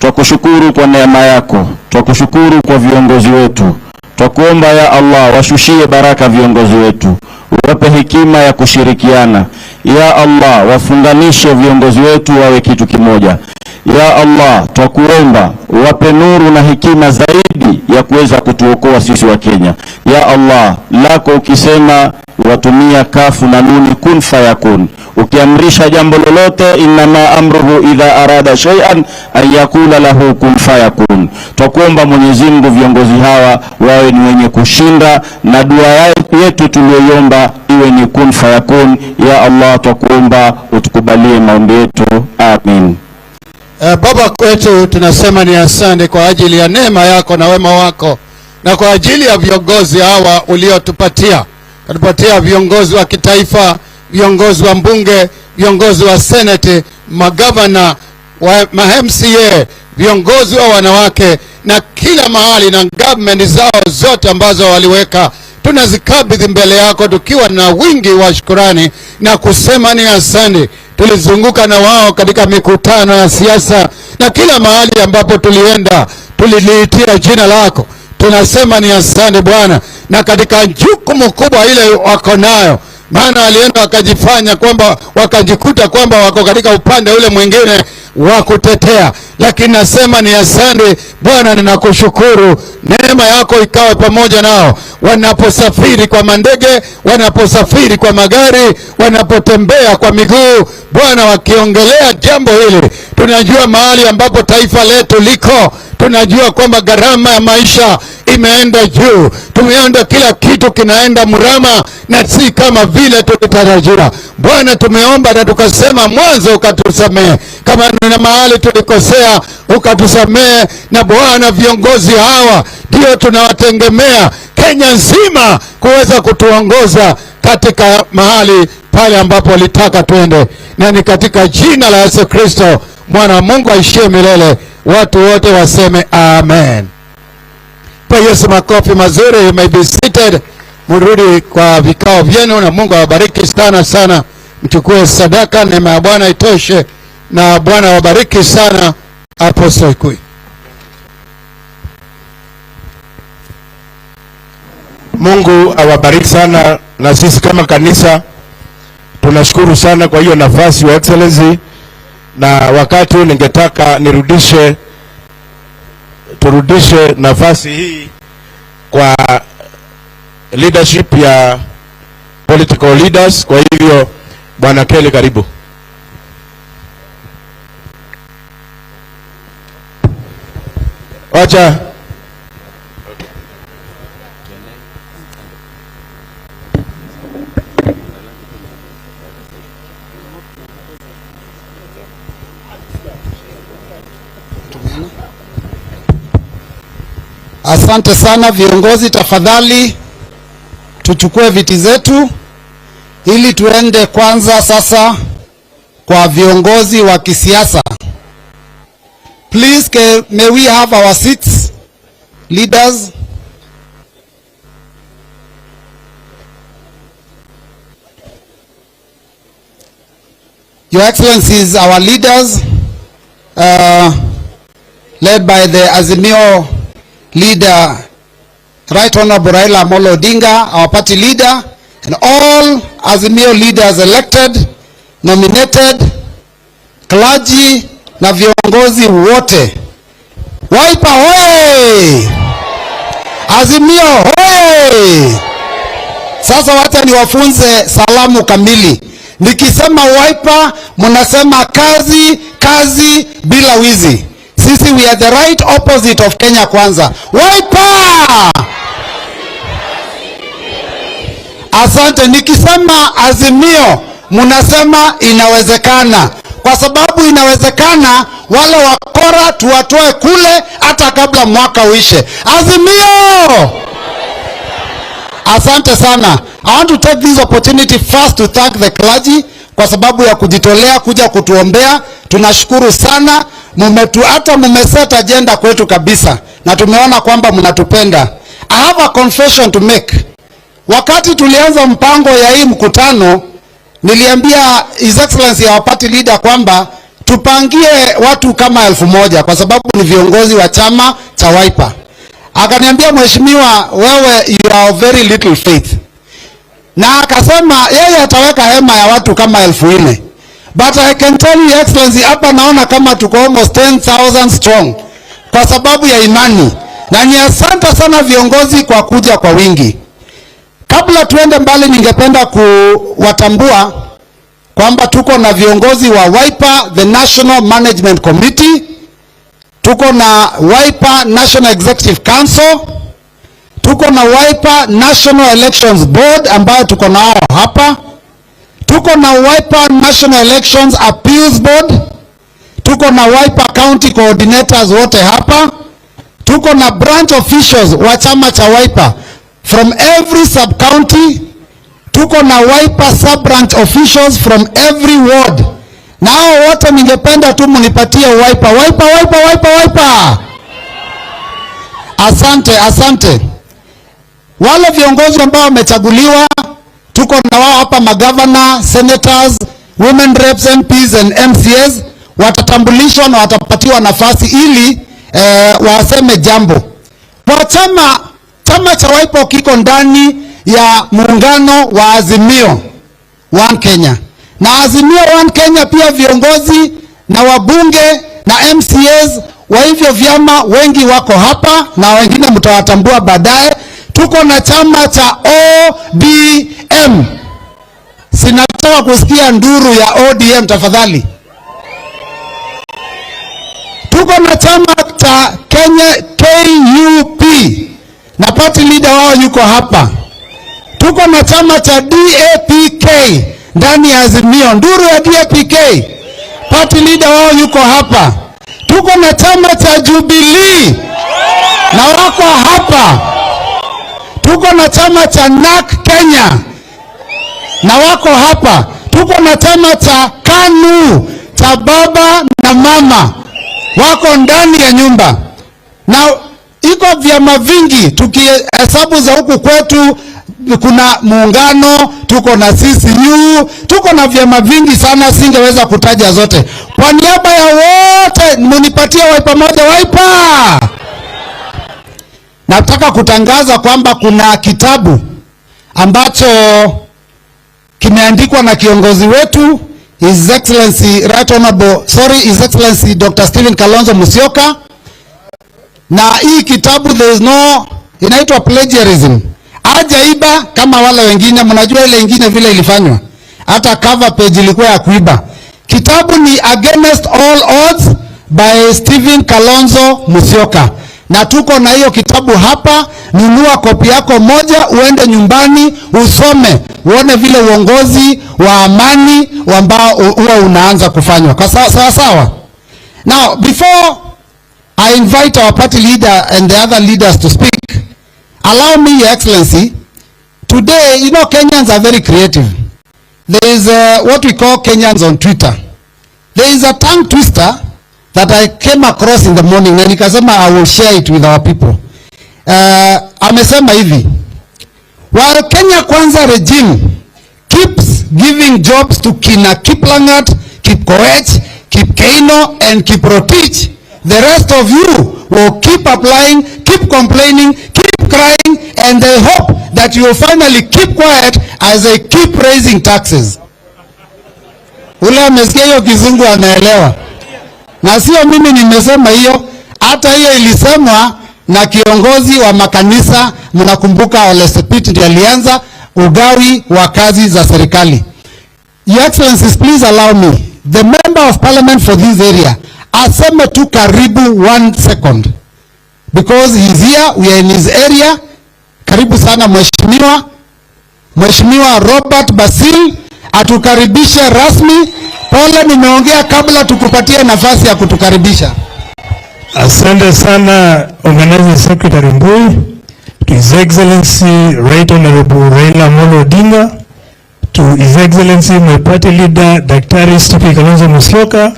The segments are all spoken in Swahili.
Twakushukuru kwa neema yako, twakushukuru kwa viongozi wetu. Twakuomba ya Allah, washushie baraka viongozi wetu, wape hekima ya kushirikiana. Ya Allah, wafunganishe viongozi wetu wawe kitu kimoja. Ya Allah, twakuomba wape nuru na hekima zaidi ya kuweza kutuokoa sisi wa Kenya. Ya Allah, lako ukisema watumia kafu na nuni, kun fayakun. Ukiamrisha jambo lolote, innama amruhu idha arada shay'an an yakula lahu kun fayakun. Twakuomba Mwenyezi Mungu viongozi hawa wawe ni wenye kushinda, na dua yetu tuliyoiomba iwe ni kun fayakun. Ya Allah, twakuomba utukubalie maombi yetu, amin. Baba kwetu, tunasema ni asante kwa ajili ya neema yako na wema wako na kwa ajili ya viongozi hawa uliotupatia. Katupatia viongozi wa kitaifa, viongozi wa mbunge, viongozi wa seneti, magavana, wa ma MCA, viongozi wa wanawake na kila mahali na government zao zote ambazo waliweka, tunazikabidhi mbele yako tukiwa na wingi wa shukurani na kusema ni asante. Tulizunguka na wao katika mikutano ya siasa na kila mahali ambapo tulienda tuliliitia jina lako. Tunasema ni asante Bwana, na katika jukumu kubwa ile wako nayo, maana walienda wakajifanya kwamba wakajikuta kwamba wako katika upande ule mwingine wa kutetea, lakini nasema ni asante Bwana, ninakushukuru, neema yako ikawe pamoja nao wanaposafiri kwa mandege, wanaposafiri kwa magari, wanapotembea kwa miguu, Bwana, wakiongelea jambo hili. Tunajua mahali ambapo taifa letu liko, tunajua kwamba gharama ya maisha imeenda juu, tumeenda kila kitu kinaenda mrama na si kama vile tulitarajia. Bwana, tumeomba na tukasema mwanzo ukatusamehe kama na mahali tulikosea, ukatusamehe. Na Bwana, viongozi hawa ndio tunawategemea Kenya nzima kuweza kutuongoza katika mahali pale ambapo walitaka twende, na ni katika jina la Yesu Kristo mwana wa Mungu aishie milele, watu wote waseme amen. Pa Yesu makofi mazuri. You may be seated. Murudi kwa vikao vyenu na Mungu awabariki sana sana. Mchukue sadaka, neema ya Bwana itoshe, na Bwana awabariki sana. Apostle Ikui. Mungu awabariki sana, na sisi kama kanisa tunashukuru sana kwa hiyo nafasi, Your Excellency, na wakati huu ningetaka turudishe nafasi hii kwa leadership ya political leaders. Kwa hivyo Bwana Kelly, karibu. Wacha Asante sana viongozi, tafadhali tuchukue viti zetu ili tuende kwanza sasa kwa viongozi wa kisiasa. Please, may we have our seats, leaders. Your Excellencies, our leaders, led by the Azimio leader, Right Honorable Raila Amolo Odinga, our party leader, and all Azimio leaders elected, nominated, clergy na viongozi wote. Wiper hoye! Azimio hoye! Sasa wacha niwafunze salamu kamili. Nikisema Wiper, mnasema kazi, kazi bila wizi. Sisi we are the right opposite of Kenya Kwanza. Wiper! Asante. Nikisema Azimio, mnasema inawezekana. Kwa sababu inawezekana, wale wakora tuwatoe kule hata kabla mwaka uishe. Azimio! Asante sana. I want to take this opportunity first to thank the clergy kwa sababu ya kujitolea kuja kutuombea. Tunashukuru sana. Hata mumeset agenda kwetu kabisa na tumeona kwamba mnatupenda. I have a confession to make. Wakati tulianza mpango ya hii mkutano, niliambia His Excellency our party leader kwamba Tupangie watu kama 1000 kwa sababu ni viongozi wa chama cha Wiper. Akaniambia, "Mheshimiwa, wewe you are of very little faith." Na akasema yeye ataweka hema ya watu kama 4000. But I can tell you, Excellency, hapa naona kama tuko almost 10,000 strong kwa sababu ya imani. Na ni asante sana viongozi kwa kuja kwa wingi. Kabla tuende mbali, ningependa kuwatambua kwamba tuko na viongozi wa Wiper, the National Management Committee, tuko na Wiper National Executive Council, tuko na Wiper National Elections Board ambayo tuko nao hapa, tuko na Wiper National Elections Appeals Board, tuko na Wiper County Coordinators wote hapa, tuko na branch officials wa chama cha Wiper from every sub county, tuko na Wiper sub branch officials from every ward. Na hao wote ningependa tu mnipatie Wiper, Wiper, Wiper, Wiper, Wiper. Asante, asante. Wale viongozi ambao wamechaguliwa tuko na wao hapa, magavana, senators, women reps, MPs and MCAs watatambulishwa na watapatiwa nafasi ili waseme jambo. Kwa chama cha Wiper kiko ndani ya muungano wa Azimio One Kenya. Na Azimio One Kenya pia viongozi na wabunge na MCAs wa hivyo vyama wengi wako hapa na wengine mtawatambua baadaye. Tuko na chama cha ODM. Sinataka kusikia nduru ya ODM tafadhali. Tuko na chama cha Kenya KUP na party leader wao yuko hapa. Tuko na chama cha DAPK ndani ya Azimio, nduru ya DAPK, party leader wao yuko hapa. Tuko na chama cha Jubilee na wako hapa. Tuko na chama cha NARC Kenya na wako hapa. Tuko na chama cha KANU cha baba na mama wako ndani ya nyumba. Na iko vyama vingi, tukihesabu za huku kwetu kuna muungano, tuko na CCU, tuko na vyama vingi sana, singeweza kutaja zote. Kwa niaba ya wote munipatie Wiper moja, Wiper. Nataka kutangaza kwamba kuna kitabu ambacho kimeandikwa na kiongozi wetu His Excellency Right Honorable, sorry, His Excellency Dr. Stephen Kalonzo Musyoka. Na hii kitabu there is no, inaitwa plagiarism. Hajaiba kama wale wengine, mnajua ile ingine vile ilifanywa. Hata cover page ilikuwa ya kuiba. Kitabu ni Against All Odds by Stephen Kalonzo Musyoka. Na tuko na hiyo kitabu hapa. Nunua kopi yako moja, uende nyumbani usome, uone vile uongozi wa amani ambao huwa unaanza kufanywa. Kwa sawa sawa. Now, before I invite our party leader and the other leaders to speak, allow me, Your Excellency, today, you know, Kenyans are very creative. There is what we call Kenyans on Twitter. There is a tongue twister that I came across in the morning na nikasema I will share it with our people. Amesema hivi: "While Kenya Kwanza regime keeps giving jobs to Kina Kiplangat, Kipkoech, Kipkeino and Kiprotich, the rest of you will keep applying, keep complaining, keep crying, and they hope that you will finally keep quiet as they keep raising taxes." Ule amesikia hiyo kizungu anaelewa. Na sio mimi nimesema hiyo, hata hiyo ilisemwa na kiongozi wa makanisa. Mnakumbuka Ole Sapit ndiye alianza ugawi wa kazi za serikali. Your Excellencies, please allow me, the member of parliament for this area, aseme tu karibu 1 second. Because he's here, we are in his area. Karibu sana mheshimiwa. Mheshimiwa Robert Basil atukaribishe rasmi. Pole nimeongea kabla tukupatie nafasi ya kutukaribisha. Asante sana Organizing Secretary Mbui, to His Excellency Right Honorable Raila Amolo Odinga, to His Excellency my party leader Daktari Stephen Kalonzo Musyoka,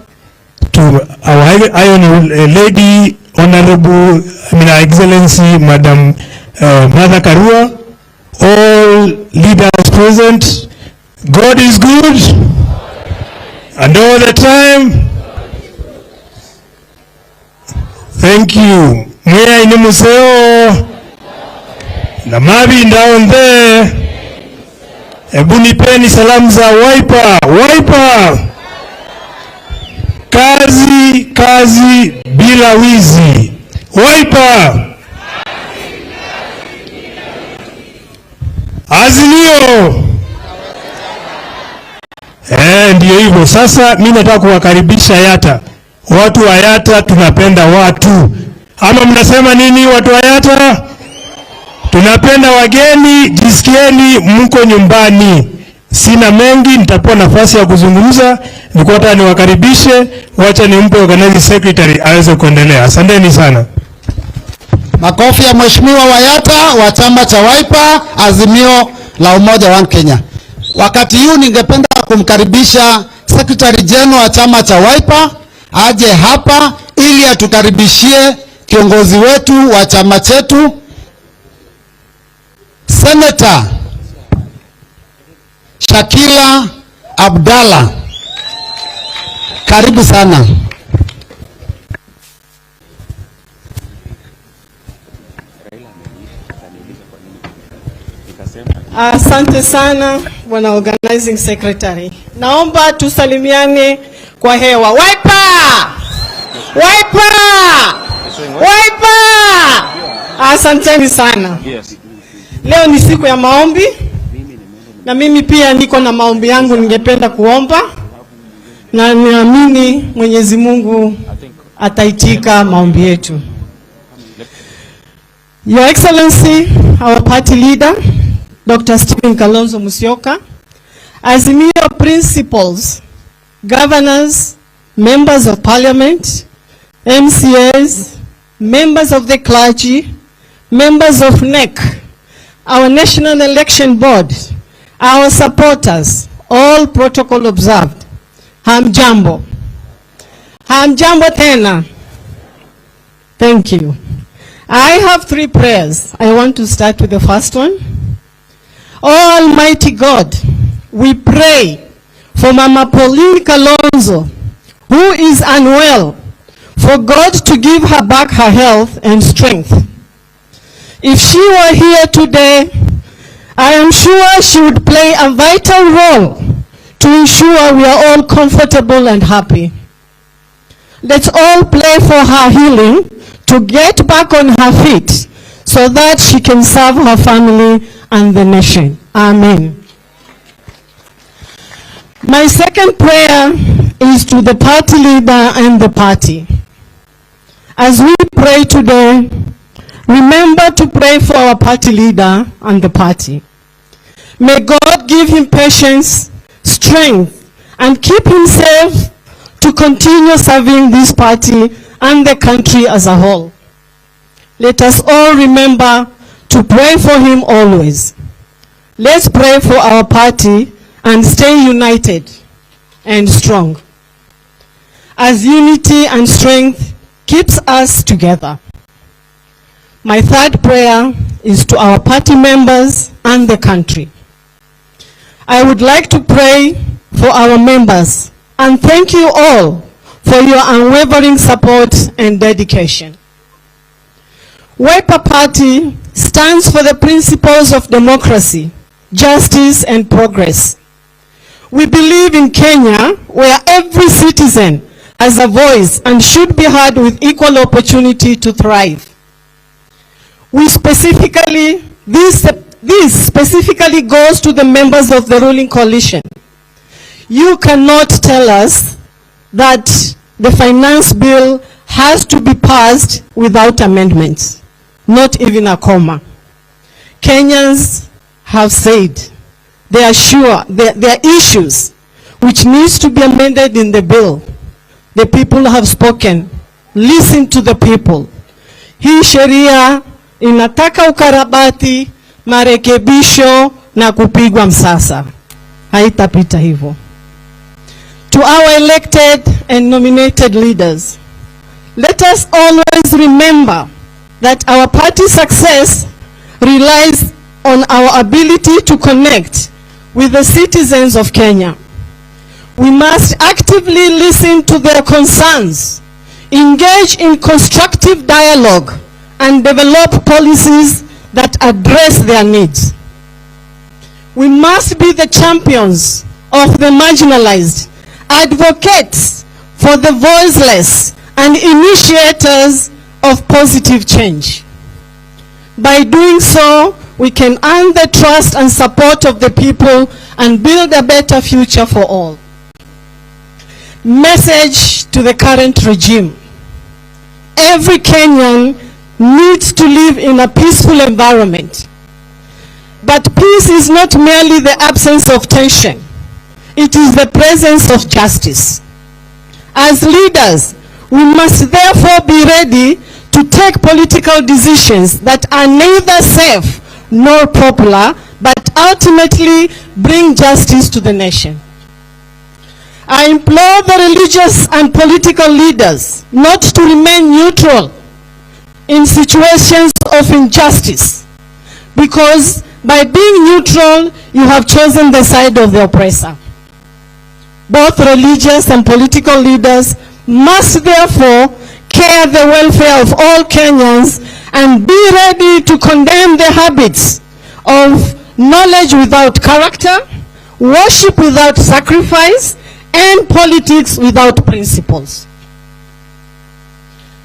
to our Iron Lady Honorable, I mean, Her Excellency Madam Martha Karua, all leaders present. God is good and all the time. Thank you. Mwea ini museo na mabi ndaonde. Ebu nipeni salamu za Wiper. Wiper. Kazi, kazi bila wizi. Wiper. Azimio. Ndio hivyo. Sasa mimi nataka kuwakaribisha Yatta. Watu wa Yatta tunapenda watu. Ama mnasema nini watu wa Yatta? Tunapenda wageni, jisikieni mko nyumbani. Sina mengi, nitapewa nafasi ya kuzungumza. Nilikuwa nataka niwakaribishe, wacha nimpe organizing secretary aweze kuendelea. Asanteni sana. Makofi ya Mheshimiwa wa Yatta wa chama cha Wiper, Azimio la Umoja wa Kenya. Wakati huu ningependa kumkaribisha Secretary General wa chama cha Wiper aje hapa ili atukaribishie kiongozi wetu wa chama chetu, Senator Shakila Abdalla. Karibu sana. Asante sana Bwana Organizing Secretary. Naomba tusalimiane kwa hewa. Wiper! Wiper! Wiper! Asanteni sana. Leo ni siku ya maombi na mimi pia niko na maombi yangu ningependa kuomba, na niamini Mwenyezi Mungu ataitika maombi yetu. Your Excellency, our party leader, Dr. Stephen Kalonzo Musyoka, Azimio principals, governors, members of parliament, MCAs, members of the clergy, members of NEC, our National Election Board, our supporters, all protocol observed. Hamjambo. Hamjambo tena. Thank you. I have three prayers. I want to start with the first one. Almighty God, we pray for Mama Pauline Kalonzo, who is unwell, for God to give her back her health and strength. If she were here today, I am sure she would play a vital role to ensure we are all comfortable and happy. Let's all pray for her healing to get back on her feet so that she can serve her family and the nation. Amen. My second prayer is to the party leader and the party. As we pray today, remember to pray for our party leader and the party. May God give him patience, strength, and keep him safe to continue serving this party and the country as a whole. Let us all remember to pray for him always. Let's pray for our party and stay united and strong, as unity and strength keeps us together. My third prayer is to our party members and the country. I would like to pray for our members and thank you all for your unwavering support and dedication. Wiper Party stands for the principles of democracy, justice, and progress. We believe in Kenya, where every citizen has a voice and should be heard with equal opportunity to thrive. We specifically, this specifically goes to the members of the ruling coalition. You cannot tell us that the finance bill has to be passed without amendments, not even a comma. Kenyans have said they are sure there are issues which needs to be amended in the bill. The people have spoken. Listen to the people. Hii sheria inataka ukarabati, marekebisho na kupigwa msasa. Haitapita hivyo. To our elected and nominated leaders, let us always remember that our party success relies on our ability to connect with the citizens of Kenya. We must actively listen to their concerns, engage in constructive dialogue, and develop policies that address their needs. We must be the champions of the marginalized, advocates for the voiceless, and initiators of positive change. By doing so, we can earn the trust and support of the people and build a better future for all. Message to the current regime. Every Kenyan needs to live in a peaceful environment. But peace is not merely the absence of tension. It is the presence of justice. As leaders, we must therefore be ready to take political decisions that are neither safe nor popular, but ultimately bring justice to the nation. I implore the religious and political leaders not to remain neutral in situations of injustice, because by being neutral, you have chosen the side of the oppressor. Both religious and political leaders must therefore care the welfare of all Kenyans and be ready to condemn the habits of knowledge without character, worship without sacrifice, and politics without principles.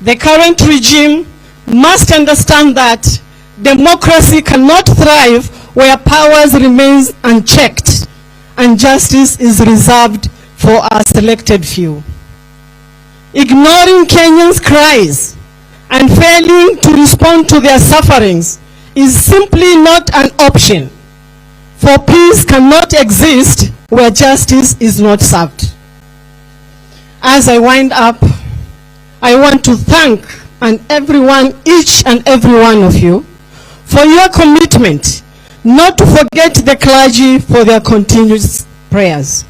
The current regime must understand that democracy cannot thrive where powers remains unchecked and justice is reserved for a selected few. Ignoring Kenyans' cries and failing to respond to their sufferings is simply not an option, for peace cannot exist where justice is not served. As I wind up, I want to thank and everyone, each and every one of you, for your commitment not to forget the clergy for their continuous prayers.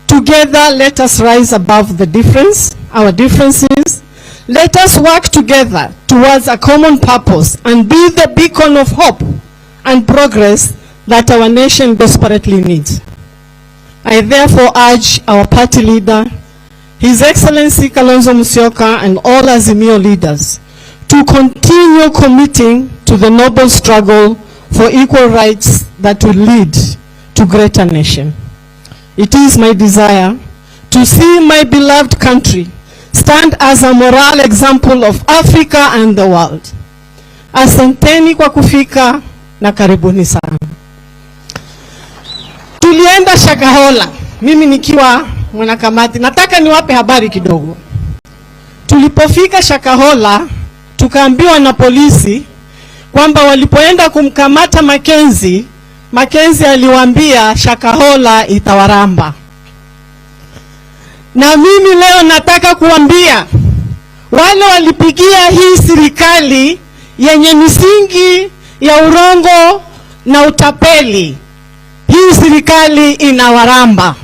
Together, let us rise above the difference, our differences. Let us work together towards a common purpose and be the beacon of hope and progress that our nation desperately needs. I therefore urge our party leader, His Excellency Kalonzo Musyoka, and all Azimio leaders to continue committing to the noble struggle for equal rights that will lead to greater nation. It is my desire to see my beloved country stand as a moral example of Africa and the world. Asanteni kwa kufika na karibuni sana. Tulienda Shakahola, mimi nikiwa mwanakamati. Nataka niwape habari kidogo. Tulipofika Shakahola, tukaambiwa na polisi kwamba walipoenda kumkamata Mackenzie, Mackenzie aliwaambia Shakahola itawaramba. Na mimi leo nataka kuambia wale walipigia hii serikali yenye misingi ya urongo na utapeli, hii serikali inawaramba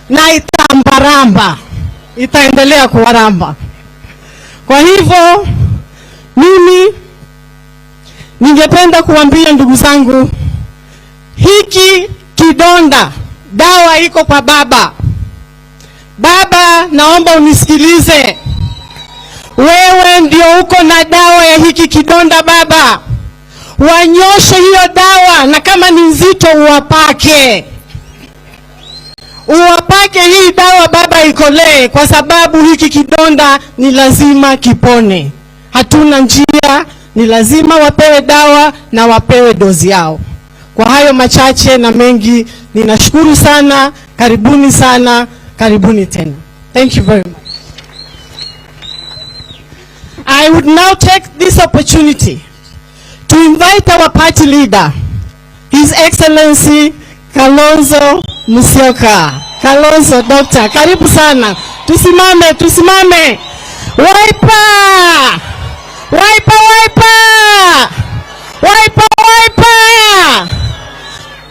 na itambaramba, itaendelea kuwaramba. Kwa hivyo mimi ningependa kuambia ndugu zangu, hiki kidonda dawa iko kwa baba. Baba, naomba unisikilize. Wewe ndio uko na dawa ya hiki kidonda baba. Wanyoshe hiyo dawa, na kama ni nzito uwapake. Uwapake hii dawa baba, ikolee, kwa sababu hiki kidonda ni lazima kipone. Hatuna njia, ni lazima wapewe dawa na wapewe dozi yao. Kwa hayo machache na mengi, ninashukuru sana, karibuni sana, karibuni tena. Thank you very much. I would now take this opportunity to invite our party leader, His Excellency Kalonzo Musyoka. Kalonzo, Doctor, karibu sana. Tusimame, tusimame. Wiper! Wiper, wiper! Wiper, wiper!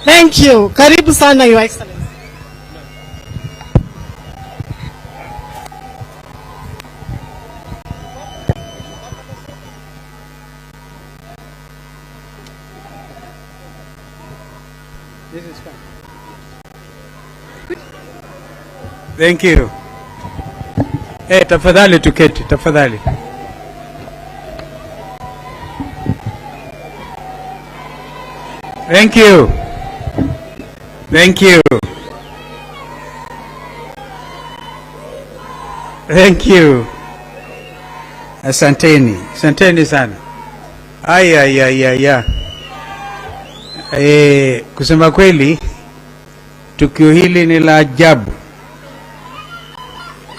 Thank you. Karibu sana, Your Excellency. This is fine. Thank you. Tafadhali tuketi, tafadhali. Thank you. Thank you. Thank you. Asanteni. Asanteni sana. Ay, ay, ay, ay, ay. Kusema kweli, tukio hili ni la ajabu.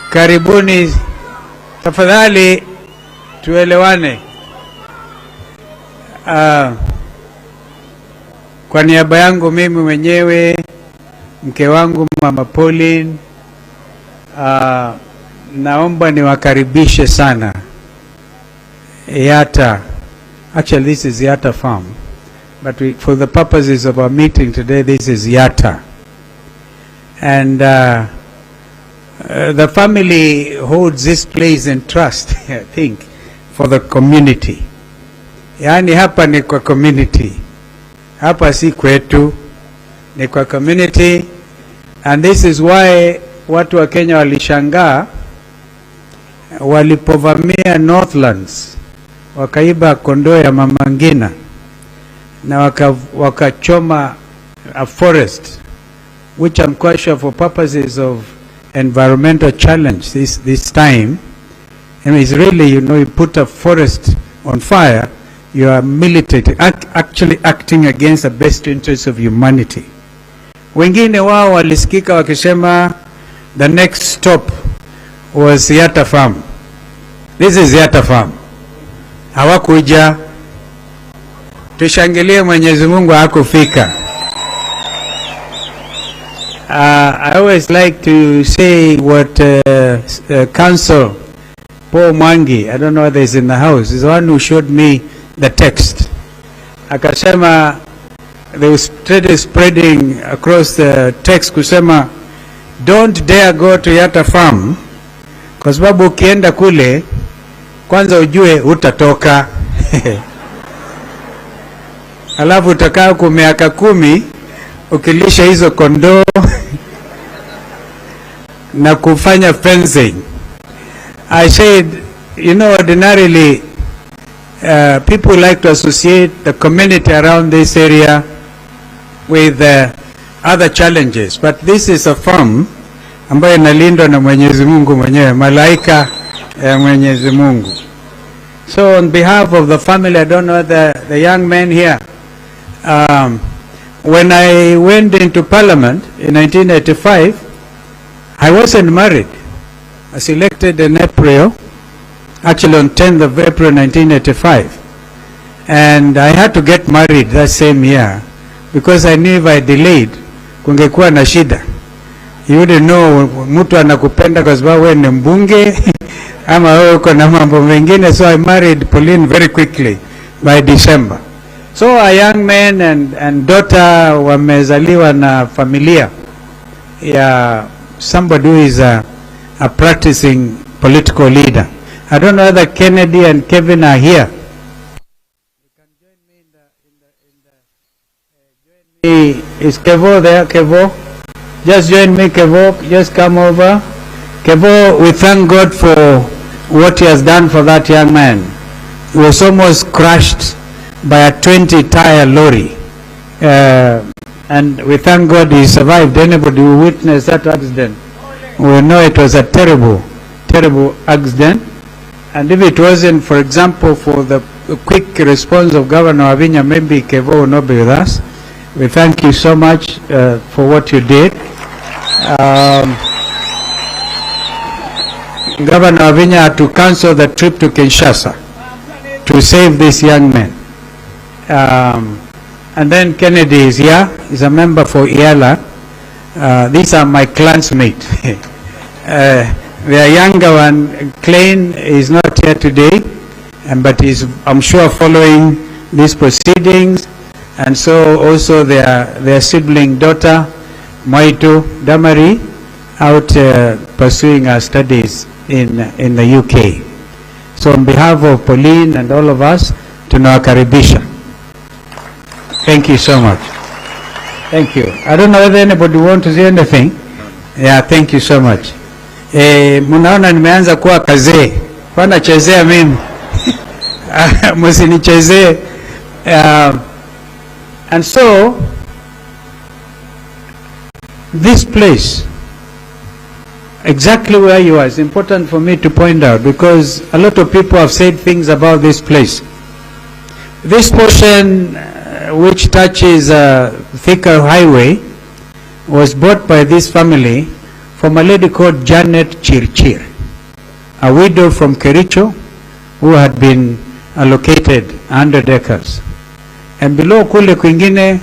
Karibuni, tafadhali tuelewane. Kwa niaba yangu mimi mwenyewe, mke wangu Mama Pauline, naomba niwakaribishe sana Yatta. Actually, this is Yatta Farm, but for the purposes of our meeting today, this is Yatta. And the family holds this place in trust, I think, for the community. Yaani hapa ni kwa community. Hapa si kwetu, ni kwa community. And this is why watu wa Kenya walishangaa walipovamia Northlands, wakaiba kondoo ya Mama Ngina na wakachoma a forest, which I'm quite sure for purposes of environmental challenge this time, and it's really, you know, you put a forest on fire, you are militating, actually acting against the best interests of humanity. Wengine wao walisikika wakisema the next stop was Yatta Farm. This is Yatta Farm. Hawakuja. Tushangilie Mwenyezi Mungu hakufika. I always like to say what Counsel Paul Mwangi, I don't know whether he's in the house, is the one who showed me the text. Akasema they was spreading across the text kusema don't dare go to Yatta Farm kwa sababu ukienda kule kwanza ujue utatoka. Alafu utakaa kwa miaka 10 ukilisha hizo kondoo na kufanya fencing. I said, you know, ordinarily people like to associate the community around this area with other challenges, but this is a farm ambayo inalindwa na Mwenyezi Mungu mwenyewe, malaika ya Mwenyezi Mungu. So on behalf of the family, I don't know the young man here, when I went into parliament in 1985, I wasn't married. I was elected in April, actually on 10th of April 1985. And I had to get married that same year because I knew if I delayed, kungekuwa na shida. You wouldn't know mtu anakupenda kwa sababu wewe ni mbunge ama wewe uko na mambo mengine. So I married Pauline very quickly by December. So a young man and daughter wamezaliwa na familia ya somebody who is a practicing political leader. I don't know whether Kennedy and Kevin are here. You can join me in the. Is Kevo there? Kevo? Just join me, Kevo. Just come over. Kevo, we thank God for what he has done for that young man. He was almost crushed by a 20-tire lorry. And we thank God he survived. Anybody who witnessed that accident will know it was a terrible, terrible accident. And if it wasn't, for example, for the quick response of Governor Wavinya, maybe Kevo will not be with us. We thank you so much for what you did. Governor Wavinya had to cancel the trip to Kinshasa to save this young man. And then Kennedy is here. He's a member for IALA. These are my clansmates. The younger one, Klein, is not here today, but he's, I'm sure, following these proceedings. And so also their sibling daughter, Moito Damari, out pursuing her studies in the UK. So on behalf of Pauline and all of us, tunawakaribisha. Thank you so much. Thank you. I don't know whether anybody wants to say anything. Yeah, thank you so much. Mnaona nimeanza kuwa kazee, wanachezea mimi, msinichezee. And so this place, exactly where you are, is important for me to point out because a lot of people have said things about this place. This portion, which touches Thika Highway, was bought by this family from a lady called Janet Chirchir, a widow from Kericho who had been allocated 100 acres. And below kule kwingine,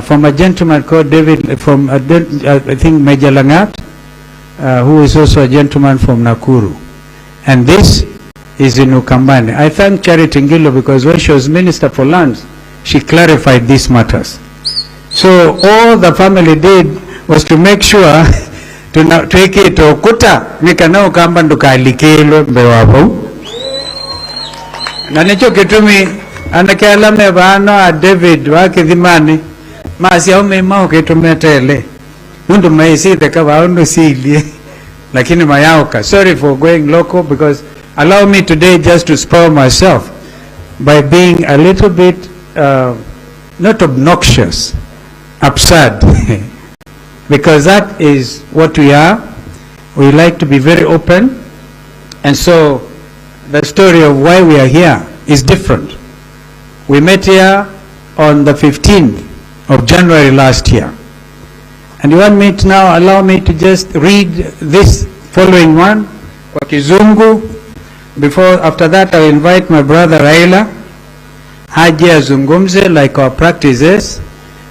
from a gentleman called David, from I think Major Langat, who is also a gentleman from Nakuru. And this is in Ukambani. I thank Charity Ngilu because when she was Minister for Lands, she clarified these matters. So all the family did was to make sure twikite ukuta nikana ukamba ndukalikilwe mbe wapo na nicho kitumi anake alame bano a David wakithimani masia ume ukitumetele nundu maisite kaba undu silie lakini mayauka. Sorry for going local, because allow me today just to spoil myself by being a little bit not obnoxious, absurd, because that is what we are. We like to be very open, and so the story of why we are here is different. We met here on the 15th of January last year. And you want me to now allow me to just read this following one kwa Kizungu. Before, after that, I invite my brother Raila aje azungumze like our practice is,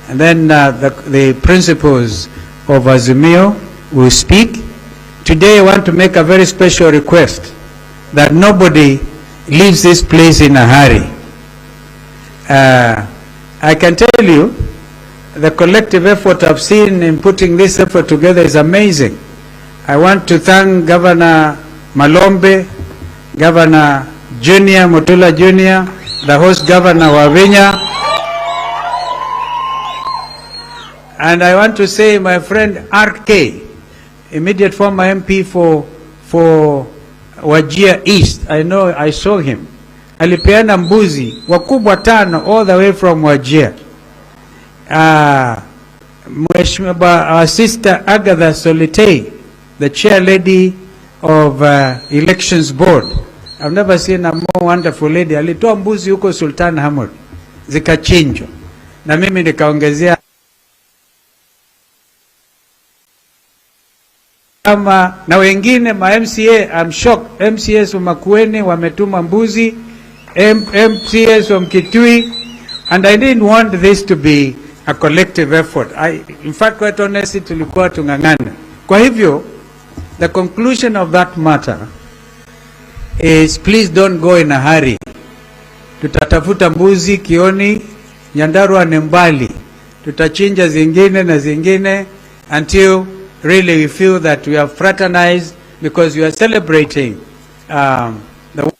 and then the principles of Azimio will speak. Today I want to make a very special request that nobody leaves this place in a hurry. I can tell you the collective effort I've seen in putting this effort together is amazing. I want to thank Governor Malombe, Governor Junior, Mutula Junior, the host Governor Wavinya. And I want to say my friend RK, immediate former MP for Wajir East. I know I saw him. Alipeana mbuzi wakubwa tano all the way from Wajir. Mheshimiwa, our sister Agatha Solitei, the chair lady of Elections Board. I've never seen a more wonderful lady. Alitoa mbuzi huko Sultan Hamud, zikachinjwa. Na mimi nikaongezea kama na wengine ma MCA. I'm shocked. MCAs wa Makueni wametuma mbuzi, MCAs wa Mkitui, and I didn't want this to be a collective effort. In fact, quite honestly, tulikuwa tungangana. Kwa hivyo, the conclusion of that matter is please don't go in a hurry. Tutatafuta mbuzi Kioni, Nyandarua ni mbali. Tutachinja zingine na zingine until really we feel that we are fraternized, because we are celebrating the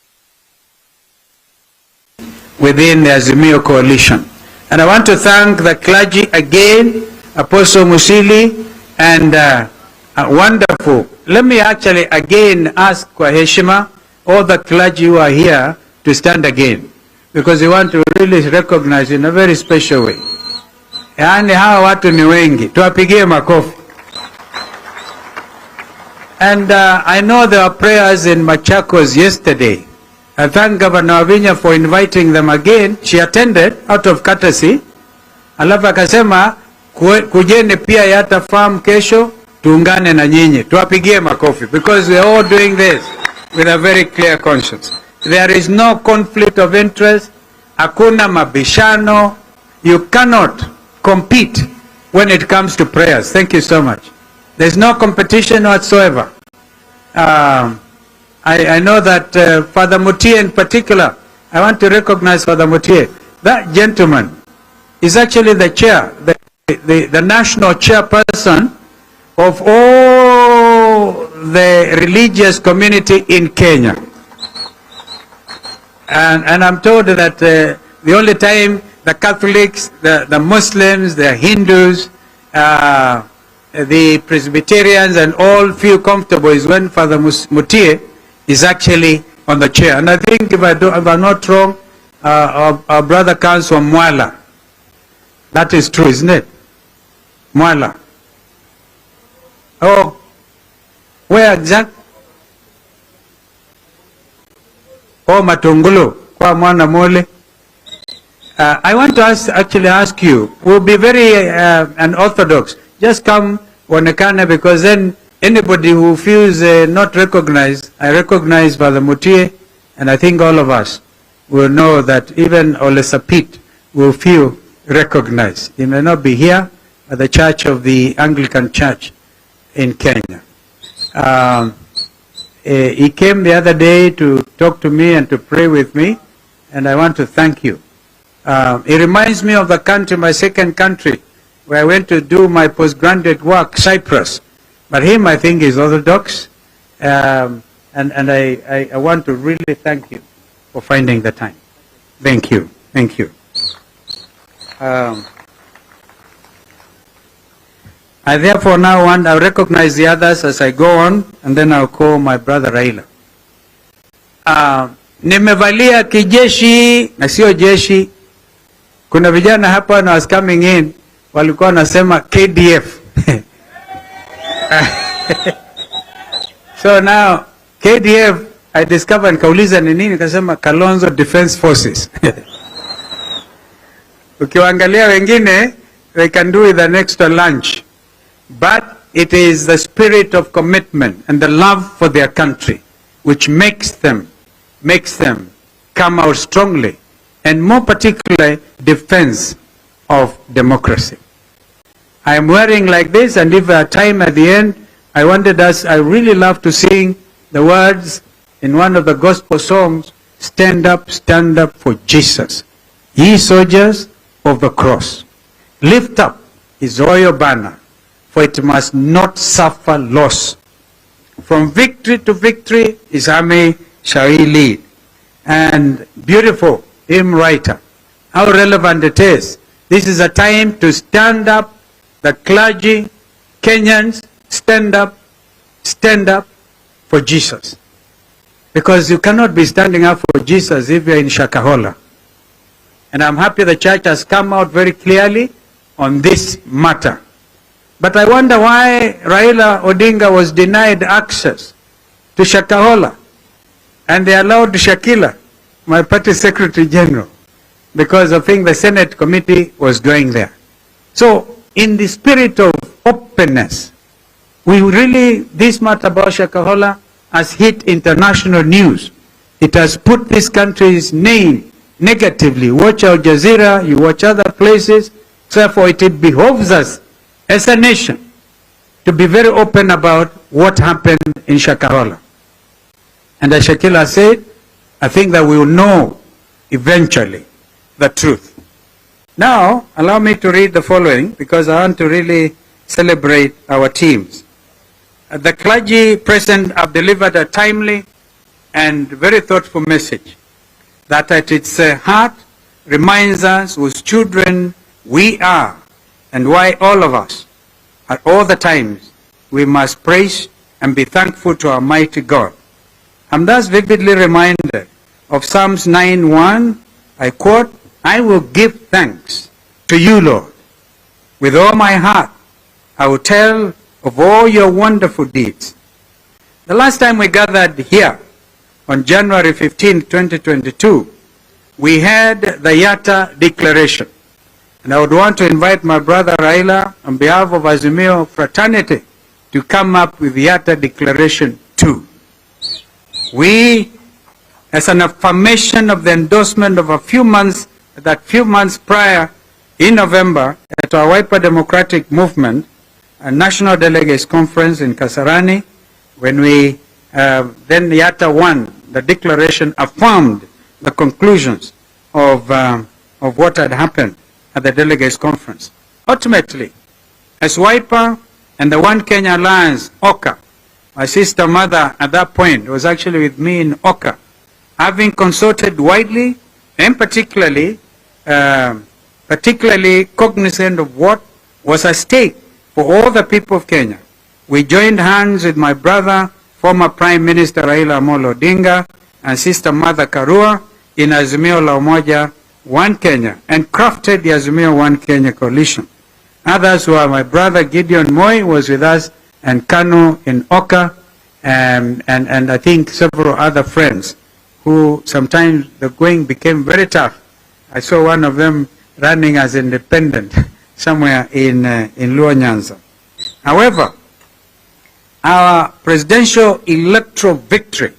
within the Azimio coalition. And I want to thank the clergy again, Apostle Musili, and wonderful. Let me actually again ask kwa heshima all the clergy who are here to stand again, because we want to really recognize in a very special way. Yaani hawa watu ni wengi, tuwapigie makofi. And I know there were prayers in Machakos yesterday. I thank Governor Wavinya for inviting them again. She attended out of courtesy. Alafu akasema kujeni pia Yatta Farm kesho tuungane na nyinyi. Tuwapigie makofi, because we are all doing this with a very clear conscience. There is no conflict of interest. Hakuna mabishano. You cannot compete when it comes to prayers. Thank you so much. There's no competition whatsoever. I know that Father Mutie in particular, I want to recognize Father Mutie. That gentleman is actually the chair, the national chairperson of all the religious community in Kenya. And I'm told that the only time the Catholics, the Muslims, the Hindus, the Presbyterians and all feel comfortable is when Father Mutie is actually on the chair. And I think if I'm not wrong, our brother comes from Mwala. That is true, isn't it? Mwala. Oh, where exactly? Oh, Matungulu. Kwa mwana mole. I want to ask you, we'll be very unorthodox. Just come onekane, because then anybody who feels not recognized, I recognize Father Mutie, and I think all of us will know that even Ole Sapit will feel recognized. He may not be here at the Church of the Anglican Church in Kenya. He came the other day to talk to me and to pray with me, and I want to thank you. It reminds me of the country, my second country, where I went to do my postgraduate work, Cyprus. But him, I think, is Orthodox, and I want to really thank you for finding the time. Thank you. Thank you. I therefore now want, I recognize the others as I go on, and then I'll call my brother Raila. Nimevalia kijeshi na sio jeshi. Kuna vijana hapa when I was coming in walikuwa wanasema KDF. So now KDF I discovered, nikauliza ni nini, nikasema Kalonzo Defense Forces. Ukiwaangalia wengine they can do with an extra lunch. But it is the spirit of commitment and the love for their country which makes them come out strongly, and more particularly defense of democracy. I am wearing like this, and if there time at the end, I really love to sing the words in one of the gospel songs, stand up for Jesus. Ye soldiers of the cross, lift up his royal banner, for it must not suffer loss. From victory to victory, his army shall he lead. And beautiful hymn writer, how relevant it is. This is a time to stand up, the clergy, Kenyans, stand up for Jesus. Because you cannot be standing up for Jesus if you're in Shakahola. And I'm happy the church has come out very clearly on this matter. But I wonder why Raila Odinga was denied access to Shakahola, and they allowed Shakila, my party secretary general, because I think the Senate committee was going there. So, in the spirit of openness, we really, this matter about Shakahola has hit international news. It has put this country's name negatively. Watch Al Jazeera, you watch other places. Therefore, it behoves us as a nation to be very open about what happened in Shakahola. And as Shakila said, I think that we will know eventually the truth. Now, allow me to read the following, because I want to really celebrate our teams. The clergy present have delivered a timely and very thoughtful message that at its heart reminds us whose children we are and why all of us, at all the times, we must praise and be thankful to our mighty God. I'm thus vividly reminded of Psalms 9:1, I quote, "I will give thanks to you, Lord. With all my heart, I will tell of all your wonderful deeds." The last time we gathered here, on January 15, 2022, we had the Yatta Declaration. And I would want to invite my brother Raila, on behalf of Azimio Fraternity, to come up with the Yatta Declaration 2. We, as an affirmation of the endorsement of a few months, that few months prior in November, at our Wiper Democratic Movement, a National Delegates Conference in Kasarani, when we, then Yatta 1, the declaration affirmed the conclusions of what had happened at the Delegates Conference. Ultimately, as Wiper and the One Kenya Alliance, OCA, my sister mother at that point was actually with me in OCA, having consulted widely and particularly cognizant of what was at stake for all the people of Kenya, we joined hands with my brother, former Prime Minister Raila Amolo Odinga, and Sister Martha Karua in Azimio la Umoja One Kenya, and crafted the Azimio One Kenya coalition. Others were my brother Gideon Moi was with us, and Kanu in Oka, and I think several other friends who sometimes the going became very tough. I saw one of them running as independent somewhere in Luo Nyanza. However, our presidential electoral victory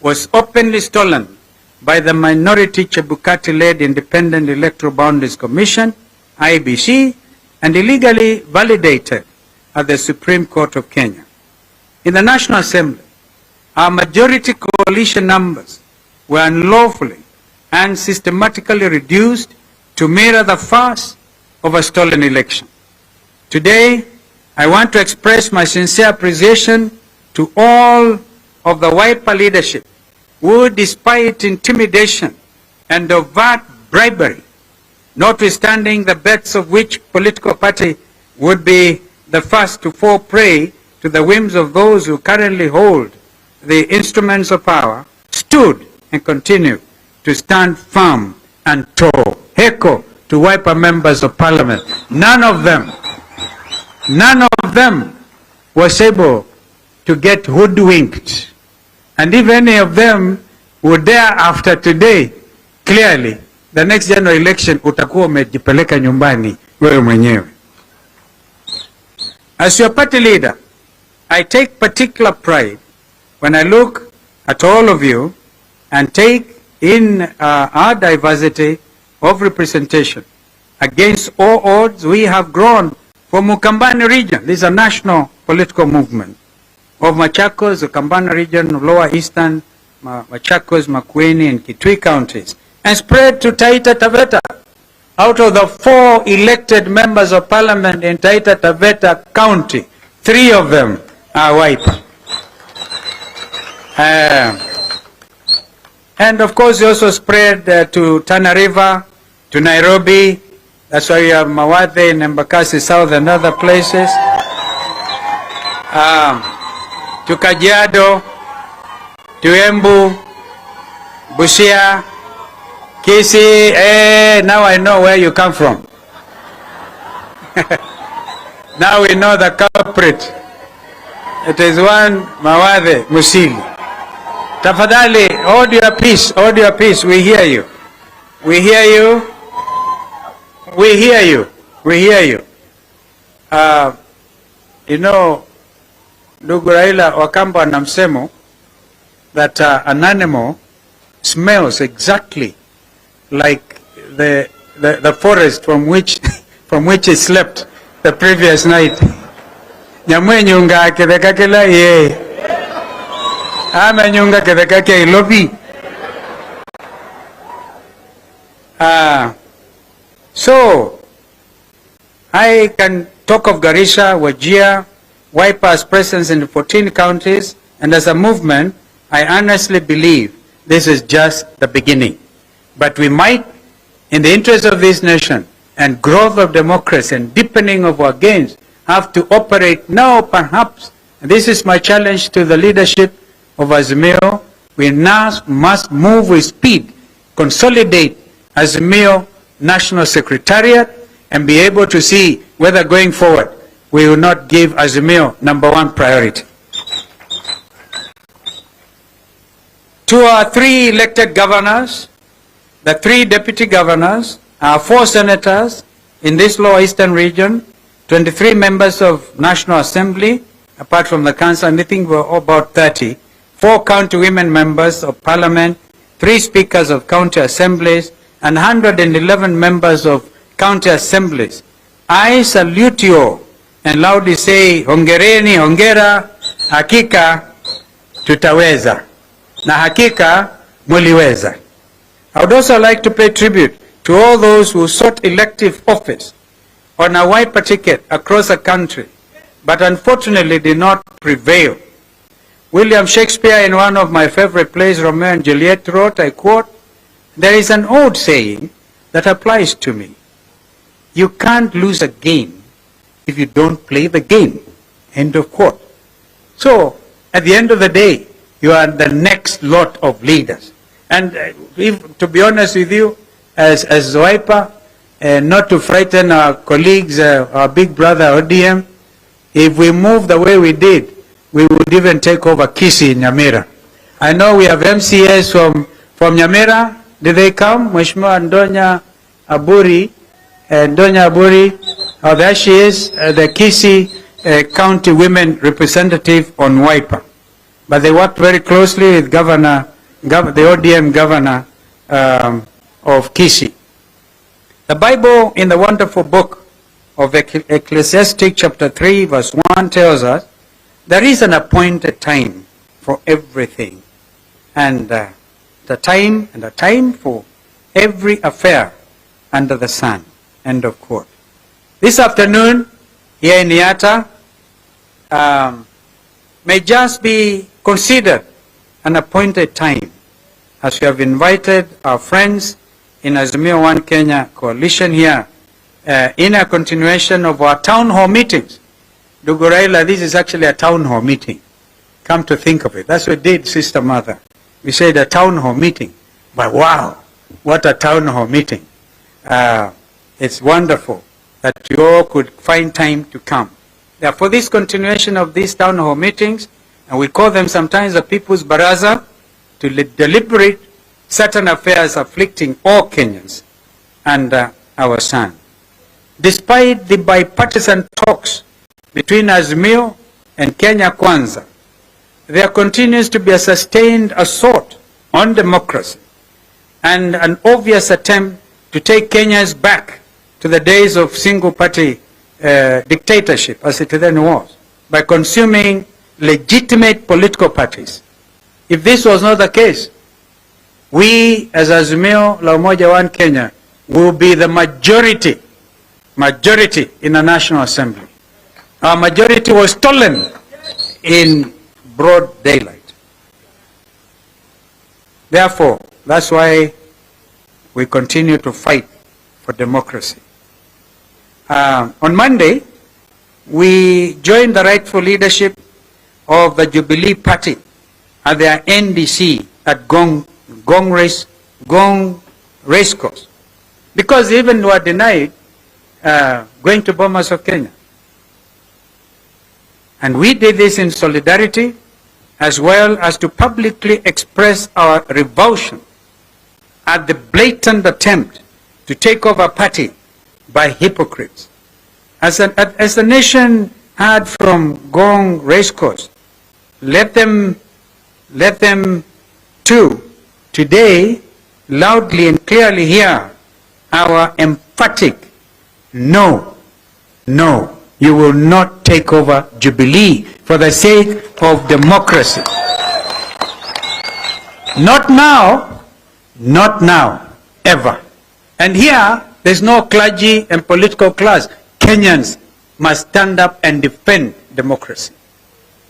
was openly stolen by the minority Chebukati-led Independent Electoral Boundaries Commission, IEBC, and illegally validated at the Supreme Court of Kenya. In the National Assembly, our majority coalition numbers were unlawfully and systematically reduced to mirror the farce of a stolen election. Today, I want to express my sincere appreciation to all of the Wiper leadership who, despite intimidation and overt bribery, notwithstanding the bets of which political party would be the first to fall prey to the whims of those who currently hold the instruments of power, stood and continue to stand firm and tall. Heko to Wiper members of parliament. None of them was able to get hoodwinked. And if any of them would dare after today, clearly, the next general election utakuwa umejipeleka nyumbani wewe mwenyewe. As your party leader, I take particular pride when I look at all of you and take in our diversity of representation. Against all odds, we have grown from Ukambani region. This is a national political movement of Machakos, Ukambani region, Lower Eastern, Machakos, Makueni, and Kitui counties, and spread to Taita Taveta. Out of the 4 elected members of parliament in Taita Taveta County, 3 of them are Wiper. And of course, we also spread to Tana River, to Nairobi. That's why you have Mawathe in Embakasi South and other places. To Kajiado, to Embu, Busia, Kisii. Hey, now I know where you come from. Now we know the culprit. It is one Mawathe Musili. Tafadhali, hold your peace, hold your peace. We hear you. We hear you. We hear you. We hear you. You know, Ndugu Raila, Wakamba na msemo that an animal smells exactly like the forest from which from which it slept the previous night. Nyamwe kitheka kila ye. Ama nyunga kitheka kia ilobi. So, I can talk of Garissa, Wajir, Wiper's presence in the 14 counties, and as a movement, I honestly believe this is just the beginning. But we might, in the interest of this nation and growth of democracy and deepening of our gains, have to operate now perhaps, and this is my challenge to the leadership of Azimio, we now must move with speed, consolidate Azimio National Secretariat, and be able to see whether going forward we will not give Azimio number one priority. To our 3 elected governors, the 3 deputy governors, our 4 senators in this Lower Eastern region, 23 members of National Assembly, apart from the council, I think we're about 30, 4 county women members of parliament, 3 speakers of county assemblies, and 111 members of county assemblies. I salute you all and loudly say, hongereni, hongera, hakika tutaweza, na hakika muliweza. I would also like to pay tribute to all those who sought elective office on a Wiper ticket across the country, but unfortunately did not prevail. William Shakespeare, in one of my favorite plays, Romeo and Juliet, wrote, I quote, "There is an old saying that applies to me. You can't lose a game if you don't play the game. End of quote. So, at the end of the day, you are the next lot of leaders. And if, to be honest with you, as Wiper, not to frighten our colleagues, our big brother ODM, if we move the way we did, we would even take over Kisii in Nyamira. I know we have MCAs from Nyamira. Did they come? Mheshimiwa Ndonya Aburi, Ndonya Aburi, oh, there she is, the Kisii County Women Representative on Wiper. But they worked very closely with the ODM governor of Kisii. The Bible, in the wonderful book of Ecclesiastes chapter 3 verse 1, tells us there is an appointed time for everything, and the time and a time for every affair under the sun. End of quote. This afternoon here in Yatta may just be considered an appointed time, as we have invited our friends in Azimio One Kenya coalition here in a continuation of our town hall meetings. Ndugu Raila, this is actually a town hall meeting. Come to think of it. That's what did Sister Mother. We said a town hall meeting. But wow, what a town hall meeting. It's wonderful that you all could find time to come. Therefore, this continuation of these town hall meetings, and we call them sometimes the People's Baraza, to deliberate certain affairs afflicting all Kenyans and our son. Despite the bipartisan talks between Azimio and Kenya Kwanza, there continues to be a sustained assault on democracy and an obvious attempt to take Kenyans back to the days of single-party dictatorship, as it then was, by consuming legitimate political parties. If this was not the case, we as Azimio La Umoja One Kenya will be the majority in the National Assembly. Our majority was stolen in broad daylight. Therefore, that's why we continue to fight for democracy. On Monday, we joined the rightful leadership of the Jubilee Party at their NDC at Gong Racecourse, because even were denied going to Bomas of Kenya. And we did this in solidarity, as well as to publicly express our revulsion at the blatant attempt to take over party by hypocrites. As the nation heard from Gong Racecourse, let them too today loudly and clearly hear our emphatic no, no, you will not take over Jubilee for the sake of democracy. Not now, not now, ever. And here, there's no clergy and political class. Kenyans must stand up and defend democracy.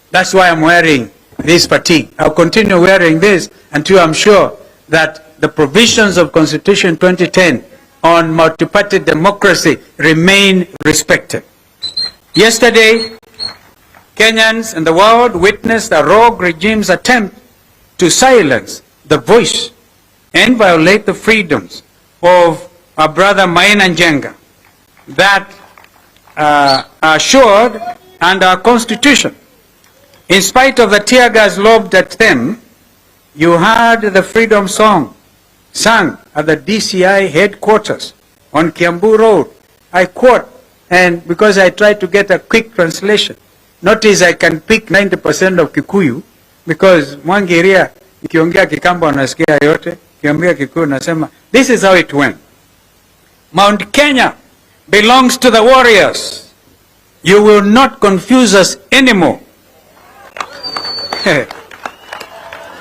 That's why I'm wearing this fatigue. I'll continue wearing this until I'm sure that the provisions of Constitution 2010 on multi-party democracy remain respected. Yesterday, Kenyans and the world witnessed a rogue regime's attempt to silence the voice and violate the freedoms of our brother Maina Njenga that are assured under our Constitution. In spite of the tear gas lobbed at them, you heard the freedom song sung at the DCI headquarters on Kiambu Road. I quote, and because I tried to get a quick translation, notice I can pick 90% of Kikuyu, because Mwangi nikiongea Kikamba unasikia yote, nikiongea Kikuyu nasema, this is how it went. Mount Kenya belongs to the warriors. You will not confuse us anymore.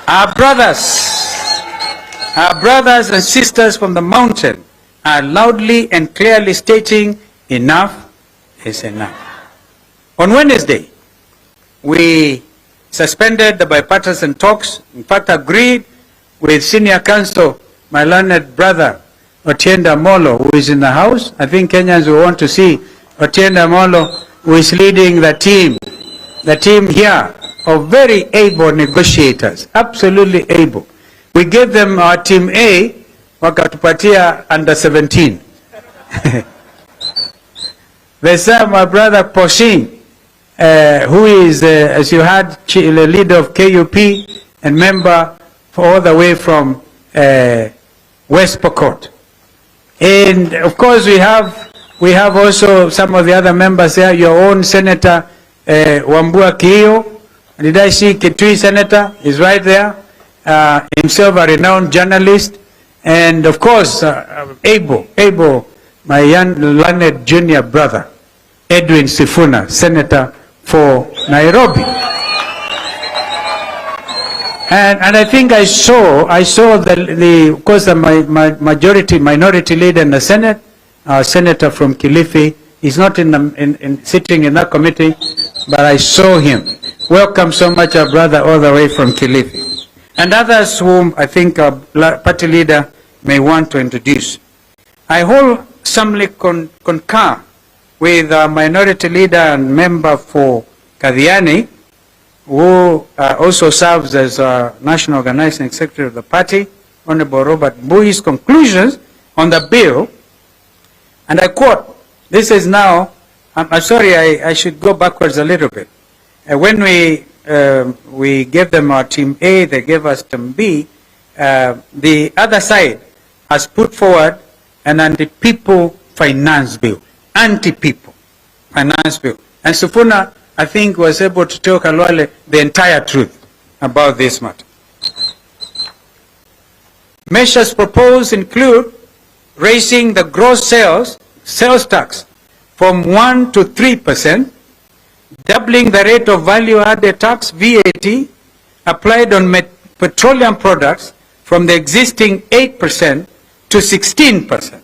Our brothers and sisters from the mountain are loudly and clearly stating enough is enough. On Wednesday, we suspended the bipartisan talks, in fact agreed with senior counsel, my learned brother, Otiende Amollo, who is in the house. I think Kenyans will want to see Otiende Amollo, who is leading the team here of very able negotiators, absolutely able. We gave them our team A, wakatupatia under 17. There's my brother Poshin, who is, as you heard, the leader of KUP and member for all the way from West Pokot. And of course we have also some of the other members there, your own Senator Wambua Kiio. Did I see Kitui Senator? Is right there. Himself a renowned journalist. And of course, Able, my young learned junior brother, Edwin Sifuna, Senator for Nairobi. And I think I saw of course, the my majority, minority leader in the Senate, our senator from Kilifi, is not in the, in sitting in that committee, but I saw him. Welcome so much, our brother all the way from Kilifi. And others whom I think our party leader may want to introduce. I wholesomely concur with our minority leader and member for Kathiani, who also serves as National Organizing Secretary of the party, Honorable Robert Mbui's conclusions on the bill, and I quote, this is now, I'm sorry, I should go backwards a little bit. When we gave them our team A, they gave us team B, the other side has put forward an anti-people finance bill, anti-people finance bill. And Sifuna, I think, was able to tell Khalwale the entire truth about this matter. Measures proposed include raising the gross sales tax from 1 to 3%, doubling the rate of value-added tax, VAT, applied on petroleum products from the existing 8% to 16%,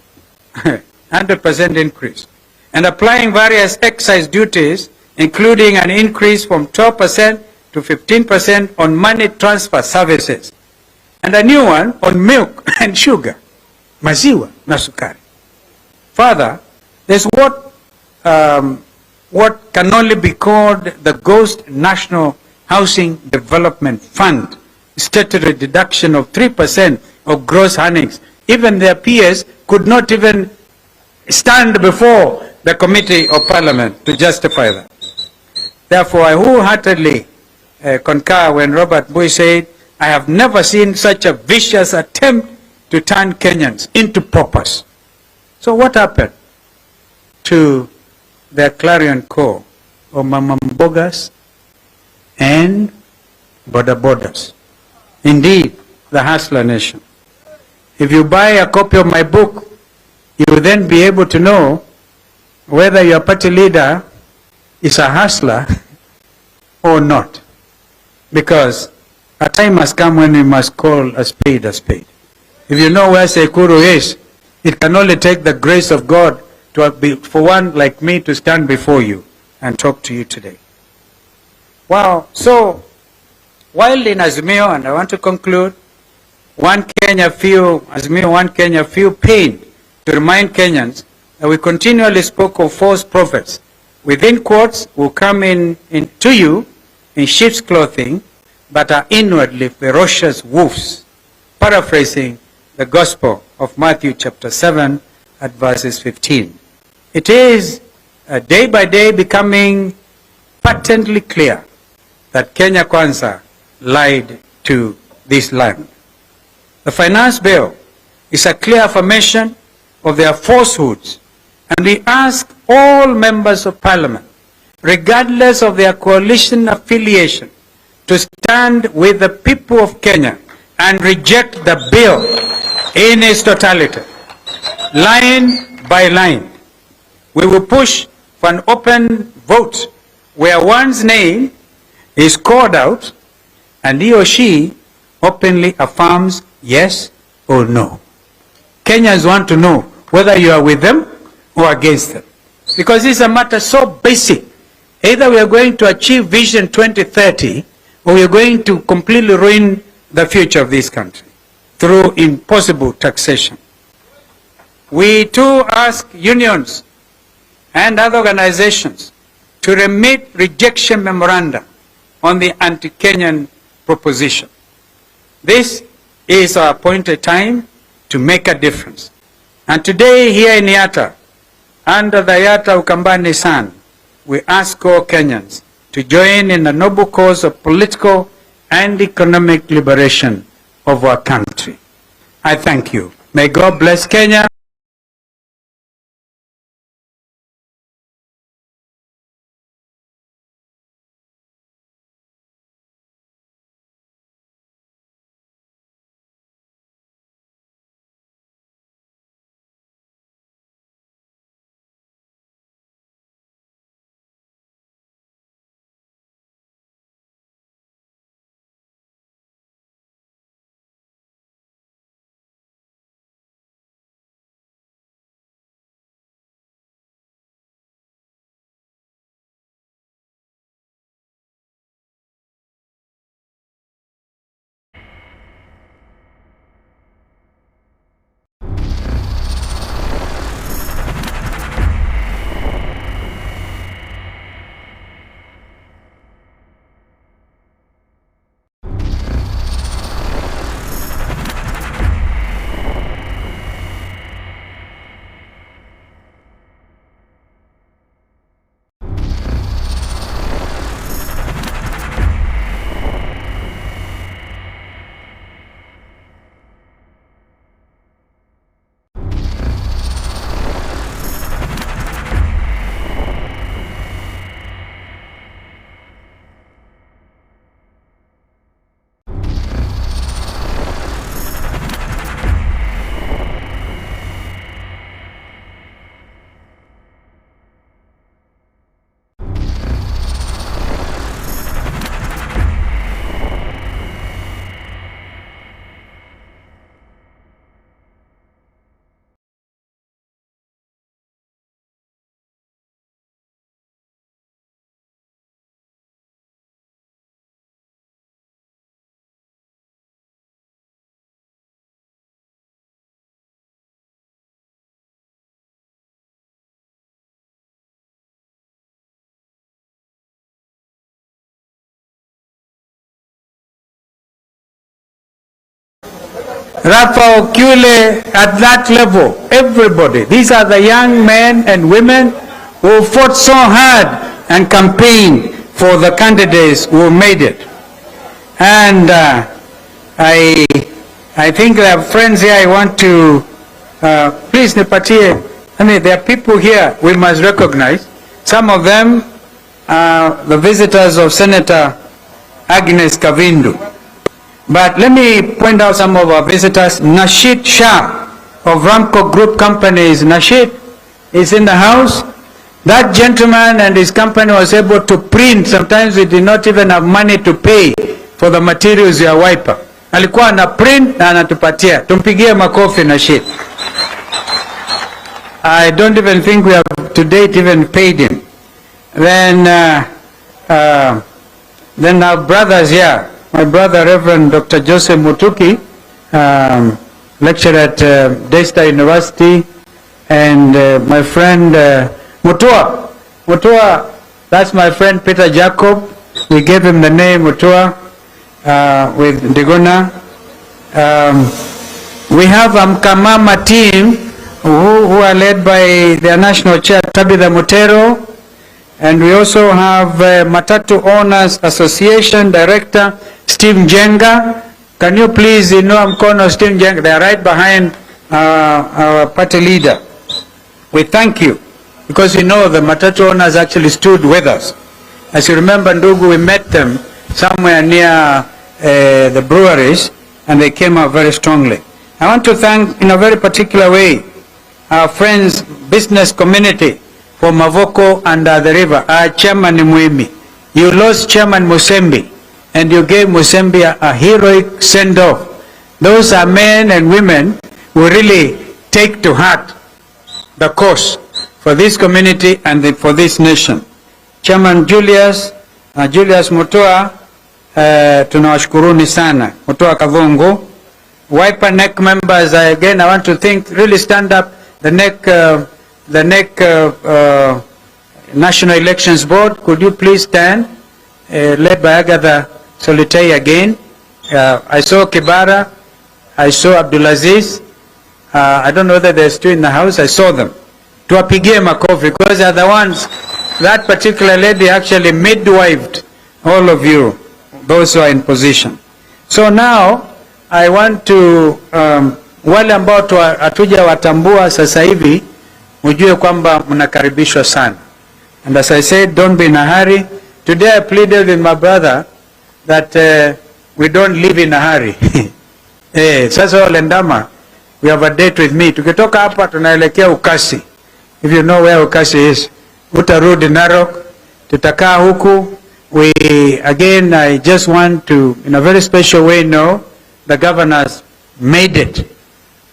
100% increase, and applying various excise duties, including an increase from 12% to 15% on money transfer services, and a new one on milk and sugar, maziwa na sukari. Further, there's what can only be called the Ghost National Housing Development Fund, statutory deduction of 3% of gross earnings. Even their peers could not even stand before the Committee of Parliament to justify that. Therefore, I wholeheartedly concur when Robert Mbui said, "I have never seen such a vicious attempt to turn Kenyans into paupers." So what happened to their clarion call of mama mbogas and boda bodas? Indeed, the hustler nation. If you buy a copy of my book, you will then be able to know whether your party leader is a hustler or not. Because a time has come when we must call a spade a spade. If you know where Tseikuru is, it can only take the grace of God for one like me to stand before you and talk to you today. Wow, so while in Azimio, and I want to conclude, One Kenya feel, Azimio One Kenya feel pain to remind Kenyans that we continually spoke of false prophets. Within quotes, will come in to you in sheep's clothing, but are inwardly ferocious wolves. Paraphrasing the Gospel of Matthew chapter 7 at verses 15. It is day by day becoming patently clear that Kenya Kwanza lied to this land. The finance bill is a clear affirmation of their falsehoods, and we ask all members of parliament, regardless of their coalition affiliation, to stand with the people of Kenya and reject the bill in its totality, line by line. We will push for an open vote where one's name is called out and he or she openly affirms yes or no. Kenyans want to know whether you are with them or against them, because this is a matter so basic. Either we are going to achieve Vision 2030 or we are going to completely ruin the future of this country through impossible taxation. We too ask unions and other organizations to remit rejection memoranda on the anti-Kenyan proposition. This is our appointed time to make a difference. And today here in Yatta, under the Yatta Ukambani Sun, we ask all Kenyans to join in the noble cause of political and economic liberation of our country. I thank you. May God bless Kenya. Rafa Okiule at that level, everybody. These are the young men and women who fought so hard and campaigned for the candidates who made it. And I think there are friends here I want to, please nipatie. I mean, there are people here we must recognize. Some of them are the visitors of Senator Agnes Kavindu. But let me point out some of our visitors. Nashid Shah of Ramco Group Companies. Nashid is in the house. That gentleman and his company was able to print. Sometimes we did not even have money to pay for the materials ya Wiper. Alikuwa ana print na anatupatia. Tumpigie makofi Nashid. I don't even think we have to date even paid him. Then our brothers here. My brother, Reverend Dr. Joseph Mutuki, lecturer at Daystar University, and my friend Mutua. Mutua, that's my friend Peter Jacob. We gave him the name Mutua with Ndiguna. We have Mkamama team who are led by their national chair, Tabitha Mutero. And we also have Matatu Owners Association Director, Steve Njenga. Can you please inua mkono Steve Njenga? They are right behind our party leader. We thank you because you know the Matatu owners actually stood with us. As you remember, Ndugu, we met them somewhere near the breweries, and they came out very strongly. I want to thank in a very particular way our friends, business community for Mavoko and the river, our chairman Muimi. You lost Chairman Musembi, and you gave Musembi a heroic send-off. Those are men and women who really take to heart the cause for this community and for this nation. Chairman Julius, Julius Mutua, tunawashukuruni sana. Mutua Kavungu. Wiper NEC members, again, I want to think, really stand up, the NEC, National Elections Board, could you please stand, led by Agatha Solitei again. I saw Kibara, I saw Abdulaziz. I don't know whether they're still in the house. I saw them. Tuwapigie makofi because they're the ones, that particular lady actually midwifed all of you, those who are in position. So now, I want to, wale ambao hatujawatambua sasa hivi, mjue kwamba mnakaribishwa sana. And as I said, don't be in a hurry. Today I pleaded with my brother that we don't live in a hurry. Sasa Ole Ndama, we have a date with me. Tukitoka hapa tunaelekea Ukasi. If you know where Ukasi is. Utarudi Narok, tutakaa huku. We, again, I just want to, in a very special way, know the governors made it.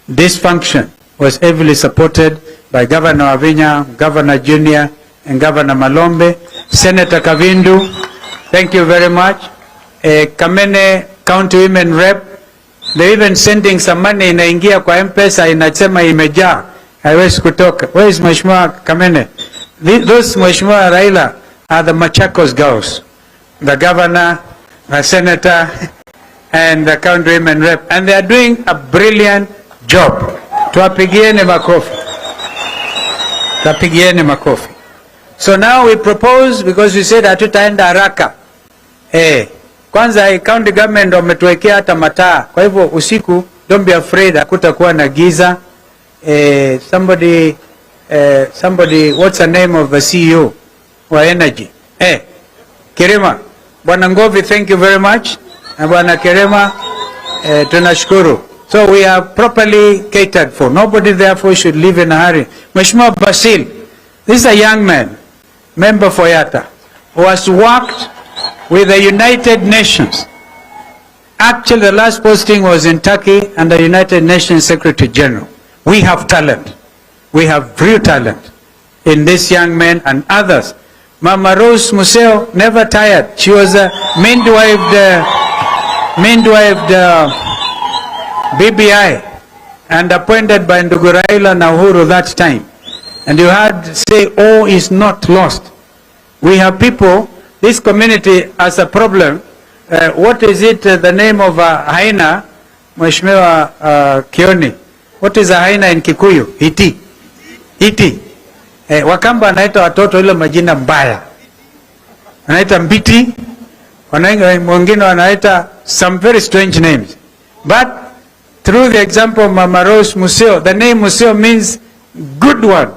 This function was heavily supported by Governor Wavinya, Governor Junior, and Governor Malombe. Senator Kavindu, thank you very much. Kamene County Women Rep, they even sending some money inaingia kwa M-Pesa inasema imejaa, haiwezi kutoka. Where is Mheshimiwa Kamene? Those Mheshimiwa Raila are the Machakos girls. The governor, the senator, and the county women rep. And they are doing a brilliant job. Tuwapigieni makofi. Tuwapigieni makofi. So now we propose, because we said hatutaenda haraka. Kwanza county government wametuwekea hata mataa. Kwa hivyo usiku, don't be afraid, hakutakuwa na giza. Somebody, what's the name of the CEO wa energy? Kirima. Bwana Ngovi, thank you very much. Na Bwana Kirima, tunashukuru. So we are properly catered for. Nobody therefore should live in a hurry. Mheshimiwa Basil, this is a young man, member for Yatta, who has worked with the United Nations. Actually, the last posting was in Turkey and the United Nations Secretary General. We have talent. We have real talent in this young man and others. Mama Rose Museo, never tired. She was a midwifed BBI and appointed by Ndugu Raila na Uhuru that time. And you had say, all is not lost. We have people, this community has a problem. What is it, the name of a hyena, Mheshimiwa Kioni? What is a hyena in Kikuyu? Hiti. Hiti. Wakamba wanaita watoto ile majina mbaya. Wanaita mbiti, wengine wanaita some very strange names. But through the example of Mama Rose Museo, the name Museo means good one,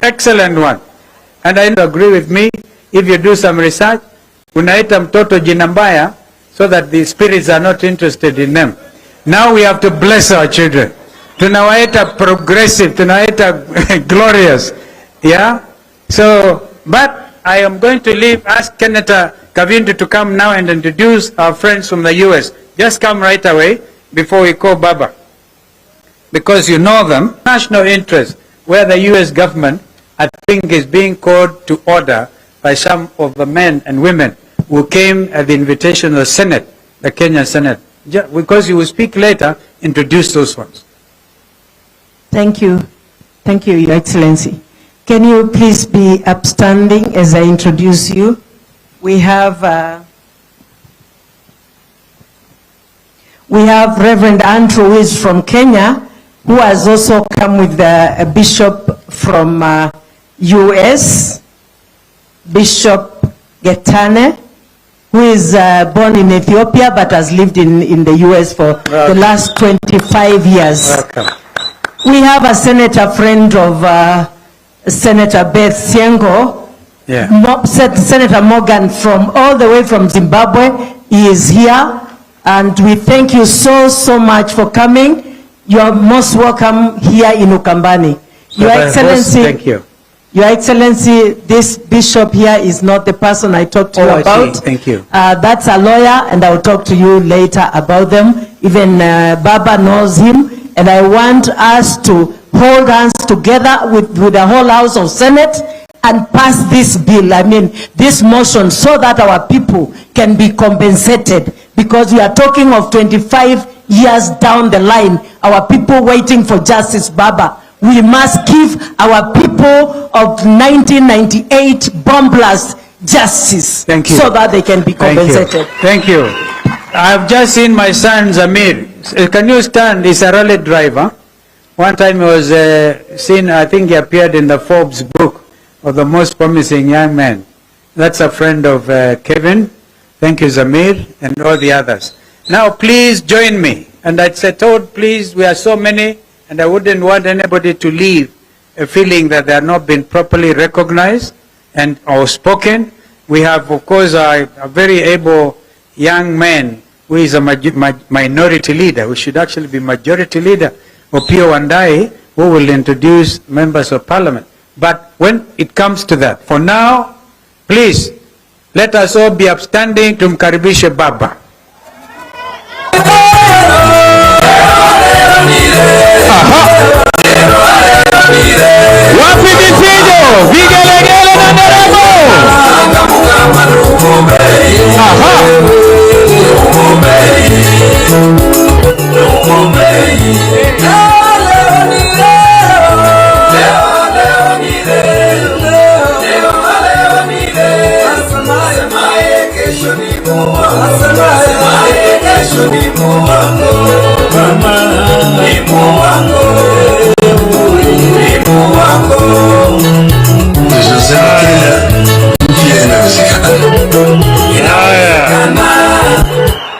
excellent one. And I agree with me, if you do some research, unaita mtoto jina mbaya so that the spirits are not interested in them. Now we have to bless our children. Tunawaita progressive, tunawaita glorious. Yeah? So, but I am going to leave, ask Senator Kavindu to come now and introduce our friends from the US. Just come right away before we call Baba. Because you know them. National interest, where the US government, I think, is being called to order by some of the men and women who came at the invitation of the Senate, the Kenyan Senate. Because you will speak later, introduce those ones. Thank you. Thank you, Your Excellency. Can you please be upstanding as I introduce you? We have Reverend Andrew, who is from Kenya, who has also come with a bishop from US, Bishop Getane, who is born in Ethiopia but has lived in the US for the last 25 years. Welcome. We have a senator friend of Senator Beth Syengo, Yeah. Senator Morgan from all the way from Zimbabwe. He is here, and we thank you so, so much for coming. You are most welcome here in Ukambani. Your Baba, Excellency, thank you. Your Excellency, this bishop here is not the person I talked to you Oh, I see. about. Thank you. That's a lawyer, and I will talk to you later about them. Even Baba knows him, and I want us to hold hands together with the whole House of Senate and pass this bill, I mean, this motion, so that our people can be compensated. Because we are talking of 25 years down the line, our people waiting for justice, Baba. We must give our people of 1998 bomb blast justice. Thank you. So that they can be compensated. Thank you. Thank you. I've just seen my son Zamir. Can you stand? He's a rally driver. One time he was seen, I think he appeared in the Forbes book of the most promising young men. That's a friend of Kevin. Thank you, Zamir, and all the others. Now, please join me. And I said, told, please, we are so many, and I wouldn't want anybody to leave a feeling that they are not been properly recognized and or spoken. We have, of course, a very able young man who is a minority leader, who should actually be majority leader, Opiyo Wandayi, who will introduce members of parliament. But when it comes to that, for now, please, let us all be upstanding tumkaribishe Baba. Wapi vifijo, vigelegele na nderemo? Aha.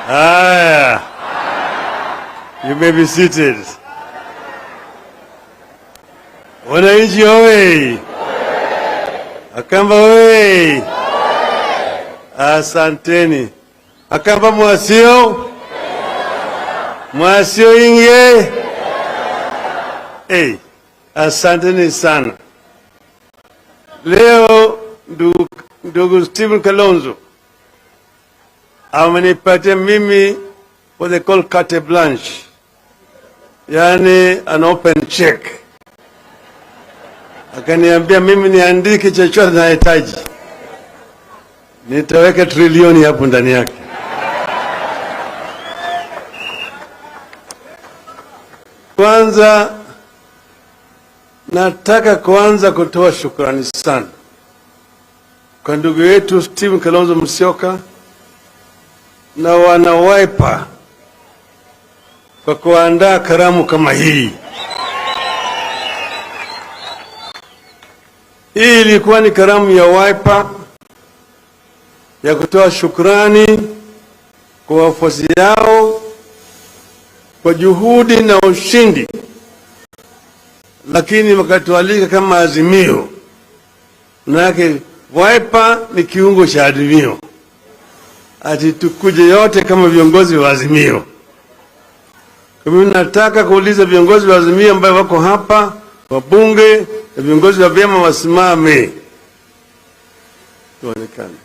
Haya, you may be seated. Wananchi oi! Akamba oi! Asanteni. Akamba mwasio? Mwasio inge? Hey, asanteni sana. Leo ndugu Stephen Kalonzo amenipatia mimi what they call carte blanche, yani an open check. Akaniambia mimi niandike chochote nahitaji, nitaweka trilioni hapo ndani yake. Kwanza nataka kuanza kutoa shukrani sana kwa ndugu yetu Stephen Kalonzo Musyoka na wana Wiper kwa kuandaa karamu kama hii. Hii ilikuwa ni karamu ya Wiper ya kutoa shukrani kwa wafuasi yao kwa juhudi na ushindi, lakini wakatualika kama Azimio. Maana Wiper ni kiungo cha Azimio, ati tukuje yote kama viongozi wa Azimio. Kwa mimi nataka kuuliza viongozi wa Azimio ambao wako hapa, wabunge na viongozi wa vyama wasimame tuonekane.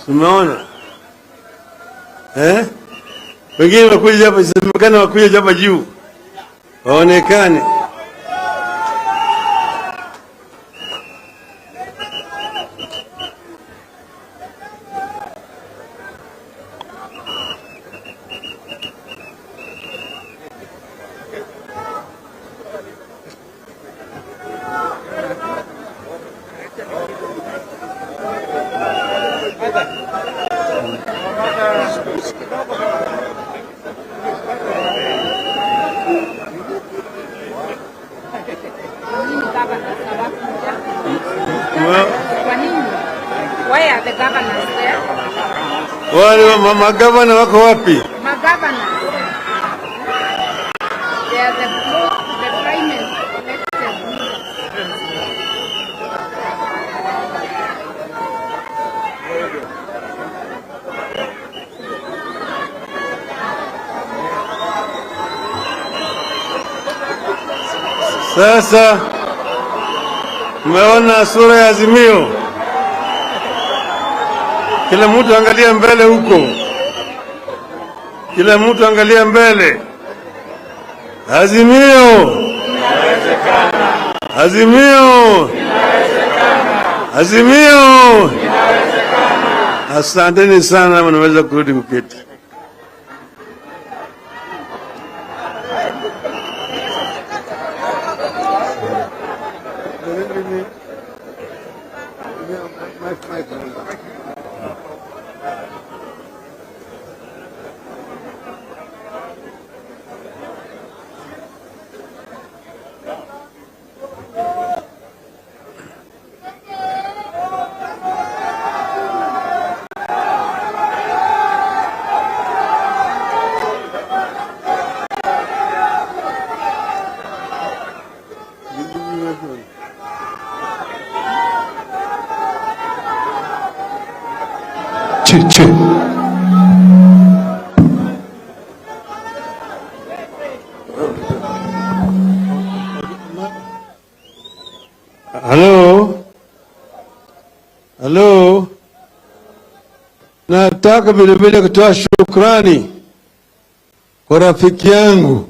Umeona? Eh? Wengine wakuja hapa, semekana wakuja hapa juu waonekane. Why are the governors there? Wale magavana wako wapi? Magavana. They are the primary elected leaders. Sasa mmeona sura ya Azimio. Kila mtu angalia mbele huko. Kila mtu angalia mbele. Azimio! Inawezekana. Azimio! Inawezekana. Azimio! Inawezekana. Asanteni sana, mnaweza kurudi kuketi. Halo, halo, nataka vile vile kutoa shukrani kwa rafiki yangu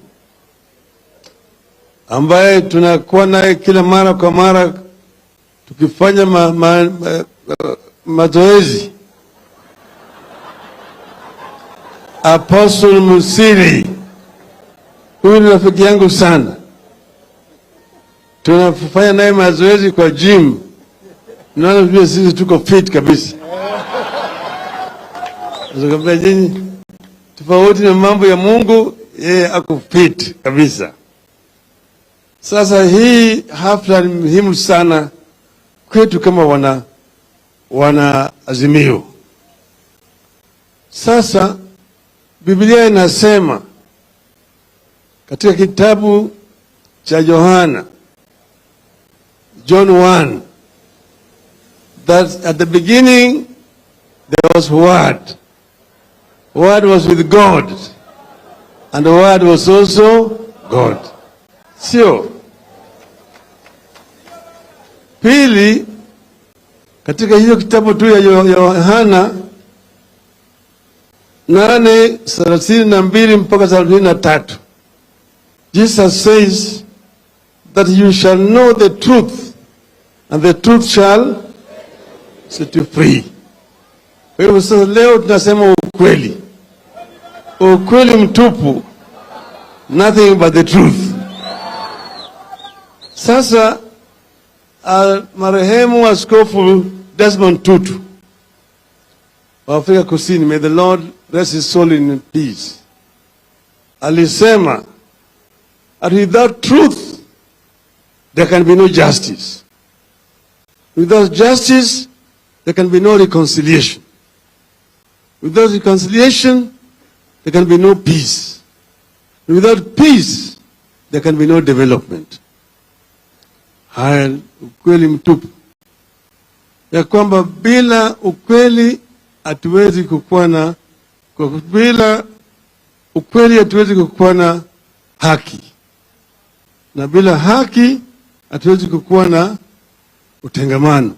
ambaye tunakuwa naye kila mara kwa mara tukifanya mazoezi, Apostle Musili. Huyu ni rafiki yangu sana, tunafanya naye mazoezi kwa gym. Naona vile sisi tuko fit kabisa. Nakwambia nyinyi, tofauti na mambo ya Mungu, yeye ako fit kabisa. Sasa hii hafla ni muhimu sana kwetu kama wana Azimio. Sasa Biblia inasema katika kitabu cha Yohana, John 1, that at the beginning there was Word. Word was with God, and the Word was also God. Sio. Pili, katika hiyo kitabu tu ya Yohana 8:32 mpaka 33, Jesus says that you shall know the truth, and the truth shall set you free. Kwa hivyo sasa leo tunasema ukweli, ukweli mtupu, nothing but the truth. Sasa marehemu Askofu Desmond Tutu wa Afrika Kusini, may the Lord rest his soul in peace, alisema that without truth there can be no justice. Without justice there can be no reconciliation. Without reconciliation there can be no peace. Without peace there can be no development. Haya, ukweli mtupu ya kwamba bila ukweli hatuwezi kukuwa na, bila ukweli hatuwezi kukuwa na haki, na bila haki hatuwezi kukuwa na utengamano.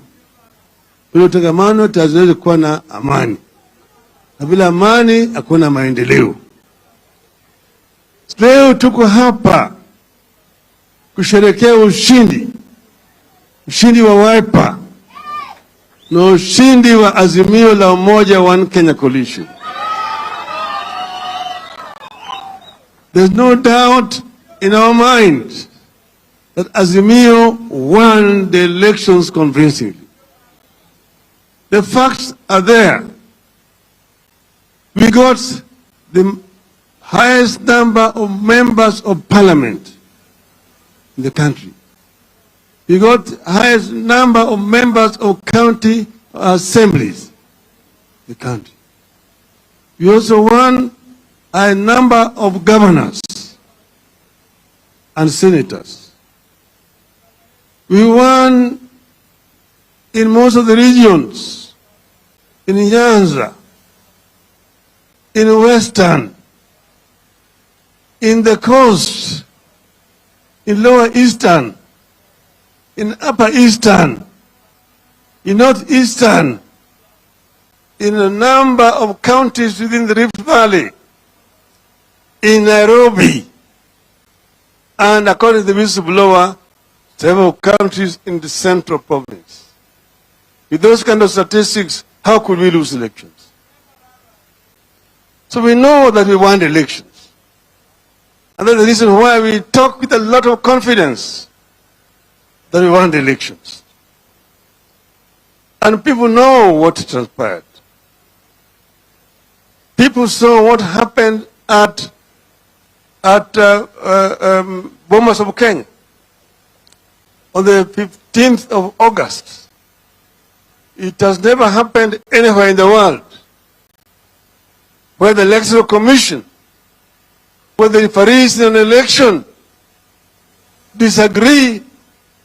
Bila utengamano hatuwezi kuwa na amani, na bila amani hakuna maendeleo. Leo tuko hapa kusherehekea ushindi, ushindi wa Wiper na ushindi wa Azimio la Umoja One Kenya Coalition. There's no doubt in our minds that Azimio won the elections convincingly. The facts are there. We got the highest number of members of parliament in the country. We got highest number of members of county assemblies in the country. We also won a number of governors and senators. We won in most of the regions, in Nyanza, in Western, in the coast, in Lower Eastern, in Upper Eastern, in Northeastern, in a number of counties within the Rift Valley, in Nairobi, and according to the whistleblower, several countries in the central province. With those kind of statistics, How could we lose elections? So we know that we want elections. And that's the reason why we talk with a lot of confidence that we want elections. And people know what transpired. People saw what happened at Bomas of Kenya on the 15th of August. It has never happened anywhere in the world where the Electoral Commission, where the referees in an election disagree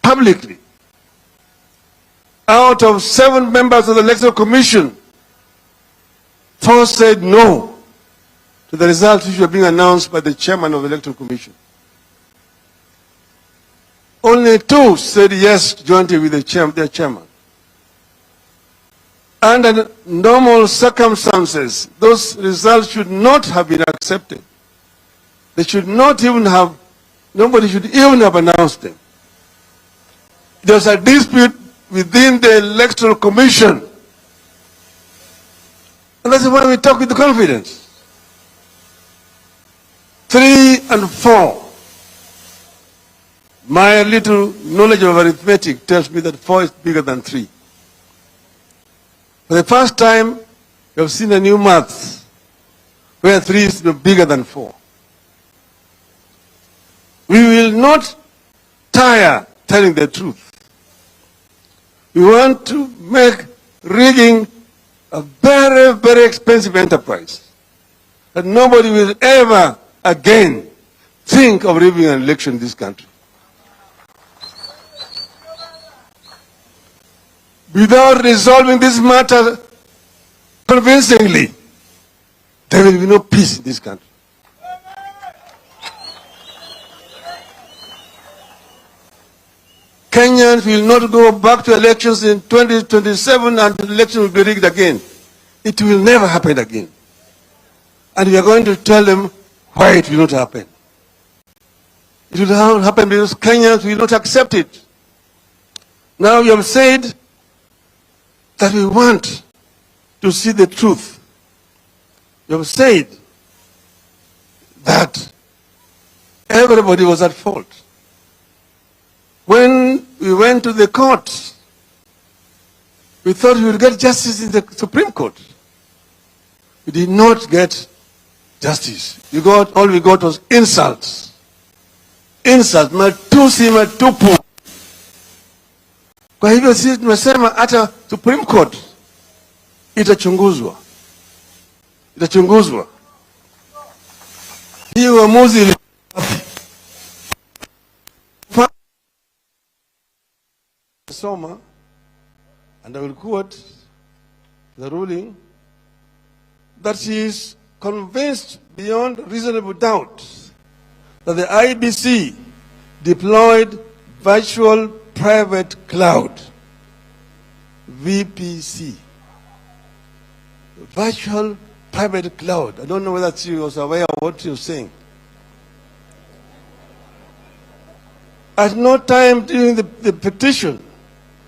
publicly. Out of 7 members of the Electoral Commission, 4 said no to the results which were being announced by the chairman of the Electoral Commission. Only 2 said yes jointly with their chairman. Under normal circumstances, those results should not have been accepted. They should not even have, nobody should even have announced them. There's a dispute within the Electoral Commission. And that's why we talk with confidence. 3 and 4. My little knowledge of arithmetic tells me that 4 is bigger than 3. For the first time, you have seen a new math where 3 is bigger than 4. We will not tire telling the truth. We want to make rigging a very, very expensive enterprise that nobody will ever again think of rigging an election in this country. Without resolving this matter convincingly, there will be no peace in this country. Kenyans will not go back to elections in 2027 and the election will be rigged again. It will never happen again. And we are going to tell them why it will not happen. It will not happen because Kenyans will not accept it. Now we have said that we want to see the truth. We have said that everybody was at fault. When we went to the court, we thought we would get justice in the Supreme Court. We did not get justice. All we got was insults. Insults, matusi matupu. Kwa hivyo sisi tumesema hata Supreme Court itachunguzwa. Itachunguzwa. Hii uamuzi Soma, and I will quote the ruling, that she is convinced beyond reasonable doubt that the IEBC deployed virtual private cloud, VPC. Virtual private cloud. I don't know whether she was aware of what she was saying. At no time during the petition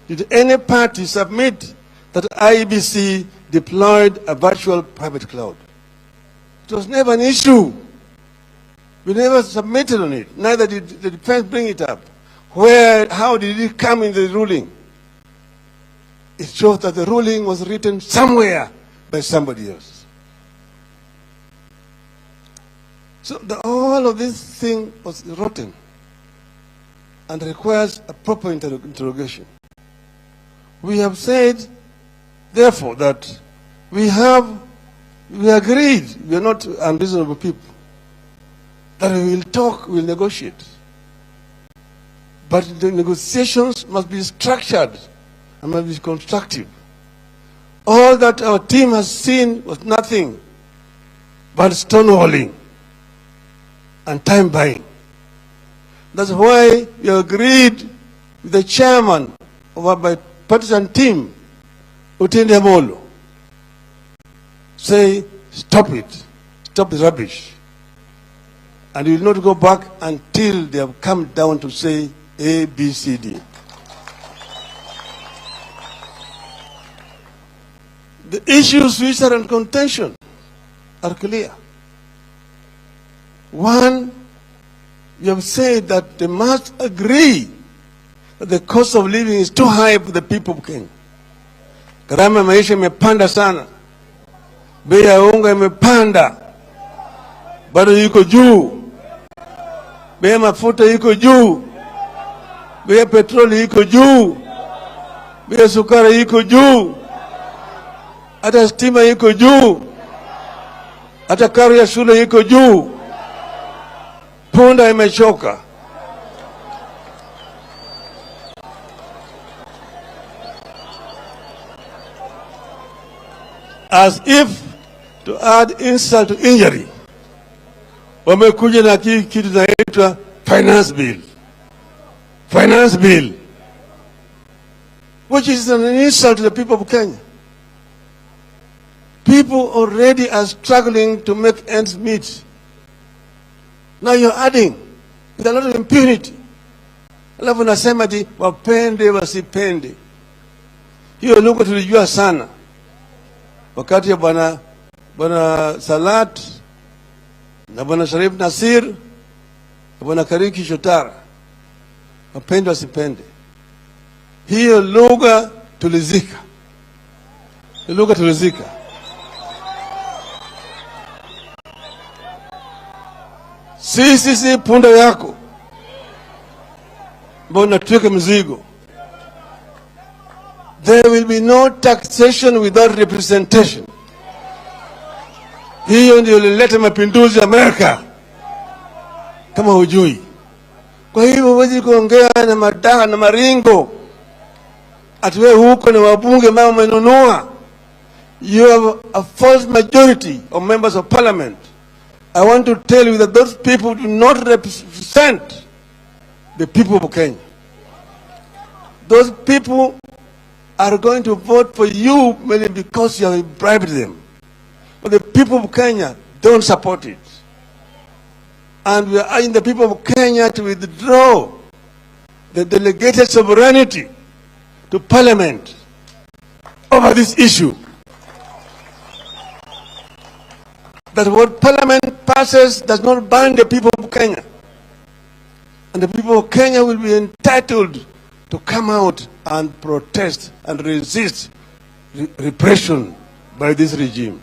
did any party submit that IEBC deployed a virtual private cloud. It was never an issue. We never submitted on it. Neither did the defense bring it up. Where, how did it come in the ruling? It shows that the ruling was written somewhere by somebody else. So all of this thing was rotten and requires a proper interrogation. We have said, therefore, that we agreed, we are not unreasonable people, that we will talk, we will negotiate. But the negotiations must be structured and must be constructive. All that our team has seen was nothing but stonewalling and time buying. That's why we agreed with the chairman of our bipartisan team, Otiende Amollo, say, stop it, stop the rubbish. And we will not go back until they have come down to say A, B, C, D. The issues which are in contention are clear. One, you have said that they must agree that the cost of living is too high for the people of Kenya. Gharama ya maisha imepanda sana, bei ya unga imepanda, bado iko juu, bei ya mafuta iko juu, bei ya petroli iko juu, bei ya sukari iko juu, hata stima iko juu, hata karo ya shule iko juu. Punda imechoka. As if to add insult to injury, wamekuja na kitu inaitwa finance bill. Finance bill, which is an insult to the people of Kenya. People already are struggling to make ends meet. Now you're adding with a lot of impunity. Alafu nasema ati wapende wasipende. Hiyo lugha tulijua sana wakati ya bwana Salat na bwana Sharif Nasir na bwana Kariuki Chotara, wapende wasipende. Hiyo lugha tulizika. Hiyo lugha tulizika. Sisi si punda yako ambao unatwika mzigo. There will be no taxation without representation. Hiyo ndio ilileta mapinduzi ya Amerika, kama hujui. Kwa hivyo huwezi kuongea na madaha na maringo ati wewe huko ni wabunge ambao umenunua. You have a false majority of members of parliament. I want to tell you that those people do not represent the people of Kenya. Those people are going to vote for you mainly because you have bribed them. But the people of Kenya don't support it. And we are urging the people of Kenya to withdraw the delegated sovereignty to parliament over this issue. That what parliament passes does not bind the people of Kenya. And the people of Kenya will be entitled to come out and protest and resist repression by this regime.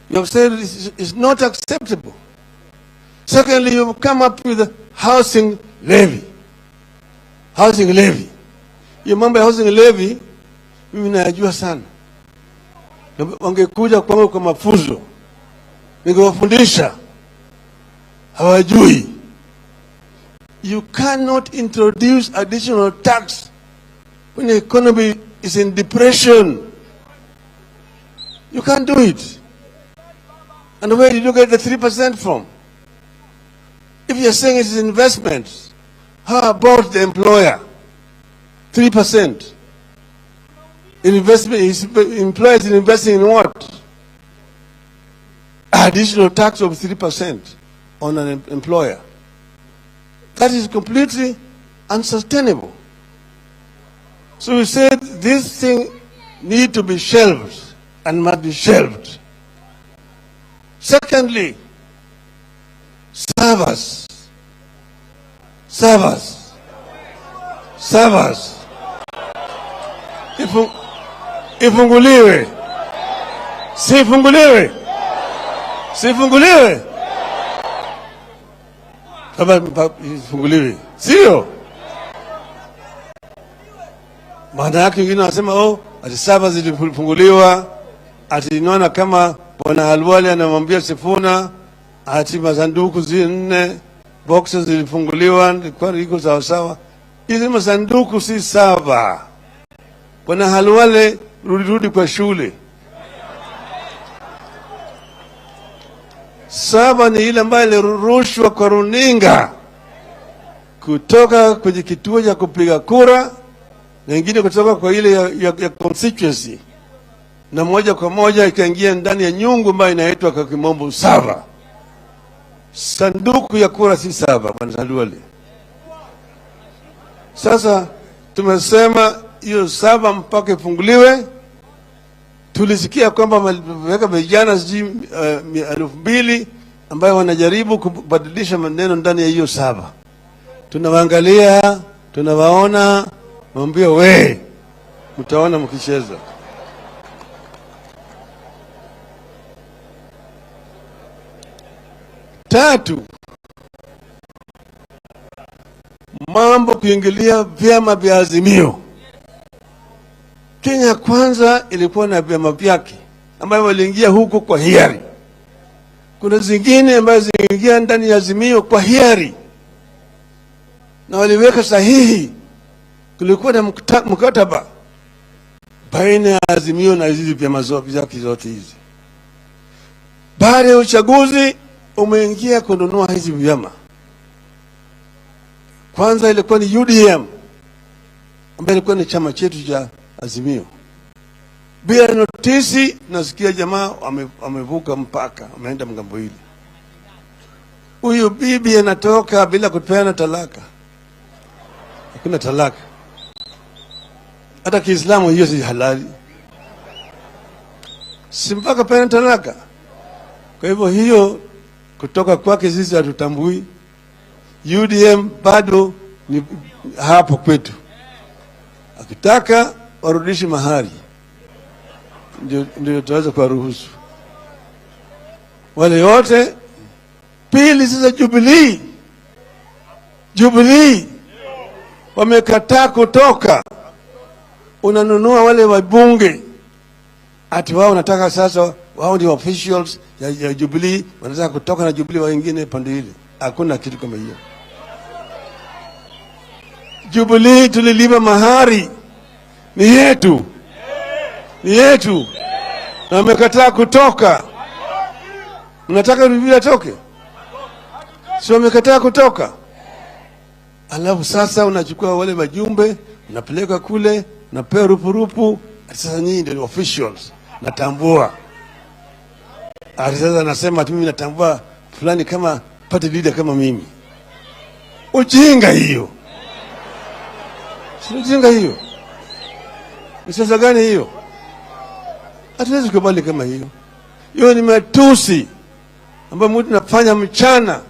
You have said this is not acceptable. Secondly, you have come up with a housing levy. Housing levy. You remember housing levy? Mimi najua sana. Wangekuja kwangu kwa mafunzo, ningewafundisha. Hawajui. You cannot introduce additional tax when the economy is in depression. You can't do it. And where did you get the 3% from? If you're saying it is investment, how about the employer? 3%. Investment is employers investing in what? Additional tax of 3% on an employer. That is completely unsustainable. So we said this thing need to be shelved and must be shelved. Secondly, servers. Servers. Servers. Ifunguliwe. Sifunguliwe. Sifunguliwe. Kama ifunguliwe. Sio? Maana yake wengine wanasema oh, ati servers zilifunguliwa, ati inaona kama Bwana Halwali anamwambia Sifuna ati masanduku zi 4 boxes zilifunguliwa, ilikuwa iko sawa sawa. Hizi masanduku si saba. Bwana Halwale, rudi kwa shule. Saba ni ile ambayo ilirushwa kwa runinga kutoka kwenye kituo cha kupiga kura na nyingine kutoka kwa ile ya constituency, na moja kwa moja ikaingia ndani ya nyungu ambayo inaitwa kwa kimombo saba. Sanduku ya kura si saba, Bwana Halwale. Sasa tumesema hiyo saba mpaka ifunguliwe. Tulisikia kwamba wameweka vijana sijui 2000 ambayo wanajaribu kubadilisha maneno ndani ya hiyo saba. Tunawaangalia, tunawaona, mwambie we, mtaona mkicheza. Tatu, mambo kuingilia vyama vya Azimio. Kenya Kwanza ilikuwa na vyama vyake ambayo waliingia huko kwa hiari. Kuna zingine ambazo ziliingia ndani ya Azimio kwa hiari na waliweka sahihi. Kulikuwa na mkataba baina ya Azimio na hizi vyama vyake zote hizi. Baada ya uchaguzi umeingia kununua hizi vyama. Kwanza ilikuwa ni UDM ambayo ilikuwa ni chama chetu cha Azimio. Bila notisi nasikia jamaa amevuka mpaka, ameenda mgambo hili. Huyu bibi anatoka bila kupeana talaka. Hakuna talaka. Hata Kiislamu hiyo si halali. Si mpaka peana talaka. Kwa hivyo hiyo kutoka kwake sisi hatutambui. UDM bado ni hapo kwetu. Akitaka warudishi mahari ndio tutaweza kuwaruhusu wale wote. Pili, sasa Jubilee wamekataa kutoka. Unanunua wale wabunge ati wao wanataka sasa, wao ndio officials ya Jubilee, wanataka kutoka na Jubilee wengine pande ile. Hakuna kitu kama hiyo. Jubilee tulilipa mahari, ni yetu, ni yetu, na wamekataa kutoka. Mnataka Jubilee atoke? Si wamekataa kutoka. Alafu sasa unachukua wale wajumbe, unapeleka kule, unapewa rupurupu. Sasa nyinyi ndio officials, natambua. Sasa nasema mimi natambua fulani kama party leader kama mimi. Ujinga hiyo. Si ujinga hiyo. Ni sasa gani hiyo? Hatuwezi kukubali kama hiyo. Hiyo ni matusi ambayo mtu anafanya mchana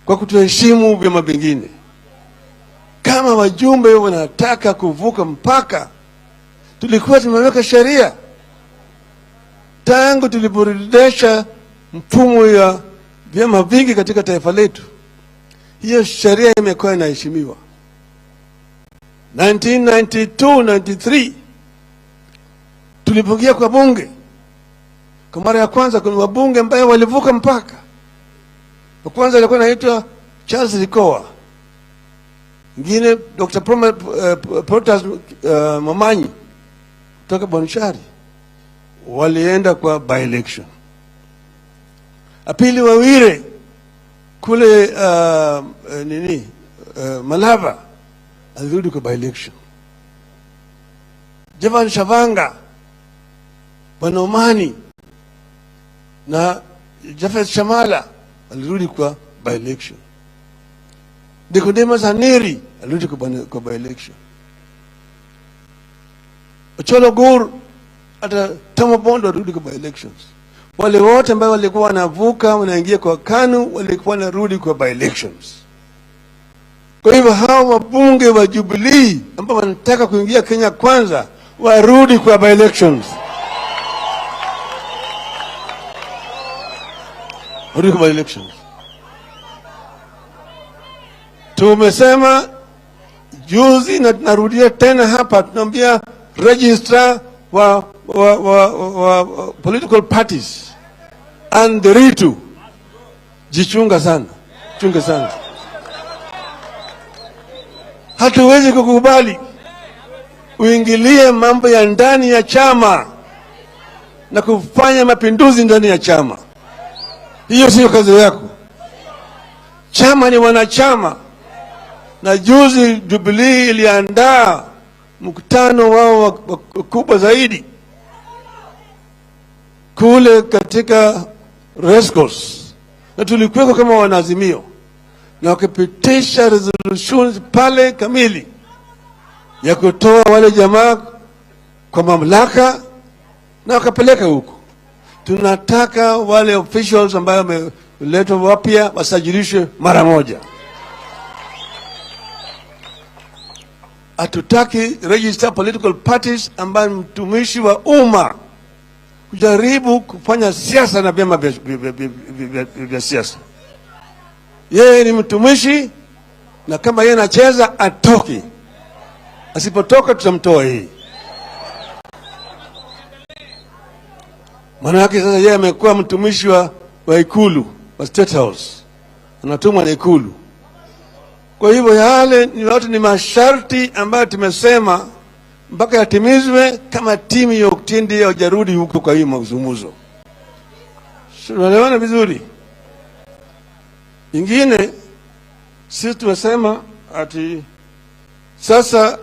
kwa kutoheshimu vyama vingine. Kama wajumbe wanataka kuvuka mpaka, tulikuwa tumeweka sheria tangu tuliporejesha mfumo ya vyama vingi katika taifa letu. Hiyo sheria imekuwa inaheshimiwa. 1992-93 tulipoingia kwa bunge kwa mara ya kwanza, kuna wabunge ambao walivuka mpaka. Wa kwanza alikuwa anaitwa Charles Likoa, mwingine Dr. Protas Mamanyi kutoka Bonchari, walienda kwa by election. Apili Wawire kule Malava alirudi kwa by election. Jevan Shavanga, Bwana Omani na Jafet Shamala alirudi kwa by election. Nicodemus Haneri alirudi kwa by election. Ocholo Gur hata Tomo Bondo alirudi kwa by elections. Wale wote ambao walikuwa wanavuka wanaingia kwa KANU walikuwa wanarudi kwa by elections. Kwa hivyo hao wabunge wa Jubilee ambao wanataka kuingia Kenya Kwanza warudi kwa by elections. Warudi kwa by elections. Tumesema juzi na tunarudia tena hapa, tunaambia registrar wa political parties and the RITU, jichunga sana, chunga sana. Hatuwezi kukubali uingilie mambo ya ndani ya chama na kufanya mapinduzi ndani ya chama. Hiyo sio kazi yako. Chama ni wanachama. Na juzi Jubilee iliandaa mkutano wao kubwa zaidi kule katika Racecourse, na tulikuwa kama wanaazimio, na wakipitisha resolutions pale kamili ya kutoa wale jamaa kwa mamlaka na wakapeleka huko. Tunataka wale officials ambao wameletwa wapya wasajilishwe mara moja. Hatutaki register political parties ambayo mtumishi wa umma kujaribu kufanya siasa na vyama vya siasa. Yeye ni mtumishi, na kama yeye anacheza atoke. Asipotoka tutamtoa yeye. Maana yake sasa yeye amekuwa mtumishi wa Ikulu, wa State House. Anatumwa na Ikulu. Kwa hivyo yale ni watu, ni masharti ambayo tumesema mpaka yatimizwe kama timu ya Oktindi haijarudi huko kwa hiyo mazungumzo. Tunaelewana vizuri? Ingine sisi tumesema ati sasa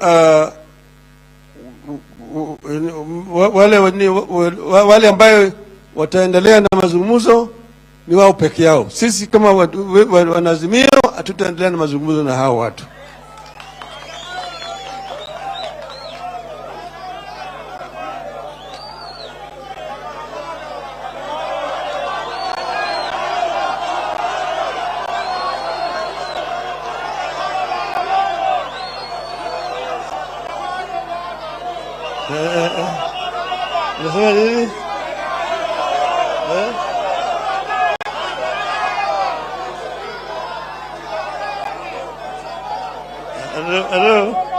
wale ambayo wataendelea na mazungumzo ni wao peke yao. Sisi kama wanaazimio hatutaendelea na mazungumzo na hao watu. Unasema nini? Hello.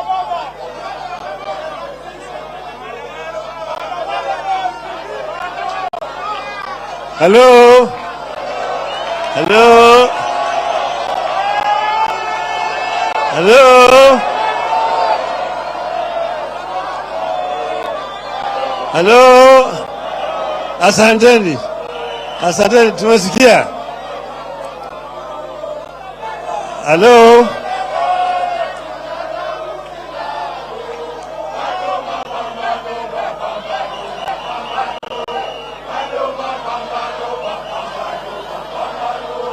Hello. Hello. Hello. Hello. Asanteni. Asanteni, tumesikia. Hello.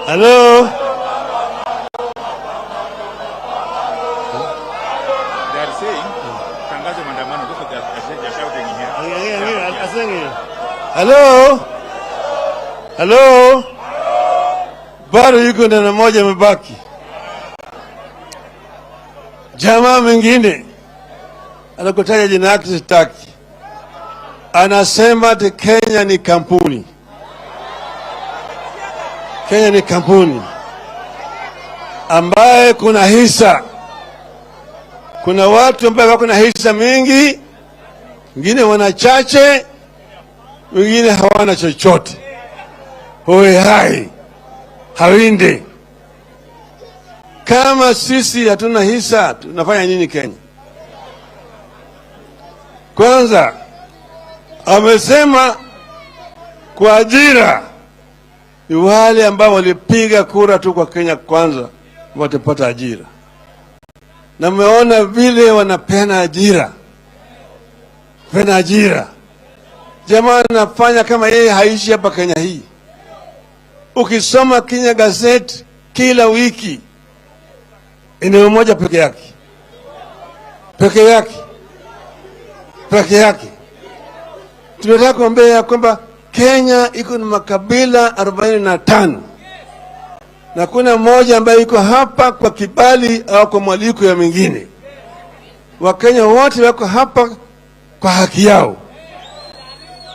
Hello. They are saying, tangazo maandamano, that's what they are shouting here. Hello. Hello. Bado yuko neno moja imebaki. Jamaa mwingine anakutaja jina lake sitaki. Anasema ati Kenya ni kampuni. Kenya ni kampuni ambaye kuna hisa. Kuna watu ambao wako na hisa mingi, wengine wana chache, wengine hawana chochote. Hoi hai, hawinde. Kama sisi hatuna hisa, tunafanya nini Kenya? Kwanza, amesema kwa ajira ni wale ambao walipiga kura tu kwa Kenya Kwanza watapata ajira. Na mmeona vile wanapena ajira. Pena ajira. Jamaa anafanya kama yeye haishi hapa Kenya hii. Ukisoma Kenya Gazette kila wiki, eneo moja peke yake. Peke yake. Peke yake. Tunataka kuambia kwamba Kenya iko na makabila 45. Na kuna mmoja ambaye yuko hapa kwa kibali au kwa mwaliko ya mingine. Wakenya wote wako hapa kwa haki yao.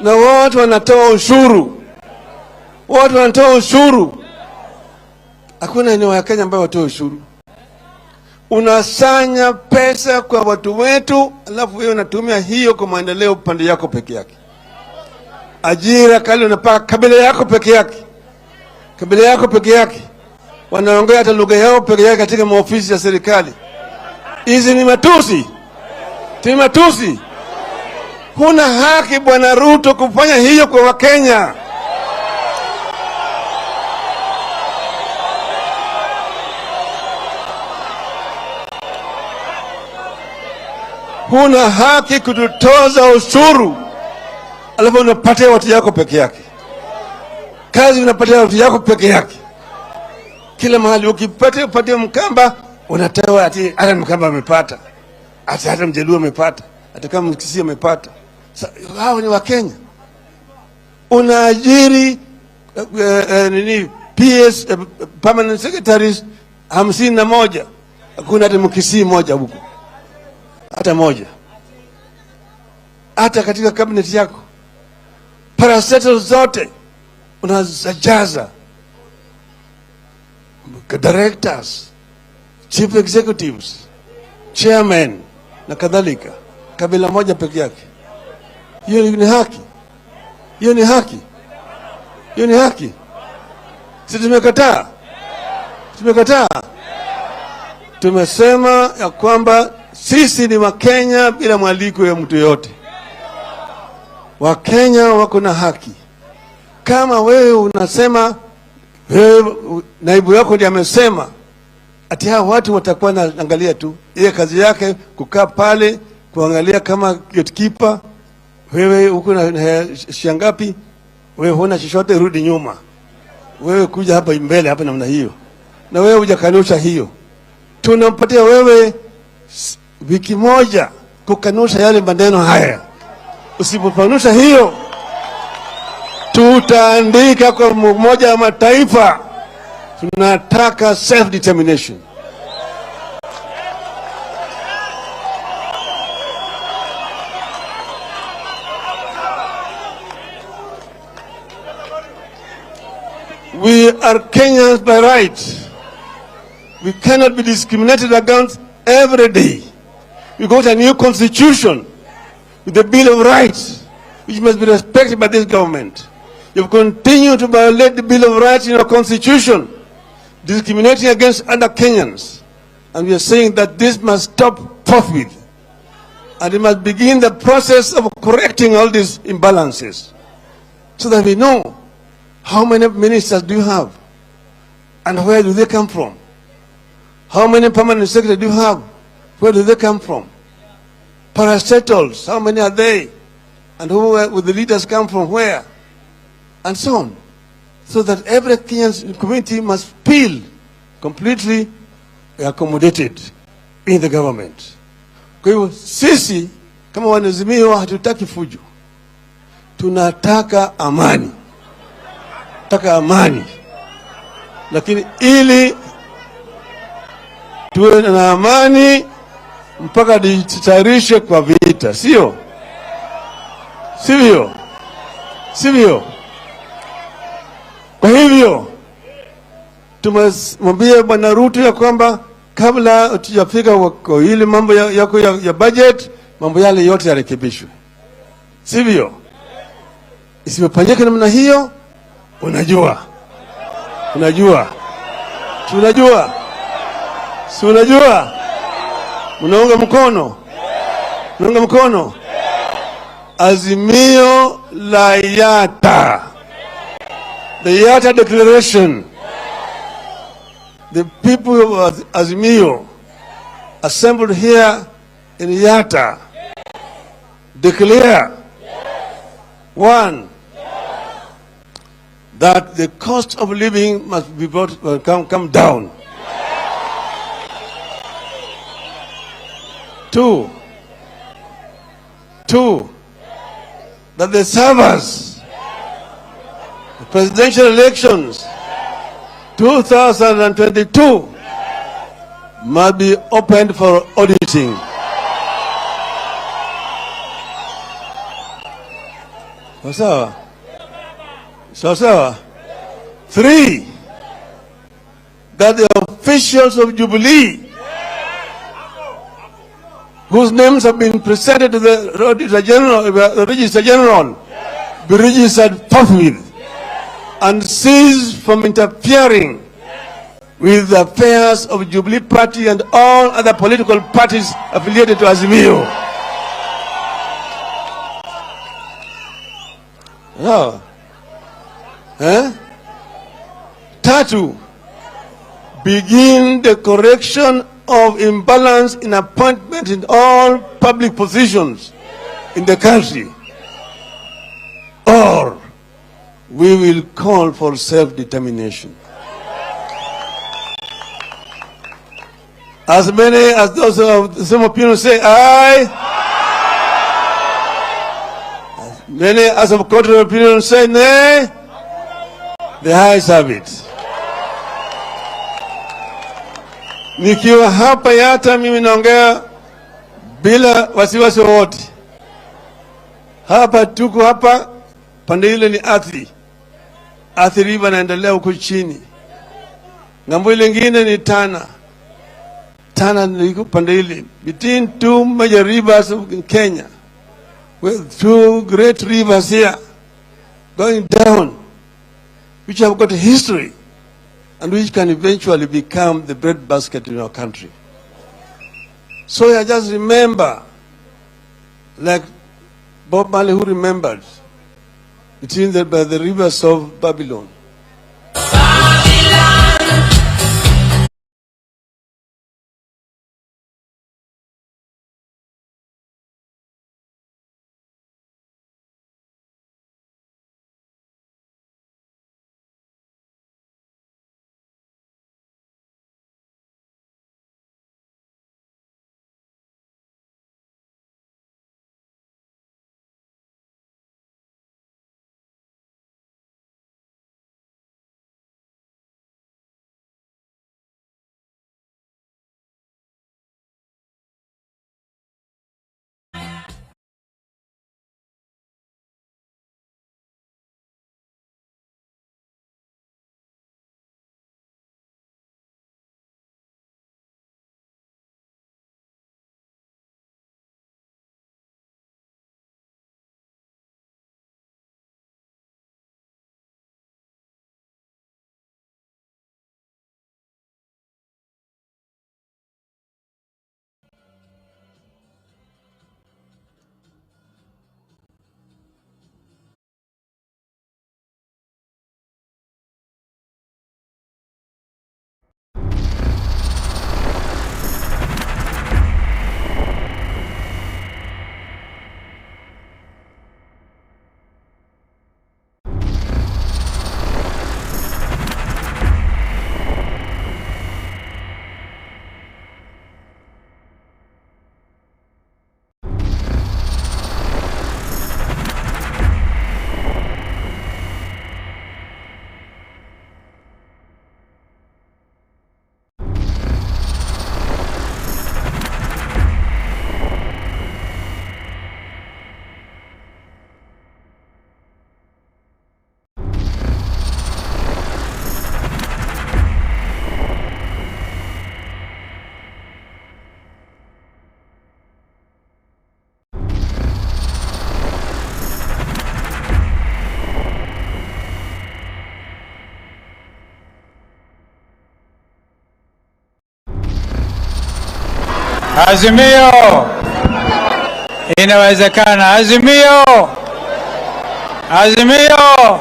Na wote wanatoa ushuru. Wote wanatoa ushuru. Hakuna eneo ya Kenya ambayo watoa ushuru. Unasanya pesa kwa watu wetu, alafu wewe unatumia hiyo kwa maendeleo pande yako peke yake. Ajira kali unapaka kabila yako peke yake. Kabila yako peke yake. Wanaongea hata lugha yao peke yake katika maofisi ya serikali. Hizi ni matusi. Ni matusi. Huna haki Bwana Ruto kufanya hiyo kwa Wakenya. Huna haki kututoza ushuru. Alafu unapatia watu yako peke yake. Kazi unapatia watu yako peke yake. Kila mahali ukipatia upatie Mkamba, unatoa ati hata Mkamba amepata. Hata Mjaluo amepata, hata kama Mkisii amepata. Hao ni Wakenya. Unaajiri nini PS permanent secretaries 51, hakuna hata Mkisii moja huko, hata moja. Hata katika cabinet yako parastatals zote unazajaza, directors, chief executives, chairman na kadhalika, kabila moja peke yake. Hiyo ni haki? Hiyo ni haki? Hiyo ni haki? Si tumekataa? Tumekataa. Tumesema ya kwamba sisi ni Wakenya bila mwaliko ya mtu yote. Wakenya wako na haki. Kama wewe unasema, wewe naibu yako ndiye amesema ati hao watu watakuwa naangalia tu, yeye kazi yake kukaa pale kuangalia kama gatekeeper. Wewe uko na shangapi? Wewe huna chochote, rudi nyuma. Wewe kuja hapa mbele hapa namna hiyo, na wewe hujakanusha hiyo. Tunampatia wewe wiki moja kukanusha yale maneno haya. Usipokanusha hiyo, tutaandika kwa Umoja wa Mataifa, tunataka self determination. We are Kenyans by right. We cannot be discriminated against every day. We got a new constitution with the Bill of Rights, which must be respected by this government. You've continued to violate the Bill of Rights in our constitution, discriminating against other Kenyans. And we are saying that this must stop forthwith. And it must begin the process of correcting all these imbalances, so that we know how many ministers do you have, and where do they come from? How many permanent secretaries do you have? Where do they come from? Parastatals, how many are they? And who will the leaders come from where? And so on. So that every Kenyan community must feel completely accommodated in the government. Kwa hivyo sisi kama wanaazimio hatutaki fujo. Tunataka amani. Tunataka amani. Lakini ili tuwe na amani mpaka tujitayarishe kwa vita, sio? Sivyo? Sivyo? Kwa hivyo tumemwambia Bwana Ruto ya kwamba kabla hatujafika kwa ile mambo yako ya budget, mambo yale yote yarekebishwe. Sivyo? Isipofanyika namna hiyo, unajua. Unajua. Tunajua. Si unajua? Mnaunga mkono? Mnaunga mkono? Azimio la Yatta. The Yatta Declaration. The people of Azimio assembled here in Yatta declare, one, that the cost of living must be brought, come down. Two, that the servers, the presidential elections 2022 must be opened for auditing. Sawa? Sawa? 3, that the officials of Jubilee, whose names have been presented to the Registrar General, be registered forthwith and cease from interfering with the affairs of Jubilee Party and all other political parties affiliated to Azimio. No. Eh? 3, begin the correction of imbalance in appointment in all public positions in the country, or we will call for self-determination. As many as those of the same opinion say aye. As many as of contrary opinion say nay. The ayes have it. Nikiwa hapa Yatta mimi naongea bila wasiwasi wowote. Hapa tuko hapa, pande ile ni Athi. Athi River naendelea huko chini. Ngambo ile nyingine ni Tana. Tana ni pande ile. Between two major rivers of Kenya, with two great rivers here going down, which have got a history and which can eventually become the breadbasket in our country. So I just remember, like Bob Marley, who remembered, between by the rivers of Babylon. Azimio! Inawezekana. Azimio! Azimio!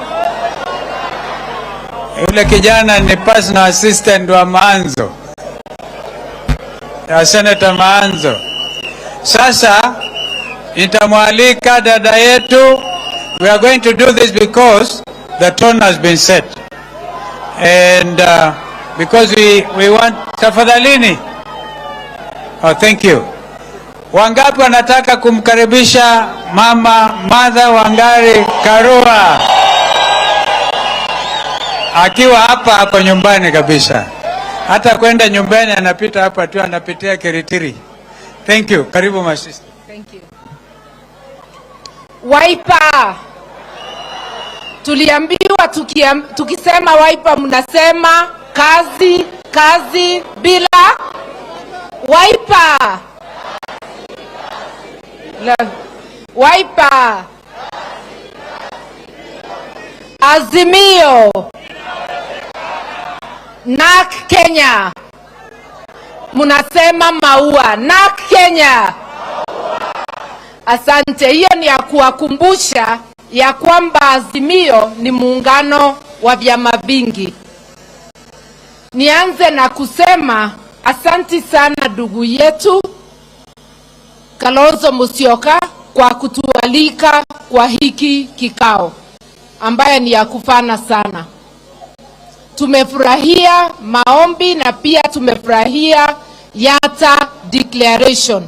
Yule kijana ni personal assistant wa Maanzo, ya Senator Maanzo. Sasa nitamwalika dada yetu. We are going to do this because the tone has been set. And because we want, tafadhalini. Oh, thank you. Wangapi wanataka kumkaribisha Mama Martha Wangari Karua? Akiwa hapa hapo nyumbani kabisa. Hata kwenda nyumbani anapita hapa tu, anapitia Kiritiri. Thank you. Karibu my sister. Thank you. Wiper. Tuliambiwa tukisema Wiper mnasema kazi, kazi bila Wiper. Wiper. Azimio. NARC Kenya. Munasema maua. NARC Kenya. Asante. Hiyo ni ya kuwakumbusha ya kwamba Azimio ni muungano wa vyama vingi. Nianze na kusema asanti sana ndugu yetu Kalonzo Musyoka kwa kutualika kwa hiki kikao ambaye ni ya kufana sana. Tumefurahia maombi na pia tumefurahia Yatta Declaration.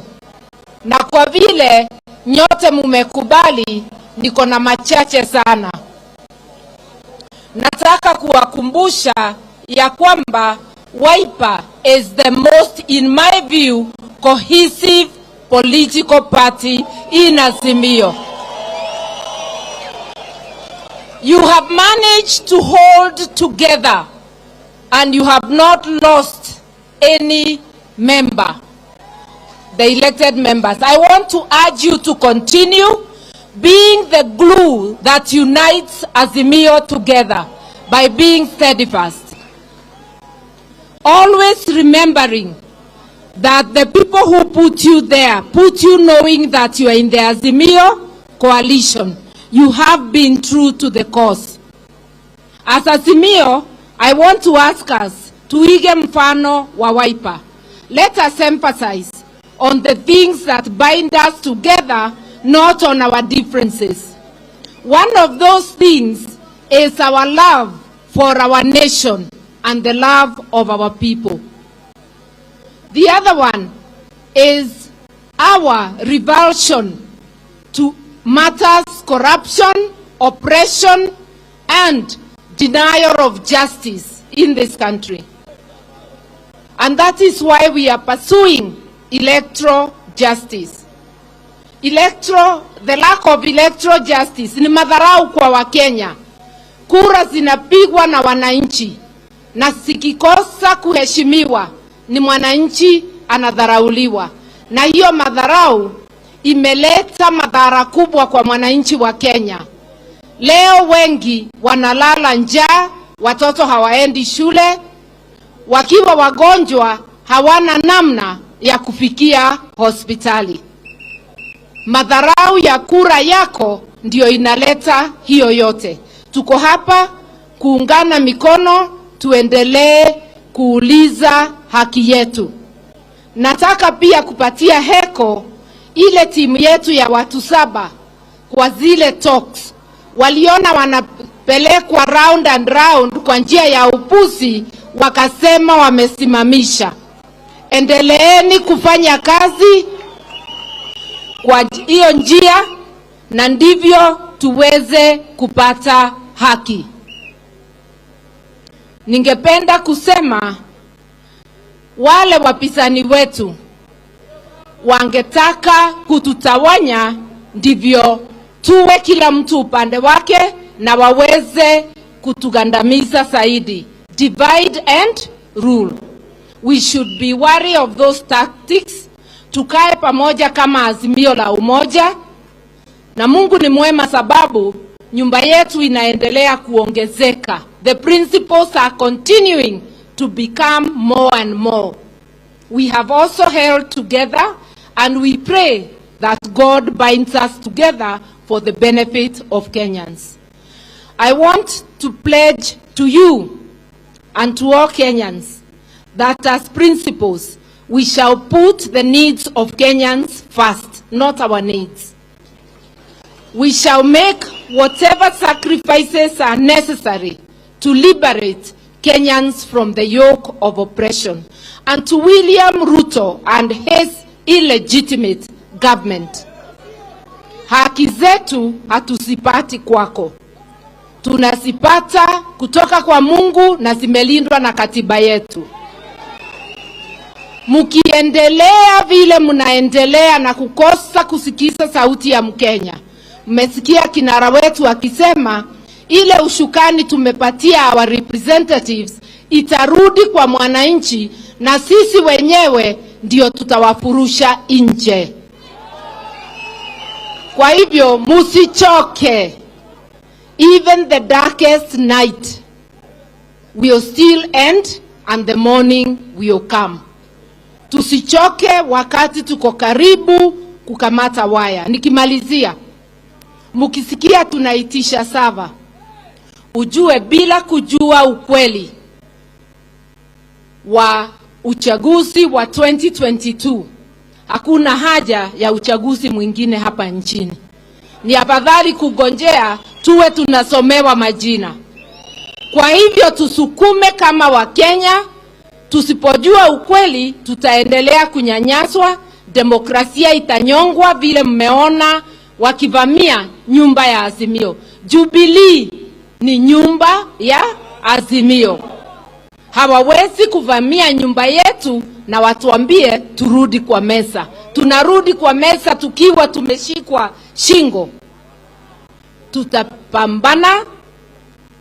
Na kwa vile nyote mumekubali, niko na machache sana. Nataka kuwakumbusha ya kwamba Wiper is the most, in my view, cohesive political party in Azimio. You have managed to hold together and you have not lost any member, the elected members. I want to urge you to continue being the glue that unites Azimio together by being steadfast. Always remembering that the people who put you there, put you knowing that you are in the Azimio coalition. You have been true to the cause. As Azimio, I want to ask us tuige mfano wa Wiper. Let us emphasize on the things that bind us together, not on our differences. One of those things is our love for our nation and the love of our people. The other one is our revulsion to matters corruption, oppression, and denial of justice in this country. And that is why we are pursuing electoral justice. The lack of electoral justice ni madharau kwa Wakenya. Kura zinapigwa na wananchi na zikikosa kuheshimiwa ni mwananchi anadharauliwa, na hiyo madharau imeleta madhara kubwa kwa mwananchi wa Kenya. Leo wengi wanalala njaa, watoto hawaendi shule, wakiwa wagonjwa hawana namna ya kufikia hospitali. Madharau ya kura yako ndiyo inaleta hiyo yote. Tuko hapa kuungana mikono, tuendelee kuuliza haki yetu. Nataka pia kupatia heko ile timu yetu ya watu 7 kwa zile talks. Waliona wanapelekwa round and round kwa njia ya upuzi, wakasema wamesimamisha. Endeleeni kufanya kazi kwa hiyo njia, na ndivyo tuweze kupata haki. Ningependa kusema wale wapinzani wetu wangetaka kututawanya, ndivyo tuwe kila mtu upande wake na waweze kutugandamiza zaidi. Divide and rule. We should be wary of those tactics. Tukae pamoja kama Azimio la Umoja, na Mungu ni mwema sababu nyumba yetu inaendelea kuongezeka. The principles are continuing to become more and more. We have also held together, and we pray that God binds us together for the benefit of Kenyans. I want to pledge to you and to all Kenyans that as principals, we shall put the needs of Kenyans first, not our needs. We shall make whatever sacrifices are necessary to liberate Kenyans from the yoke of oppression, and to William Ruto and his illegitimate government. Haki zetu hatuzipati kwako, tunazipata kutoka kwa Mungu na zimelindwa na katiba yetu. Mkiendelea vile mnaendelea na kukosa kusikiza sauti ya Mkenya, mmesikia kinara wetu akisema ile ushukani tumepatia our representatives itarudi kwa mwananchi, na sisi wenyewe ndio tutawafurusha nje. Kwa hivyo musichoke. Even the darkest night will still end and the morning will come. Tusichoke wakati tuko karibu kukamata waya. Nikimalizia, mukisikia tunaitisha sava, ujue bila kujua ukweli wa uchaguzi wa 2022, hakuna haja ya uchaguzi mwingine hapa nchini. Ni afadhali kugonjea tuwe tunasomewa majina. Kwa hivyo tusukume kama Wakenya, Tusipojua ukweli, tutaendelea kunyanyaswa, demokrasia itanyongwa vile mmeona wakivamia nyumba ya Azimio. Jubilee ni nyumba ya Azimio. Hawawezi kuvamia nyumba yetu na watuambie turudi kwa meza. Tunarudi kwa meza tukiwa tumeshikwa shingo. Tutapambana.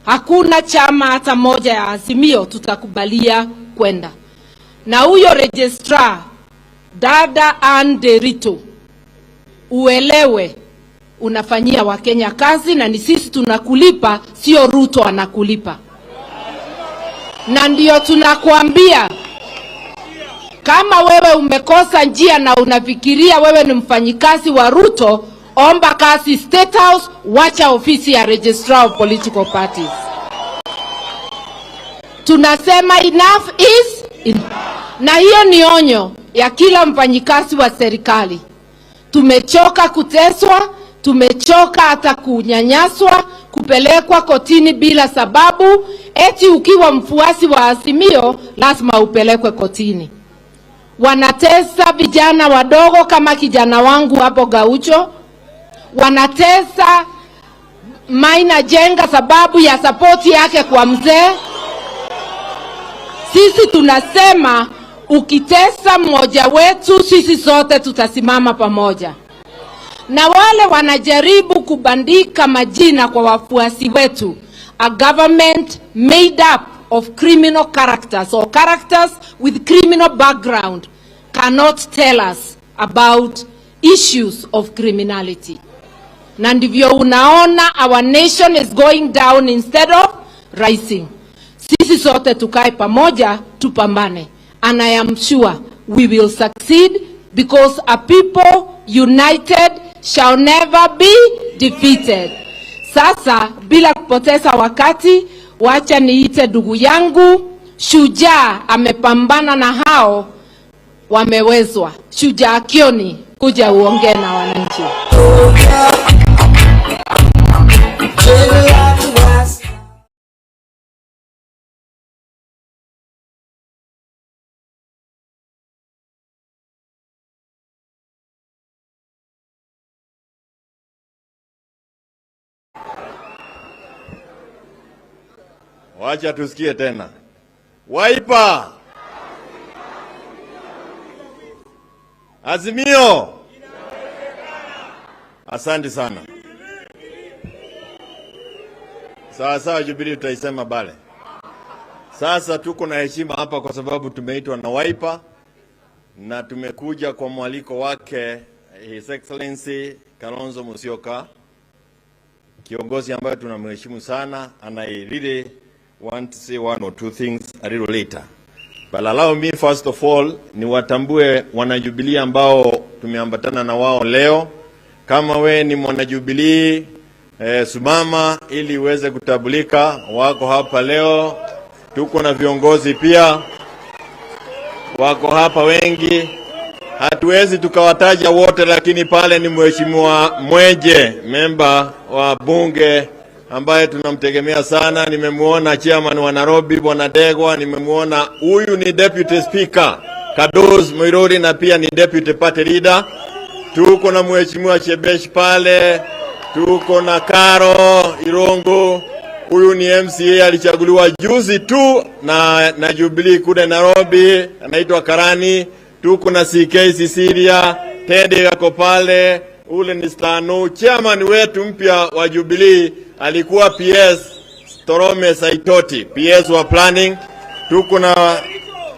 Hakuna chama hata moja ya Azimio tutakubalia kwenda. Na huyo registrar dada Ann Nderitu, uelewe unafanyia Wakenya kazi na ni sisi tunakulipa, sio Ruto anakulipa. Na ndio tunakuambia, kama wewe umekosa njia na unafikiria wewe ni mfanyikazi wa Ruto, omba kazi State House, wacha ofisi ya Registrar of Political Parties. Tunasema enough is enough. Na hiyo ni onyo ya kila mfanyikazi wa serikali. Tumechoka kuteswa, tumechoka hata kunyanyaswa, kupelekwa kotini bila sababu. Eti ukiwa mfuasi wa Azimio lazima upelekwe kotini. Wanatesa vijana wadogo kama kijana wangu hapo Gaucho. Wanatesa Maina Jenga sababu ya sapoti yake kwa mzee. Sisi tunasema ukitesa mmoja wetu, sisi sote tutasimama pamoja. Na wale wanajaribu kubandika majina kwa wafuasi wetu, a government made up of criminal characters or characters with criminal background cannot tell us about issues of criminality. Na ndivyo unaona our nation is going down instead of rising. Sisi sote tukae pamoja, tupambane. And I am sure we will succeed because a people united shall never be defeated. Sasa bila kupoteza wakati, wacha niite ndugu yangu shujaa, amepambana na hao wamewezwa. Shujaa Kioni, kuja uongee na wananchi. Wacha tusikie tena. Wiper! Azimio! Asante sana. Sawa sawa, Jubilee tutaisema bale. Sasa tuko na heshima hapa kwa sababu tumeitwa na Wiper na tumekuja kwa mwaliko wake His Excellency Kalonzo Musyoka, kiongozi ambaye tunamheshimu sana, and I really want to say one or two things a little later. But allow me first of all niwatambue wanajubilee ambao tumeambatana na wao leo. Kama we ni mwanajubilee, simama ili uweze kutambulika. Wako hapa leo. Tuko na viongozi pia wako hapa wengi. Hatuwezi tukawataja wote, lakini pale ni Mheshimiwa Mwenje, memba wa bunge ambaye tunamtegemea sana. Nimemuona chairman wa Nairobi Bwana Degwa, nimemuona huyu ni deputy speaker Kadoz Muiruri na pia ni deputy party leader. Tuko na Mheshimiwa Shebesh pale, tuko na Karo Irungu, huyu ni MCA alichaguliwa juzi tu na Jubilee kule Nairobi, anaitwa Karani. Tuko na CK Cecilia, Tede yako pale, ule ni Stano, chairman wetu mpya wa Jubilee alikuwa PS Torome Saitoti, PS wa planning. Tuko na,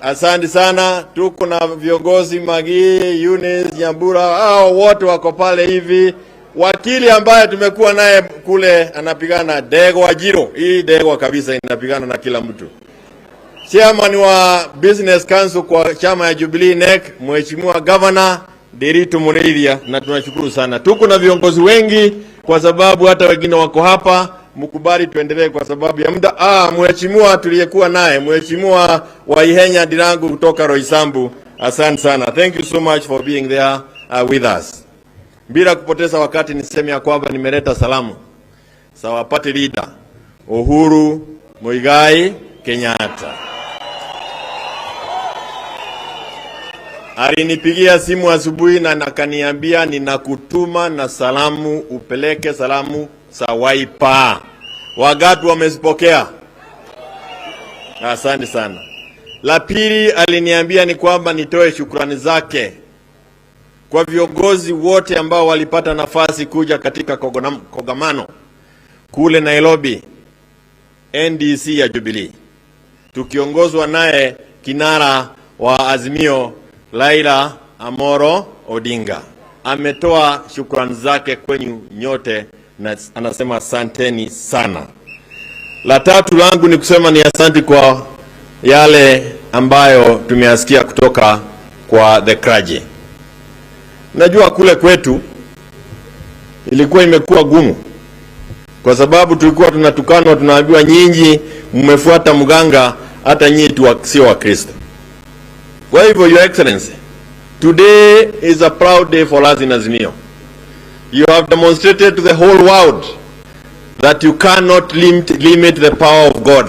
asante sana, tuko na viongozi Magi, Eunice, Nyambura, hao wote wako pale hivi. Wakili ambaye tumekuwa naye kule anapigana Degwa Jiro, hii Degwa kabisa inapigana na kila mtu. Chairman wa Business Council kwa chama ya Jubilee NEC, Mheshimiwa Governor Nderitu Mureithia, na tunashukuru sana. Tuko na viongozi wengi kwa sababu hata wengine wako hapa, mkubali tuendelee kwa sababu ya muda. Mheshimiwa tuliyekuwa naye, Mheshimiwa Waihenya Ndirangu kutoka Roysambu, asante sana. Thank you so much for being there with us. Bila kupoteza wakati niseme ya kwamba nimeleta salamu za party leader Uhuru Muigai Kenyatta. Alinipigia simu asubuhi na akaniambia ninakutuma na salamu, upeleke salamu za Wiper. Wangapi wamezipokea? Asante sana. La pili aliniambia ni kwamba nitoe shukrani zake kwa viongozi wote ambao walipata nafasi kuja katika kongamano kule Nairobi, NDC ya Jubilee, tukiongozwa naye kinara wa Azimio Raila Amolo Odinga. Ametoa shukrani zake kwenyu nyote na anasema asanteni sana. La tatu langu ni kusema ni asante kwa yale ambayo tumeyasikia kutoka kwa the clergy. Najua kule kwetu ilikuwa imekuwa gumu kwa sababu tulikuwa tunatukanwa, tunaambiwa nyinyi mmefuata mganga, hata nyinyi tu sio wa Kristo. Kwa hivyo, Your Excellency, today is a proud day for us in Azimio. You have demonstrated to the whole world that you cannot limit the power of God.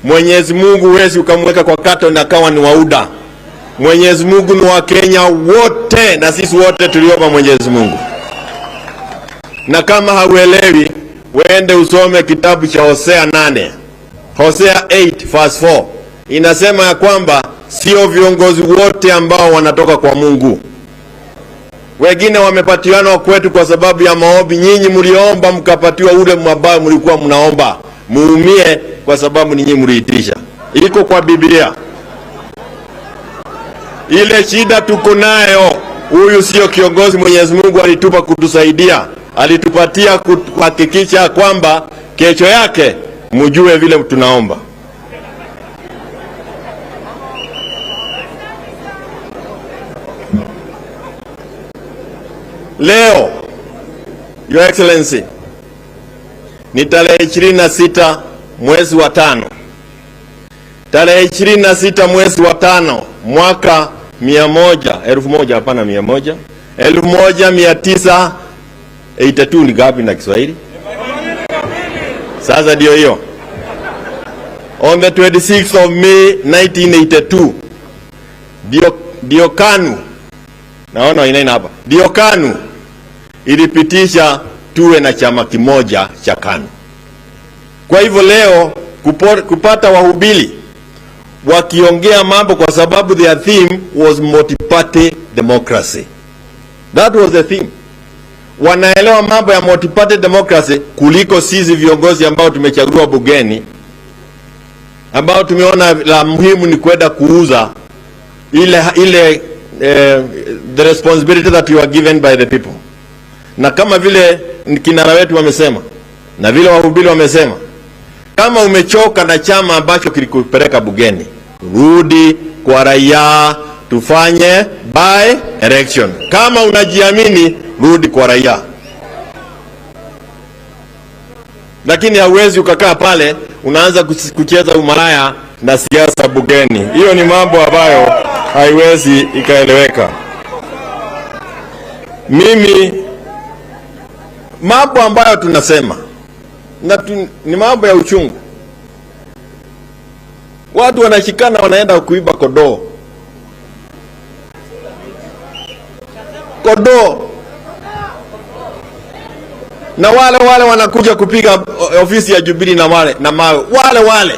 Mwenyezi Mungu huwezi ukamweka kwa kato na akawa ni wauda. Mwenyezi Mungu ni wa Kenya wote, na sisi wote tuliomba Mwenyezi Mungu. Na kama hauelewi, wende usome kitabu cha Hosea 8. Hosea 8 verse 4 inasema ya kwamba sio viongozi wote ambao wanatoka kwa Mungu. Wengine wamepatiana kwetu kwa sababu ya maombi. Nyinyi mliomba mkapatiwa ule ambao mlikuwa mnaomba. Muumie kwa sababu ninyi mliitisha. Iko kwa Biblia. Ile shida tuko nayo, huyu sio kiongozi Mwenyezi Mungu alitupa kutusaidia. Alitupatia kuhakikisha kwamba kesho yake mjue vile tunaomba. Leo, Your Excellency, ni tarehe 26 mwezi wa 5. Tarehe 26 mwezi wa 5 mwaka 1982 ni gapi na Kiswahili? Sasa ndio hiyo. On the 26th of May 1982, ndio KANU, naona inaina hapa, ndio KANU ilipitisha tuwe na chama kimoja cha KANU. Kwa hivyo leo kupata wahubiri wakiongea mambo, kwa sababu their theme was multi-party democracy. That was the theme. Wanaelewa mambo ya multi-party democracy kuliko sisi viongozi ambao tumechaguliwa bugeni, ambao tumeona la muhimu ni kwenda kuuza ile the responsibility that you are given by the people. Na kama vile kinara wetu wamesema na vile wahubiri wamesema, kama umechoka na chama ambacho kilikupeleka bugeni, rudi kwa raia, tufanye by election. Kama unajiamini, rudi kwa raia. Lakini hauwezi ukakaa pale unaanza kucheza umalaya na siasa bugeni. Hiyo ni mambo ambayo haiwezi ikaeleweka. Mimi mambo ambayo tunasema na ni mambo ya uchungu. Watu wanashikana wanaenda kuiba kodoo. Kodoo. Na wale wale wanakuja kupiga ofisi ya Jubilee na wale na mawe. Wale wale.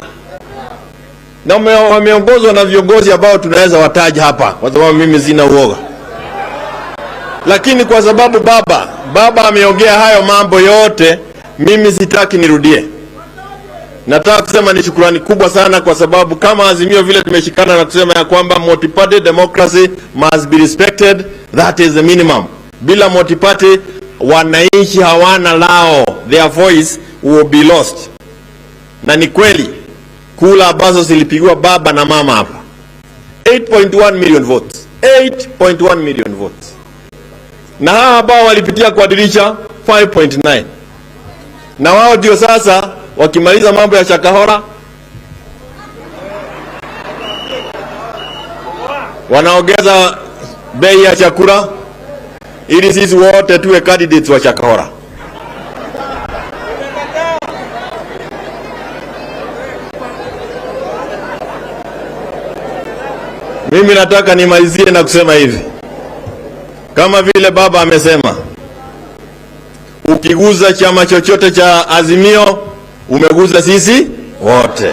Na wameongozwa na viongozi ambao tunaweza wataja hapa kwa sababu mimi sina uoga. Lakini kwa sababu baba ameongea hayo mambo yote, mimi sitaki nirudie. Nataka kusema ni shukrani kubwa sana kwa sababu kama Azimio vile tumeshikana na kusema ya kwamba multi-party democracy must be respected, that is the minimum. Bila multi-party wananchi hawana lao, their voice will be lost. Na ni kweli kula ambazo zilipigiwa baba na mama hapa, 8.1 million votes, 8.1 million votes. Na hawa ambao walipitia kwa dirisha 5.9. Na wao ndio sasa wakimaliza mambo ya Shakahora wanaongeza bei ya chakula ili sisi wote tuwe candidates wa Shakahora. Mimi nataka nimalizie na kusema hivi. Kama vile baba amesema, ukiguza chama chochote cha Azimio, umeguza sisi wote.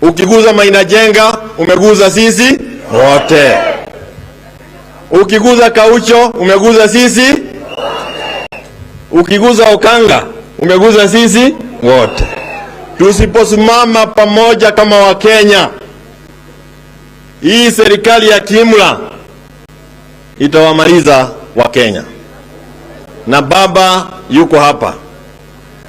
Ukiguza Maina Njenga, umeguza sisi wote. Ukiguza Kaucho, umeguza sisi. Ukiguza Okanga, umeguza sisi wote. Tusiposimama pamoja kama Wakenya, hii serikali ya kiimla itawamaliza Wakenya. Na baba yuko hapa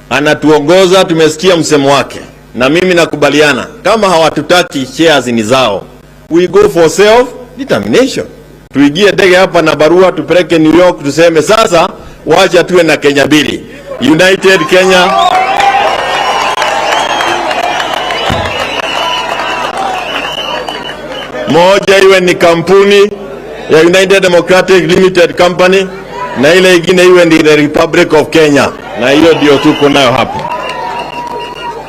anatuongoza, tumesikia msemo wake, na mimi nakubaliana, kama hawatutaki shares ni zao, we go for self determination. Tuigie ndege hapa na barua tupeleke New York, tuseme sasa wacha tuwe na Kenya mbili, United Kenya. Moja iwe ni kampuni ya United Democratic Limited Company, na ile ingine iwe ni the Republic of Kenya, na hiyo ndio tuko nayo hapa.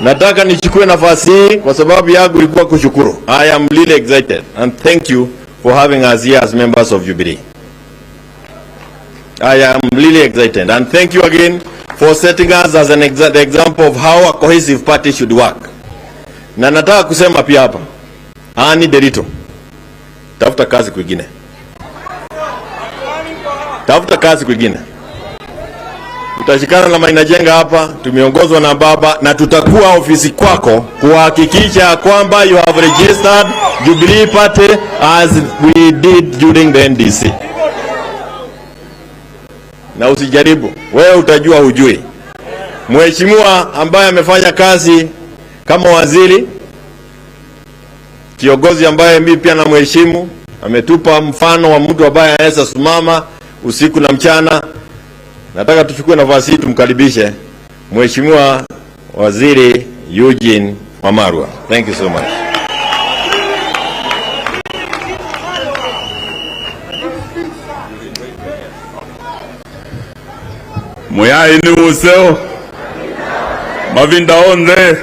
Nataka nichukue nafasi hii kwa sababu yangu ilikuwa kushukuru. I am really excited and thank you for having us here as members of Jubilee. I am really excited and thank you again for setting us as an the example of how a cohesive party should work. Na nataka kusema pia hapa, Annie Derito, tafuta kazi kwingine. Tafuta kazi kwingine. Tutashikana na Maina Njenga hapa, tumeongozwa na baba, na tutakuwa ofisi kwako kuhakikisha kwamba you have registered Jubilee Party as we did during the NDC. Na usijaribu, wewe utajua hujui. Mheshimiwa ambaye amefanya kazi kama waziri, kiongozi ambaye mimi pia namheshimu, ametupa mfano wa mtu ambaye anaweza simama usiku na mchana. Nataka tuchukue nafasi hii tumkaribishe Mheshimiwa Waziri Eugene Wamalwa. Thank you so much. Muyai ni useo Mavinda onde,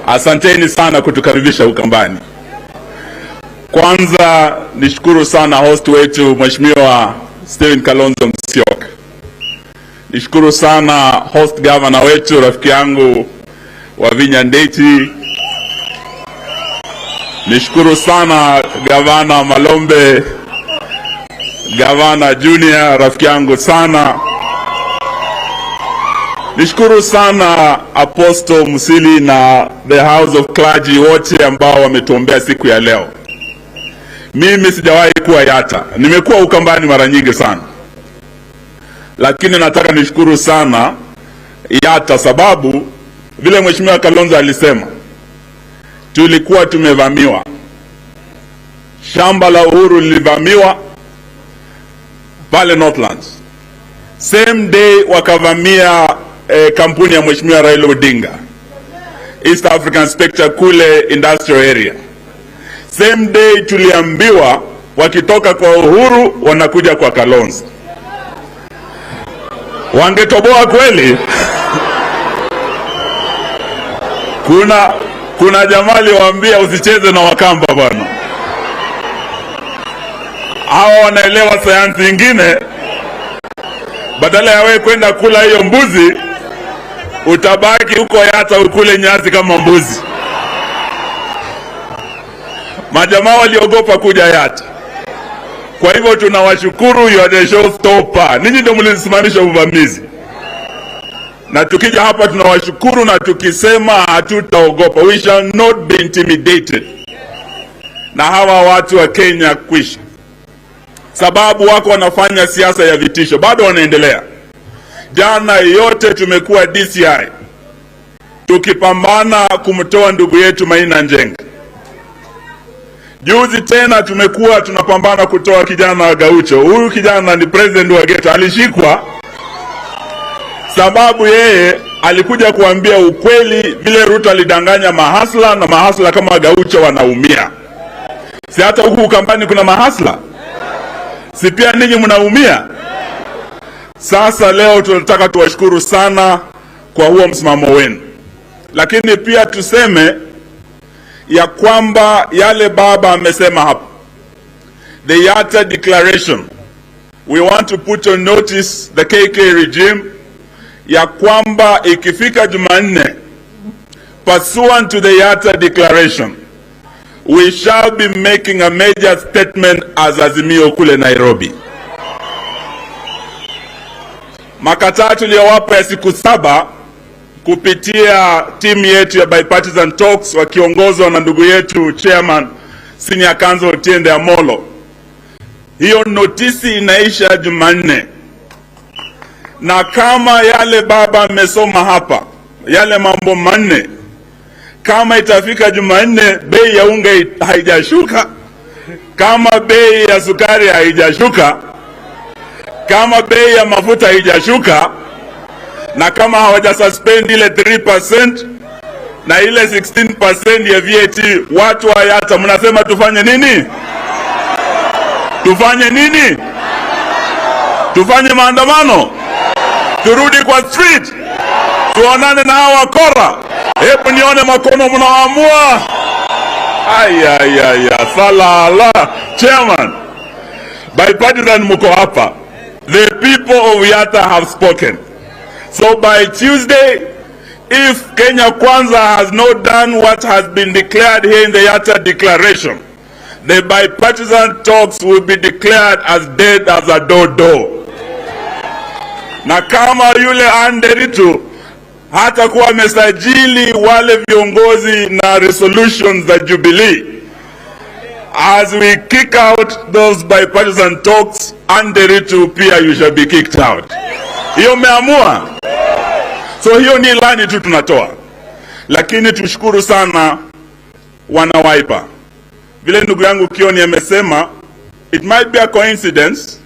asanteni sana kutukaribisha Ukambani. Kwanza nishukuru sana host wetu Mheshimiwa Stephen Kalonzo Musyoka. Nishukuru sana host governor wetu rafiki yangu Wavinya Ndeti. Nishukuru sana Gavana Malombe, Gavana Junior rafiki yangu sana. Nishukuru sana Apostle Musili na the House of Clergy wote ambao wametuombea siku ya leo. Mimi sijawahi kuwa Yatta, nimekuwa Ukambani mara nyingi sana, lakini nataka nishukuru sana Yatta sababu vile Mheshimiwa Kalonzo alisema, tulikuwa tumevamiwa. Shamba la Uhuru lilivamiwa pale Northlands. Same day wakavamia kampuni ya Mheshimiwa Raila Odinga, East African Spectre kule industrial area. Same day tuliambiwa wakitoka kwa Uhuru wanakuja kwa Kalonzo. Wangetoboa kweli? Kuna jamaa aliwaambia usicheze na Wakamba bwana. Hawa wanaelewa sayansi nyingine. Badala ya wewe kwenda kula hiyo mbuzi, utabaki huko Yatta ukule nyasi kama mbuzi. Majamaa waliogopa kuja Yatta. Kwa hivyo tunawashukuru, you are the showstopper. Ninyi ndio mlisimamisha uvamizi. Na tukija hapa tunawashukuru na tukisema hatutaogopa. We shall not be intimidated. Na hawa watu wa Kenya kwisha. Sababu wako wanafanya siasa ya vitisho, bado wanaendelea. Jana yote tumekuwa DCI tukipambana kumtoa ndugu yetu Maina Njenga. Juzi tena tumekuwa tunapambana kutoa kijana wa Gaucho. Huyu kijana ni president wa ghetto, alishikwa sababu yeye alikuja kuambia ukweli vile Ruto alidanganya mahasla, na mahasla kama Gaucho wanaumia. Si hata huku Ukambani kuna mahasla? Si pia ninyi mnaumia? Sasa leo tunataka tuwashukuru sana kwa huo msimamo wenu. Lakini pia tuseme ya kwamba yale baba amesema hapa, the Yatta Declaration, we want to put on notice the KK regime ya kwamba ikifika Jumanne, pursuant to the Yatta Declaration, we shall be making a major statement as Azimio kule Nairobi. Makataa tuliyowapa ya siku 7 kupitia timu yetu ya bipartisan talks wakiongozwa na ndugu yetu chairman Senior Counsel Otiende Amolo, hiyo notisi inaisha Jumanne. Na kama yale baba amesoma hapa, yale mambo manne, kama itafika Jumanne bei ya unga haijashuka, kama bei ya sukari haijashuka, kama bei ya mafuta haijashuka, na kama hawajasuspend ile 3% na ile 16% ya VAT, watu wa Yatta mnasema tufanye nini? Tufanye nini? Tufanye maandamano? Turudi kwa street? Tuonane na hawa wakora? Hebu nione makono mnaamua. Ay, salala. Chairman, bipartisan mko hapa. The people of Yatta have spoken. So by Tuesday, if Kenya Kwanza has not done what has been declared here in the Yatta Declaration, the bipartisan talks will be declared as dead as a dodo. Na kama yule Nderitu hata kuwa amesajili wale viongozi na resolutions za Jubilee, as we kick out those bipartisan talks, Nderitu pia you shall be kicked out. Hiyo umeamua. So hiyo ni ilani tu tunatoa. Lakini tushukuru sana wana Wiper. Vile ndugu yangu Kioni amesema, it might be a coincidence,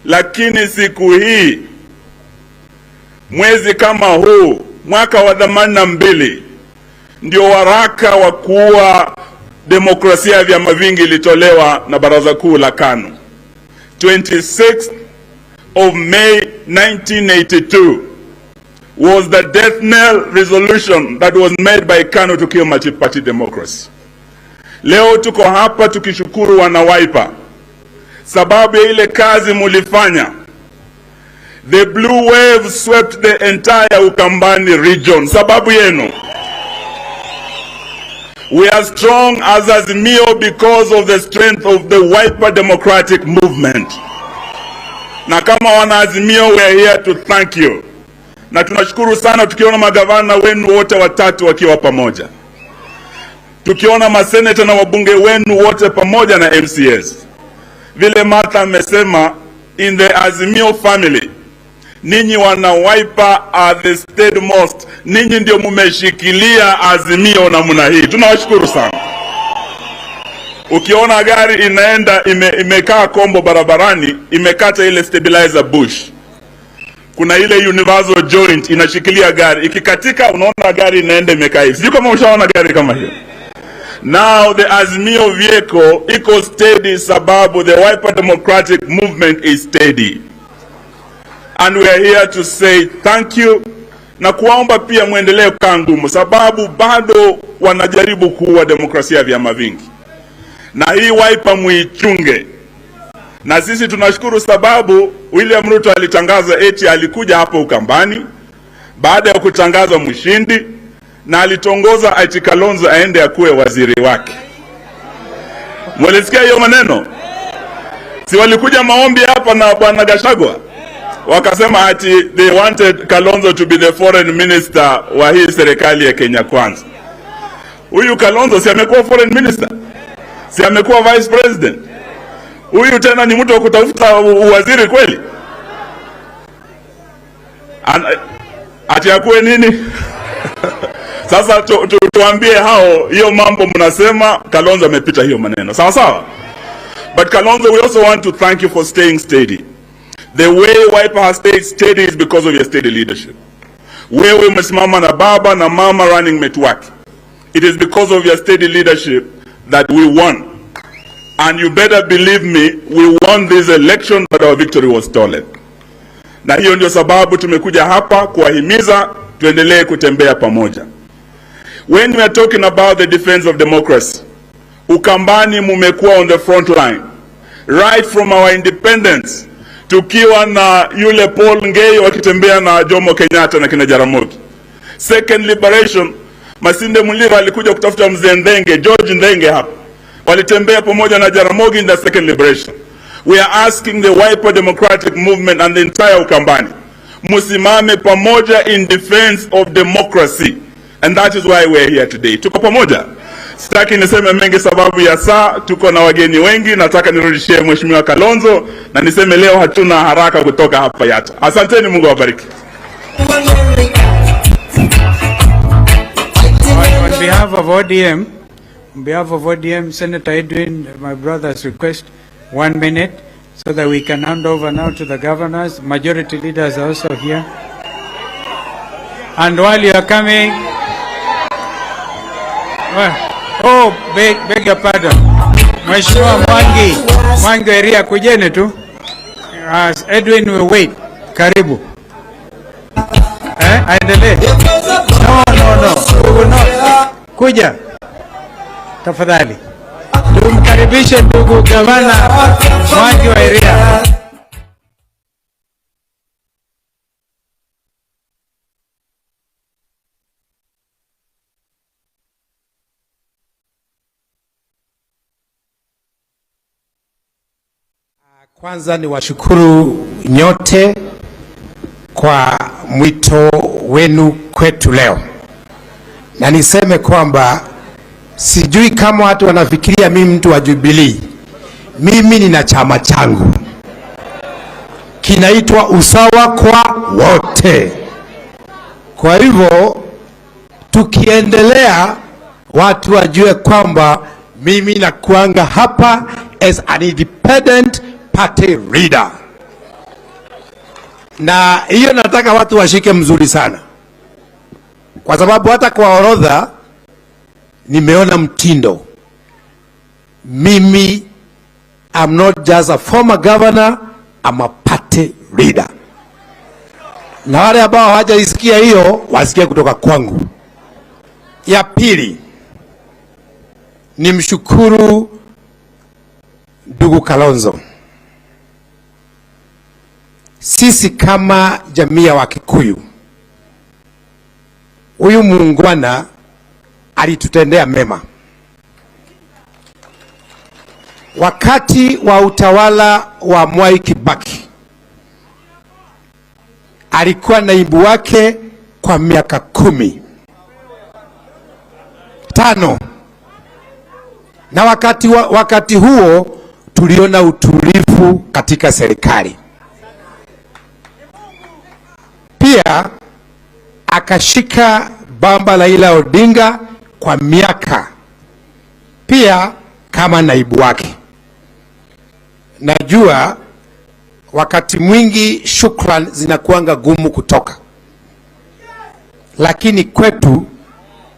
lakini siku hii, mwezi kama huu, mwaka wa 82, ndio waraka wa kuwa demokrasia ya vyama vingi ilitolewa na Baraza Kuu la KANU. 26th of May 1982 was the death knell resolution that was made by KANU to kill multi-party democracy. Leo tuko hapa tukishukuru wana Wiper sababu ya ile kazi mulifanya. The blue wave swept the entire Ukambani region. Sababu yenu. We are strong as Azimio because of the strength of the Wiper Democratic Movement. Na kama wana Azimio, we are here to thank you. Na tunashukuru sana tukiona magavana wenu wote watatu wakiwa pamoja, tukiona maseneta na wabunge wenu wote pamoja na MCAs. Vile Martha amesema, in the Azimio family, ninyi wana Wiper are the steadmost. Ninyi ndio mumeshikilia Azimio namna hii. Tunawashukuru sana. Ukiona gari inaenda imekaa kombo barabarani, imekata ile stabilizer bush, kuna ile universal joint inashikilia gari, ikikatika unaona gari inaenda imekaa hivi. Sijui kama ushaona gari kama hiyo. Now the Azimio vehicle iko steady sababu the Wiper Democratic Movement is steady. And we are here to say thank you na kuwaomba pia muendelee kukaa ngumu, sababu bado wanajaribu kuua demokrasia ya vyama vingi, na hii Wiper muichunge. Na sisi tunashukuru sababu William Ruto alitangaza eti alikuja hapo Ukambani baada ya kutangaza mshindi, na alitongoza eti Kalonzo aende akuwe waziri wake. Mwalisikia hiyo maneno? Si walikuja maombi hapa na bwana Gachagua, wakasema ati they wanted Kalonzo to be the foreign minister wa hii serikali ya Kenya Kwanza. Huyu Kalonzo si amekuwa foreign minister? Si amekuwa vice president? Huyu tena ni mtu wa kutafuta uwaziri kweli? Ati akuwe nini? Sasa tuambie hao hiyo mambo mnasema Kalonzo amepita hiyo maneno. Sawa sawa? But Kalonzo, we also want to thank you for staying steady. The way Wiper has stayed steady is because of your steady leadership. Wewe umesimama na baba na mama running mate wake. It is because of your steady leadership that we won. And you better believe me, we won this election, but our victory was stolen. Na hiyo ndio sababu tumekuja hapa kuwahimiza tuendelee kutembea pamoja. When we are talking about the defense of democracy, Ukambani mumekuwa on the front line right from our independence, tukiwa na yule Paul Ngei wakitembea na Jomo Kenyatta na kina Jaramogi. Second liberation, Masinde Muliro alikuja kutafuta mzee Ndenge, George Ndenge hapa. Walitembea pamoja na Jaramogi in the second liberation. We are asking the Wiper Democratic Movement and the entire Ukambani, musimame pamoja in defense of democracy. And that is why we are here today. Tuko pamoja. Sitaki niseme mengi sababu ya saa, tuko na wageni wengi. Nataka nirudishie Mheshimiwa Kalonzo na niseme leo hatuna haraka kutoka hapa Yatta. Asanteni, Mungu awabariki. On behalf of ODM, on behalf of ODM, Senator Edwin, my brother's request, 1 minute, so that we can hand over now to the governors. Majority leaders are also here. And while you are coming, well, oh, beg your pardon. Mheshimiwa Mwangi, Mwangi Eria, kujeni tu. As Edwin will wait. Karibu. Aendelee. No, no, no. We will not. Kuja. Tafadhali. Tumkaribishe ndugu gavana Mwangi wa Iria. Kwanza ni washukuru nyote kwa mwito wenu kwetu leo. Na niseme kwamba sijui kama watu wanafikiria mimi mtu wa Jubilee. Mimi nina chama changu. Kinaitwa Usawa kwa Wote. Kwa hivyo tukiendelea watu wajue kwamba mimi nakuanga hapa as an independent party leader. Na hiyo nataka watu washike mzuri sana. Kwa sababu hata kwa orodha nimeona mtindo. Mimi I'm not just a former governor, I'm a party leader. Na wale ambao hawajaisikia hiyo wasikie kutoka kwangu. Ya pili, nimshukuru ndugu Kalonzo. Sisi kama jamii ya Wakikuyu, huyu muungwana alitutendea mema. Wakati wa utawala wa Mwai Kibaki alikuwa naibu wake kwa miaka 15. Na wakati huo tuliona utulivu katika serikali. Pia akashika bamba Raila Odinga kwa miaka pia kama naibu wake. Najua wakati mwingi shukran zinakuanga gumu kutoka, lakini kwetu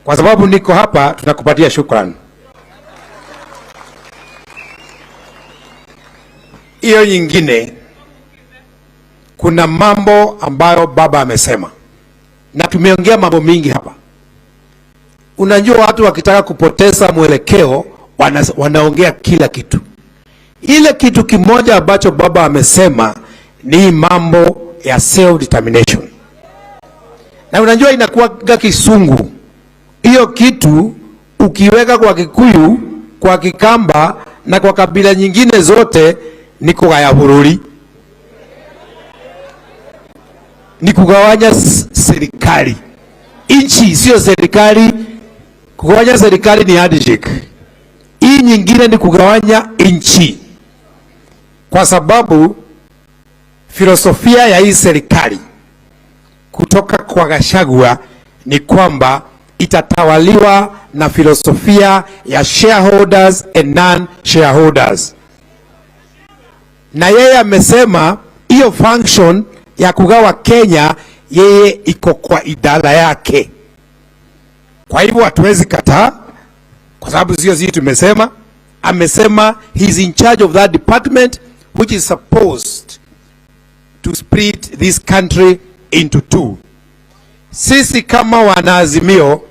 kwa sababu niko hapa tunakupatia shukran. Hiyo nyingine, kuna mambo ambayo baba amesema na tumeongea mambo mingi hapa. Unajua watu wakitaka kupoteza mwelekeo wanaongea kila kitu. Ile kitu kimoja ambacho baba amesema ni mambo ya self determination. Na unajua inakuwa kisungu. Hiyo kitu ukiweka kwa Kikuyu, kwa Kikamba na kwa kabila nyingine zote ni kugaya bururi. Ni kugawanya serikali. Inchi sio serikali. Kugawanya serikali ni handshake. Hii nyingine ni kugawanya inchi. Kwa sababu filosofia ya hii serikali kutoka kwa Gachagua ni kwamba itatawaliwa na filosofia ya shareholders and non-shareholders. Na yeye amesema hiyo function ya kugawa Kenya yeye iko kwa idara yake. Kwa hivyo hatuwezi kataa, kwa sababu sio sisi tumesema. Amesema he is in charge of that department which is supposed to split this country into two. Sisi kama wanaazimio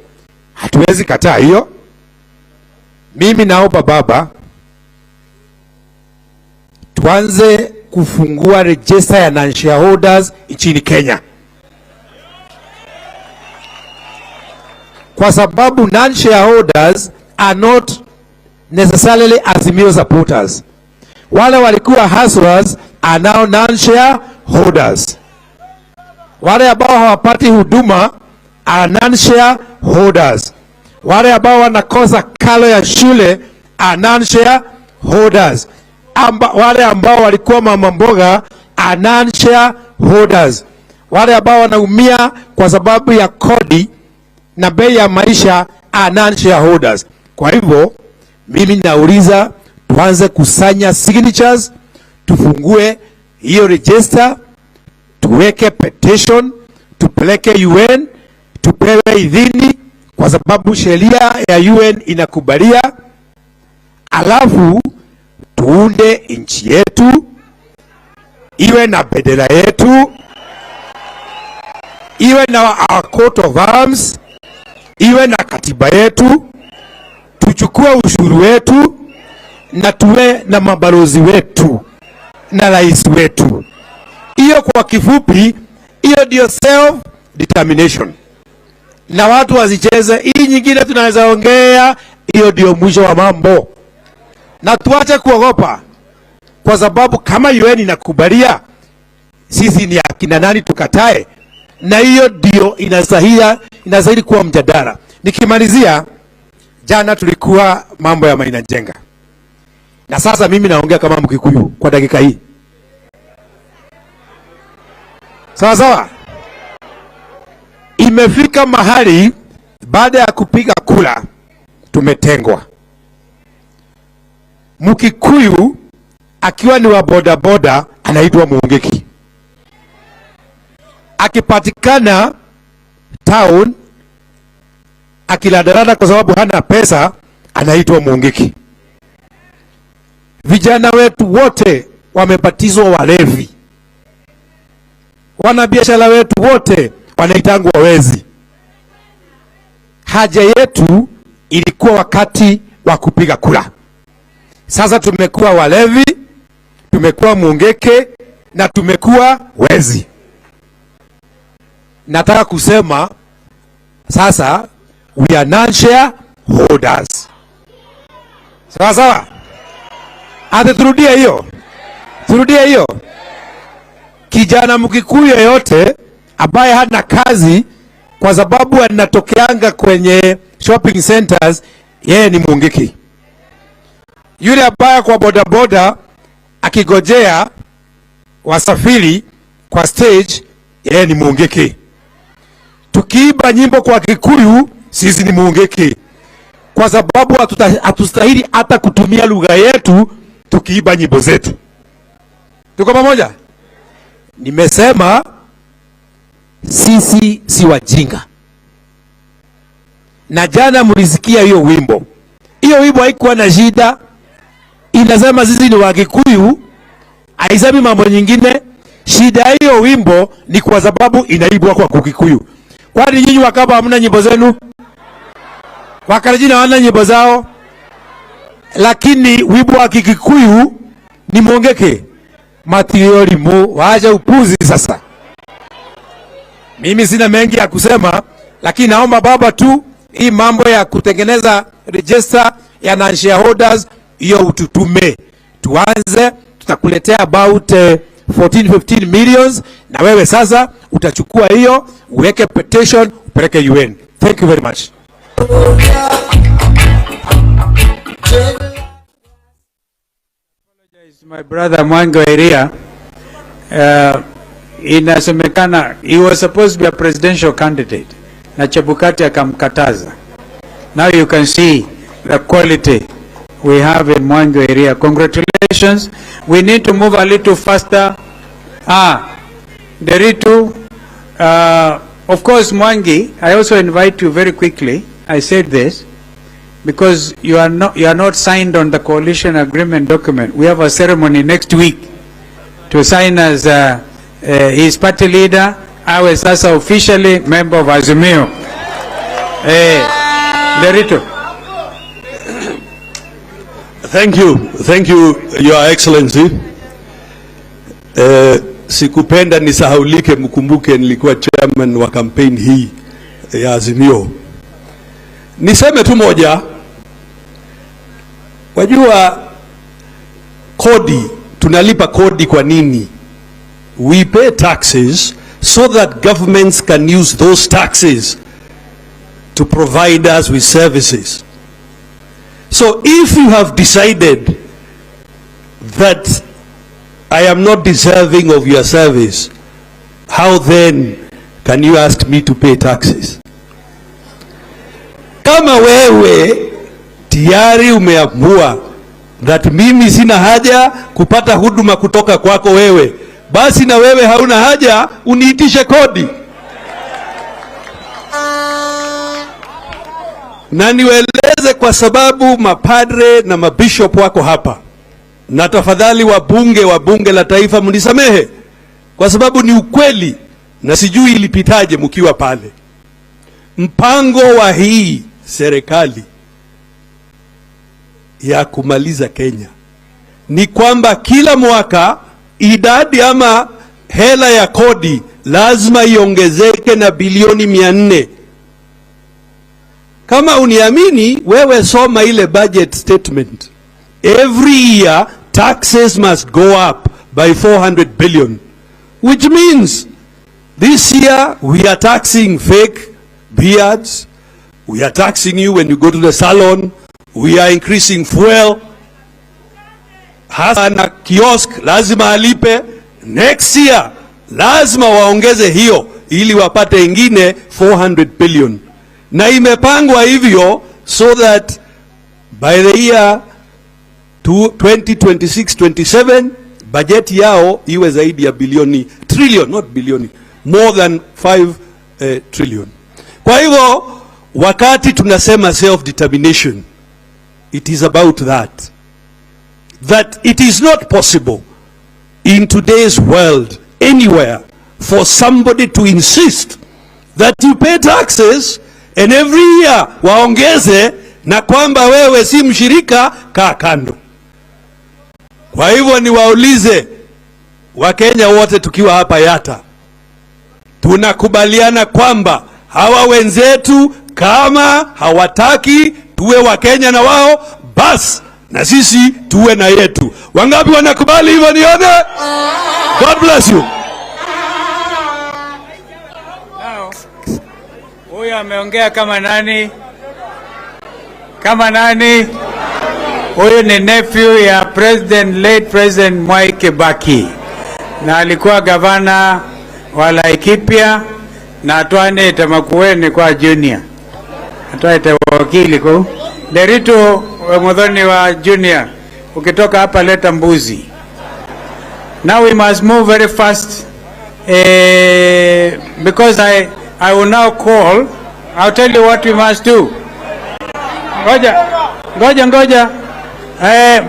Hatuwezi kataa hiyo. Mimi naomba baba tuanze kufungua register ya non-shareholders nchini Kenya, kwa sababu non-shareholders are not necessarily Azimio supporters. Wale walikuwa hustlers are now non-shareholders. Wale ambao hawapati huduma are non-shareholders. Wale ambao wanakosa karo ya shule are non-shareholders. Wale ambao walikuwa mama mboga are non-shareholders. Wale ambao wanaumia kwa sababu ya kodi na bei ya maisha are non-shareholders. Kwa hivyo mimi nauliza tuanze kusanya signatures, tufungue hiyo register, tuweke petition, tupeleke UN, tupewe idhini kwa sababu sheria ya UN inakubalia, alafu tuunde nchi yetu iwe na bendera yetu, iwe na our coat of arms, iwe na katiba yetu, tuchukue ushuru wetu na tuwe na mabalozi wetu na rais wetu. Hiyo kwa kifupi, hiyo ndio self determination, na watu wasicheze hii nyingine tunaweza ongea. Hiyo ndio mwisho wa mambo, na tuache kuogopa, kwa sababu kama UN inakubalia, sisi ni akina nani tukatae? Na hiyo ndio inastahili kuwa mjadala. Nikimalizia, jana tulikuwa mambo ya Maina Njenga, na sasa mimi naongea kama Mkikuyu kwa dakika hii. Sawa sawa. Imefika mahali baada ya kupiga kura tumetengwa. Mkikuyu akiwa ni wa bodaboda anaitwa Muungiki. Akipatikana town akiladarada kwa sababu hana pesa anaitwa Muungiki. Vijana wetu wote wamebatizwa walevi. Wanabiashara wetu wote wanaitangwa wezi. Haja yetu ilikuwa wakati wa kupiga kura. Sasa tumekuwa walevi, tumekuwa muungeke na tumekuwa wezi. Nataka kusema sasa we are non-shareholders. Sawa sawa? Ate turudie hiyo. Turudie hiyo. Kijana Mkikuyu yeyote ambaye hana kazi kwa sababu anatokeanga kwenye shopping centers, yeye ni muungiki. Yule ambaye kwa bodaboda akigojea wasafiri kwa stage, yeye ni muungiki. Tukiimba nyimbo kwa Kikuyu, sisi ni muungiki, kwa sababu hatustahili hata kutumia lugha yetu tukiimba nyimbo zetu. Tuko pamoja? Nimesema sisi si wajinga. Na jana mlisikia hiyo wimbo. Hiyo wimbo haikuwa na shida. Inasema sisi ni Wakikuyu, haisemi mambo nyingine. Shida hiyo wimbo ni kwa sababu inaibwa kwa Kikuyu. Kwani nyinyi Wakamba hamna nyimbo zenu? Wakalenjin hawana nyimbo zao? Lakini wimbo wa Kikuyu ni mwongeke. Matiriolimu, waache upuzi sasa. Mimi sina mengi ya kusema, lakini naomba baba tu hii mambo ya kutengeneza register ya non-shareholders hiyo ututume. Tuanze, tutakuletea about 14-15 millions, na wewe sasa utachukua hiyo, uweke petition, upeleke UN. Thank you very much. My brother Mwangi wa Iria, inasemekana he was supposed to be a presidential candidate na Chebukati akamkataza. Now you can see the quality we have in Mwangi wa Iria. Congratulations. We need to move a little faster. Nderitu, of course Mwangi, I also invite you very quickly. I said this because you are not signed on the coalition agreement document. We have a ceremony next week to sign as his party leader. I was sasa officially member of Azimio. Nderitu. Thank you. Thank you, Your Excellency. Sikupenda nisahaulike, mkumbuke nilikuwa chairman wa campaign hii ya Azimio. Niseme tu moja, wajua kodi, tunalipa kodi kwa nini? We pay taxes so that governments can use those taxes to provide us with services. So if you have decided that I am not deserving of your service, how then can you ask me to pay taxes? Kama wewe tayari umeamua that mimi sina haja kupata huduma kutoka kwako wewe, basi na wewe hauna haja uniitishe kodi. Na niwaeleze kwa sababu mapadre na mabishop wako hapa, na tafadhali wabunge wa bunge la taifa mnisamehe, kwa sababu ni ukweli na sijui ilipitaje mkiwa pale. Mpango wa hii serikali ya kumaliza Kenya ni kwamba kila mwaka idadi ama hela ya kodi lazima iongezeke na bilioni 400. Kama uniamini wewe, soma ile budget statement. Every year taxes must go up by 400 billion, which means this year we are taxing fake beards, we are taxing you when you go to the salon, we are increasing fuel, hasa na kiosk lazima alipe. Next year lazima waongeze hiyo ili wapate ingine 400 billion. Na imepangwa hivyo so that by the year 2026-27 bajeti yao iwe zaidi ya bilioni, trillion, not bilioni, more than 5 trillion. Kwa hivyo wakati tunasema self-determination, it is about that. That it is not possible in today's world anywhere for somebody to insist that you pay taxes and every year waongeze, na kwamba wewe si mshirika, kaa kando. Kwa hivyo niwaulize Wakenya wote tukiwa hapa Yatta, tunakubaliana kwamba hawa wenzetu kama hawataki tuwe Wakenya na wao, bas na sisi tuwe na yetu. Wangapi wanakubali hivyo nione? God bless you. Huyu ameongea kama nani? Kama nani? Huyu ni nephew ya President, late President Mwai Kibaki, na alikuwa gavana wa Laikipia, na atwane Makueni kwa junior, atwaite wakili ku Nderitu Muthoni wa junior. Ukitoka hapa leta mbuzi. Now we must move very fast, because I will now call. I'll tell you what we must do. Ngoja, ngoja, ngoja.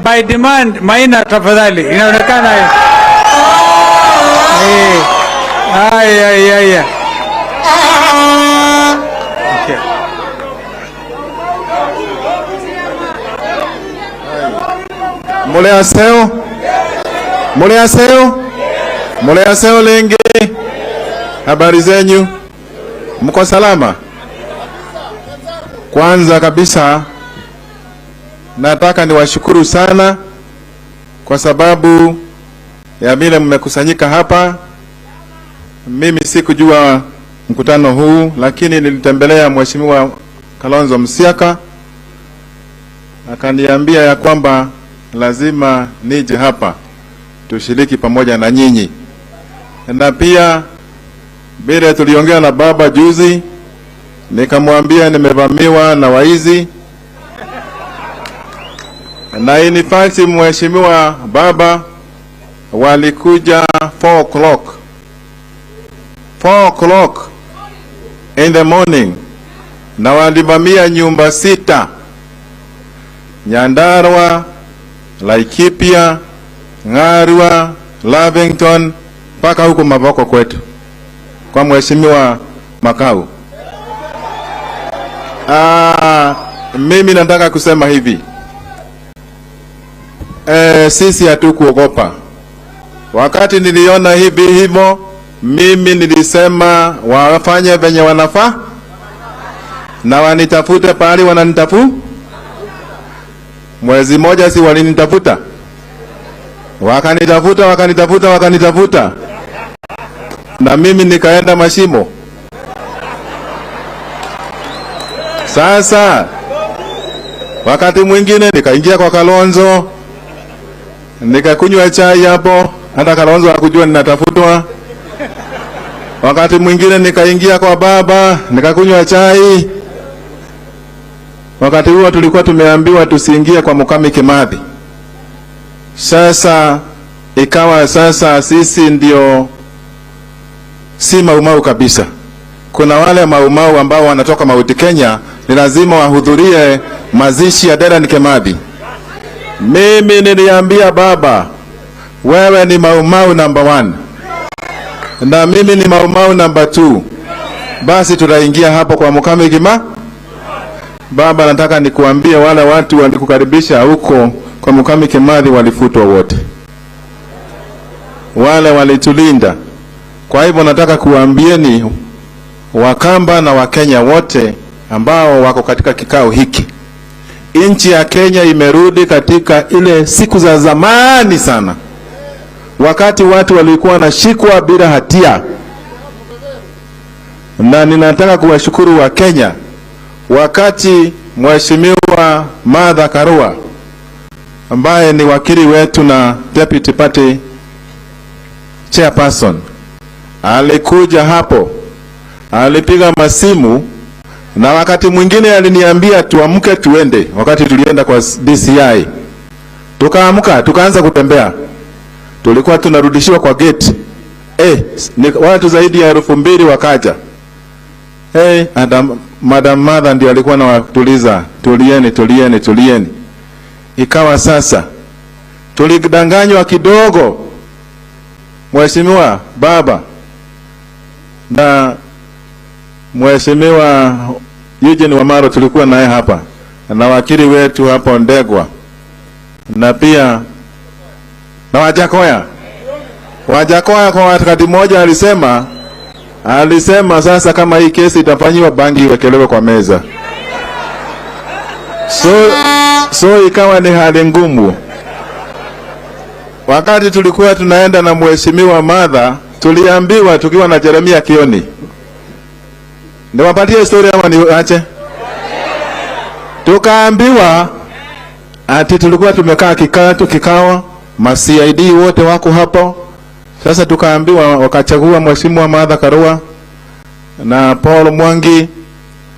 By demand, Maina tafadhali. Inaonekana. Ay, ay, ay, ay. Okay. Muleaseo. Muleaseo. Muleaseo lenge. Habari zenyu? Mko salama? Kwanza kabisa nataka niwashukuru sana kwa sababu ya vile mmekusanyika hapa. Mimi sikujua mkutano huu, lakini nilitembelea Mheshimiwa Kalonzo Musyoka, akaniambia ya kwamba lazima nije hapa tushiriki pamoja na nyinyi. Na pia bila tuliongea na baba juzi, nikamwambia nimevamiwa na waizi. Na in fact Mheshimiwa baba, walikuja 4 o'clock. 4 o'clock in the morning, na walivamia nyumba 6: Nyandarua, Laikipia, Ngarua, Lavington, mpaka huko Mavoko kwetu kwa Mheshimiwa Makau. Mimi nataka kusema hivi. Sisi hatukuogopa. Wakati niliona hivi hivyo, mimi nilisema wafanye venye wanafaa na wanitafute pahali wananitafu. Mwezi moja si walinitafuta, wakanitafuta, wakanitafuta, wakanitafuta, na mimi nikaenda mashimo. Sasa wakati mwingine nikaingia kwa Kalonzo, nikakunywa chai hapo, hata Kalonzo hakujua ninatafutwa. Wakati mwingine nikaingia kwa baba, nikakunywa chai. Wakati huo tulikuwa tumeambiwa tusiingie kwa Mukami Kimathi. Sasa ikawa sasa sisi ndio si Maumau kabisa. Kuna wale Maumau ambao wanatoka Mount Kenya, ni lazima wahudhurie mazishi ya Dedan Kimathi. Mimi niliambia baba, wewe ni Maumau number 1 na mimi ni Maumau number 2. Basi tutaingia hapo kwa Mukami Kimathi. Baba, nataka nikuambie wale watu walikukaribisha huko kwa Mukami Kimathi walifutwa wote. Wale walitulinda. Kwa hivyo nataka kuambieni Wakamba na Wakenya wote ambao wako katika kikao hiki, nchi ya Kenya imerudi katika ile siku za zamani sana, wakati watu walikuwa wanashikwa bila hatia. Na ninataka kuwashukuru wa Kenya, wakati Mheshimiwa Martha Karua ambaye ni wakili wetu na deputy party chairperson alikuja hapo, alipiga masimu, na wakati mwingine aliniambia tuamke tuende. Wakati tulienda kwa DCI, tukaamka tukaanza kutembea, tulikuwa tunarudishiwa kwa gate. Watu zaidi ya 2000 wakaja. Madam Martha ndio alikuwa anawatuliza, tulieni, tulieni, tulieni. Ikawa sasa tulidanganywa kidogo, Mheshimiwa baba na Mheshimiwa Eugene Wamaro tulikuwa naye hapa, na wakili wetu hapo Ndegwa, na pia na Wajakoya. Wajakoya kwa wakati mmoja alisema sasa kama hii kesi itafanyiwa, bangi iwekelewe kwa meza. So ikawa ni hali ngumu. Wakati tulikuwa tunaenda na Mheshimiwa Martha, tuliambiwa tukiwa na Jeremia Kioni. Niwapatie story ama niache? Tukaambiwa ati tulikuwa tumekaa kikao, ma CID wote wako hapo. Sasa tukaambiwa wakachagua Mheshimiwa Martha Karua na Paul Mwangi,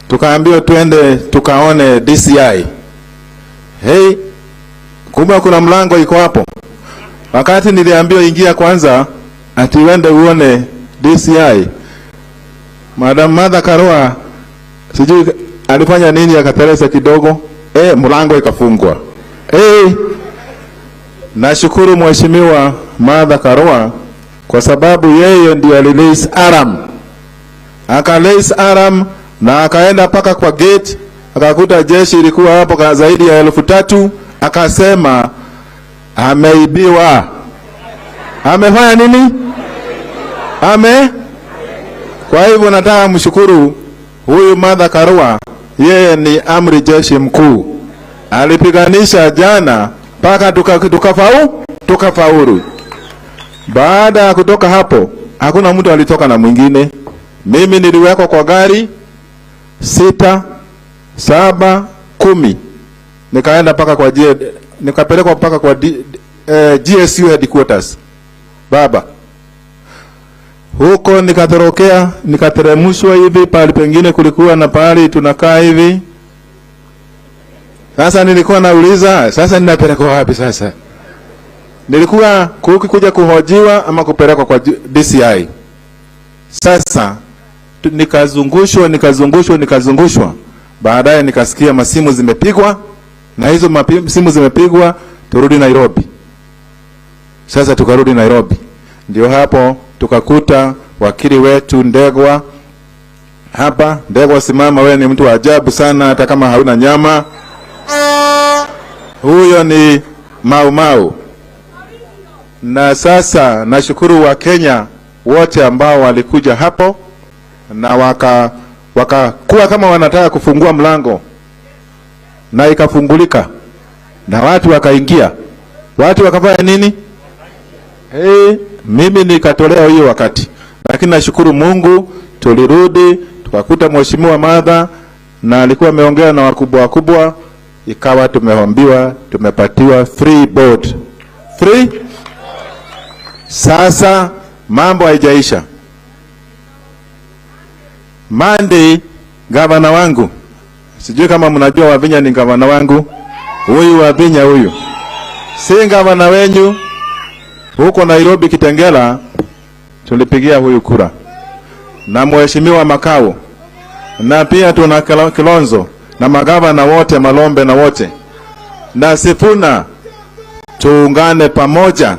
tukaambiwa tuende tukaone DCI. Hey, kumbe kuna mlango iko hapo. Wakati niliambiwa ingia kwanza ati uende uone DCI, Madam Martha Karua sijui alifanya nini, akateresa kidogo, mlango ikafungwa. Nashukuru Mheshimiwa Martha Karua kwa sababu yeye ndiye alirelease alarm. Akarelease alarm na akaenda paka kwa gate, akakuta jeshi ilikuwa hapo kwa zaidi ya 3000, akasema ameibiwa. Amefanya nini? Ame? Kwa hivyo nataka mshukuru huyu Martha Karua, yeye ni amri jeshi mkuu. Alipiganisha jana paka tukafaulu. Baada ya kutoka hapo, hakuna mtu alitoka na mwingine. Mimi niliwekwa kwa gari 6, 7, 10. Nikaenda paka kwa nikapelekwa paka kwa GSU headquarters. Baba. Huko nikatorokea, nikateremshwa hivi, pahali pengine kulikuwa na pahali tunakaa hivi. Sasa nilikuwa nauliza, sasa ninapelekwa wapi sasa? Nilikuwa kuja kuhojiwa ama kupelekwa kwa DCI. Sasa nikazungushwa, nikazungushwa, nikazungushwa. Baadaye nikasikia masimu zimepigwa, na hizo simu zimepigwa turudi Nairobi. Sasa tukarudi Nairobi. Ndio hapo tukakuta wakili wetu Ndegwa Hapa Ndegwa, simama, wewe ni mtu wa ajabu sana, hata kama hauna nyama. Huyo ni Mau Mau. Na sasa nashukuru wa Kenya wote ambao walikuja hapo na wakakuwa kama wanataka kufungua mlango na ikafungulika na watu wakaingia. Watu wakafanya nini? Hey, mimi nikatolewa hiyo wakati. Lakini nashukuru Mungu tulirudi tukakuta Mheshimiwa Martha na alikuwa ameongea na wakubwa wakubwa, ikawa tumeombiwa, tumepatiwa free board. Free? Sasa mambo haijaisha. Monday gavana wangu, sijui kama mnajua Wavinya ni gavana wangu. Huyu Wavinya huyu si gavana wenyu. Huko Nairobi Kitengela tulipigia huyu kura, na Mheshimiwa Makau, na pia tuna Kilonzo na magavana wote, Malombe na wote, na Sifuna, tuungane pamoja,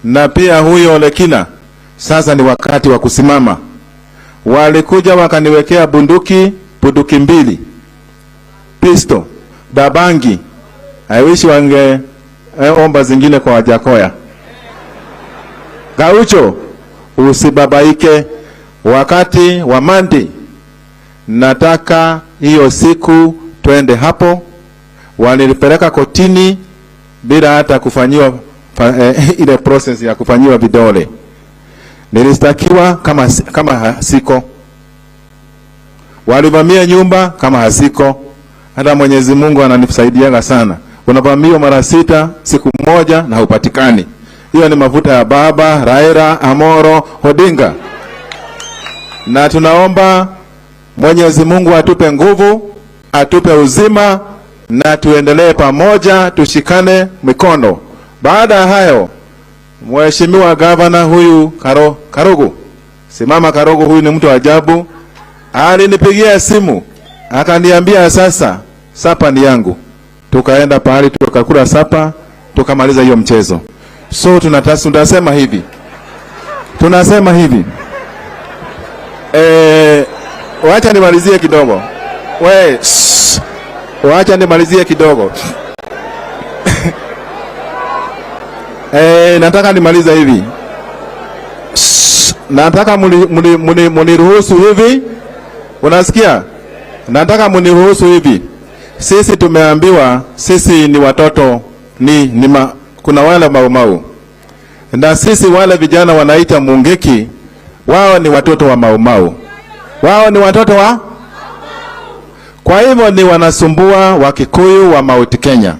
na pia huyo Lekina. Sasa ni wakati wa kusimama. Walikuja wakaniwekea bunduki mbili, pistol, dabangi. I wish wange omba zingine kwa Wajakoya. Gaucho, usibabaike. Wakati wa Mandi, nataka hiyo siku twende hapo. Walilipeleka kotini bila hata kufanyiwa ile process ya kufanyiwa vidole. Nilistakiwa kama hasiko. Walivamia nyumba kama hasiko. Hata Mwenyezi Mungu ananisaidiaga sana. Unavamiwa mara 6 siku moja na hupatikani. Hiyo ni mafuta ya baba Raila Amolo Odinga. Na tunaomba Mwenyezi Mungu atupe nguvu, atupe uzima, na tuendelee pamoja, tushikane mikono. Baada ya hayo, Mheshimiwa gavana huyu Karogo, simama Karogo, huyu ni mtu ajabu. Alinipigia simu akaniambia sasa sapa ni yangu. Tukaenda pahali tukakula sapa, tukamaliza hiyo mchezo. So tunasema hivi. Tunasema hivi. Wacha nimalizie kidogo. We, wacha nimalizie kidogo. Nataka nimalize hivi. Nataka muniruhusu hivi. Unasikia? Nataka muniruhusu hivi. Sisi tumeambiwa sisi ni watoto kuna wale Mau Mau. Na sisi wale vijana wanaita Mungiki, wao ni watoto wa Mau Mau. Wao ni watoto wa? Kwa hivyo ni wanasumbua wa Kikuyu wa Mount Kenya.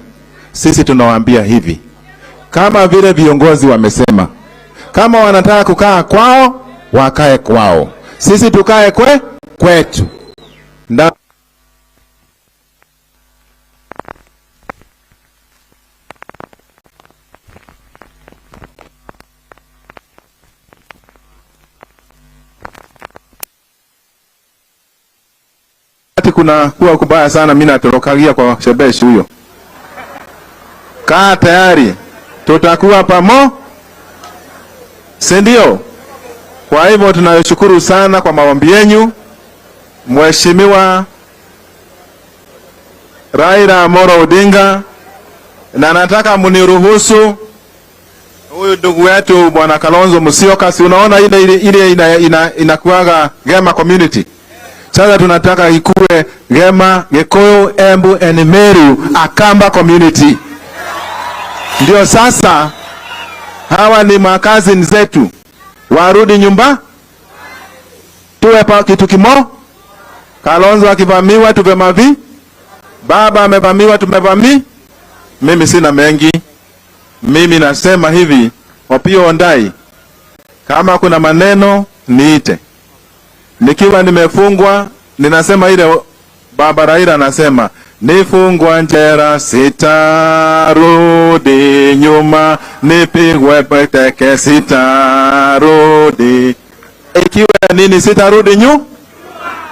Sisi tunawaambia hivi. Kama vile viongozi wamesema, kama wanataka kukaa kwao, wakae kwao. Sisi tukae kwetu. Na kuna kuwa kubaya sana, mimi natorokagia kwa Shebesh huyo. Kaa tayari, tutakuwa pamo, si ndio? Kwa hivyo tunashukuru sana kwa maombi yenu. Mheshimiwa Raila Amolo Odinga, na nataka mniruhusu huyu ndugu wetu Bwana Kalonzo Musyoka, si unaona ile inakuaga Gema community. Sasa tunataka ikue Gema, Gikuyu, Embu and Meru Akamba community. Ndio sasa hawa ni makazi zetu. Warudi nyumba, tuwe pa kitu kimo. Kalonzo akivamiwa tuvemavi, baba amevamiwa tumevami. Mimi sina mengi. Mimi nasema hivi, Opiyo Ondai, kama kuna maneno niite. Nikiwa nimefungwa, ninasema ile baba Raila anasema, nifungwa njera sitarudi nyuma, nipigwe teke sitarudi. Ikiwa nini sitarudi nyuma?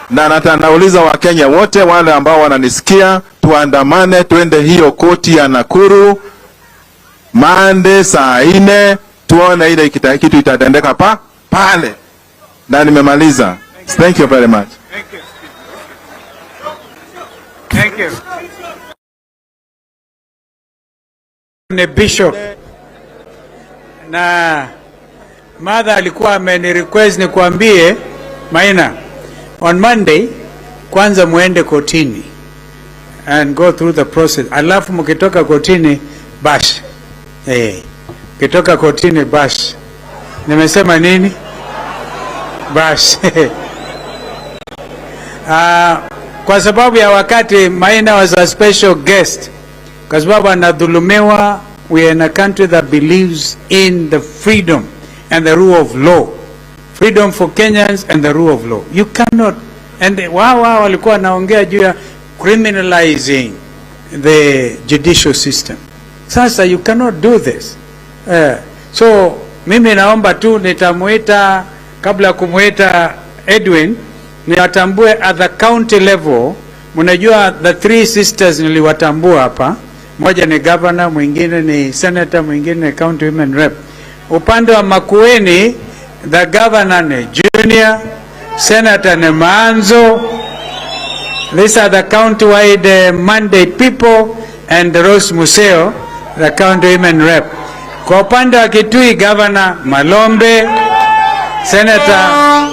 Na nauliza wa Kenya wote wale ambao wananisikia, tuandamane twende hiyo koti ya Nakuru Mande saa 4, tuone ile kitu itatendeka pale. Na nimemaliza. Thank you very much. Thank you. Thank you. Ni bishop na mother alikuwa ameni request nikuambie Maina, on Monday kwanza muende kotini and go through the process, alafu mkitoka kotini bash. Mkitoka kotini bash. Nimesema nini? Bash. Kwa sababu ya wakati, Maina was a special guest kwa sababu anadhulumiwa. We are in a country that believes in the freedom and the rule of law, freedom for Kenyans and the rule of law. You cannot, and wao walikuwa wanaongea juu ya criminalizing the judicial system. Sasa you cannot do this. So mimi naomba tu nitamuita, kabla kumuita Edwin, niwatambue at the county level. Mnajua the three sisters niliwatambua hapa. Moja ni governor, mwingine ni senator, mwingine ni county women rep. Upande wa Makueni, the governor ni Junior, senator ni Maanzo. These are the county-wide mandate people, and Rose Museo, the county women rep. Kwa upande wa Kitui, governor Malombe, senator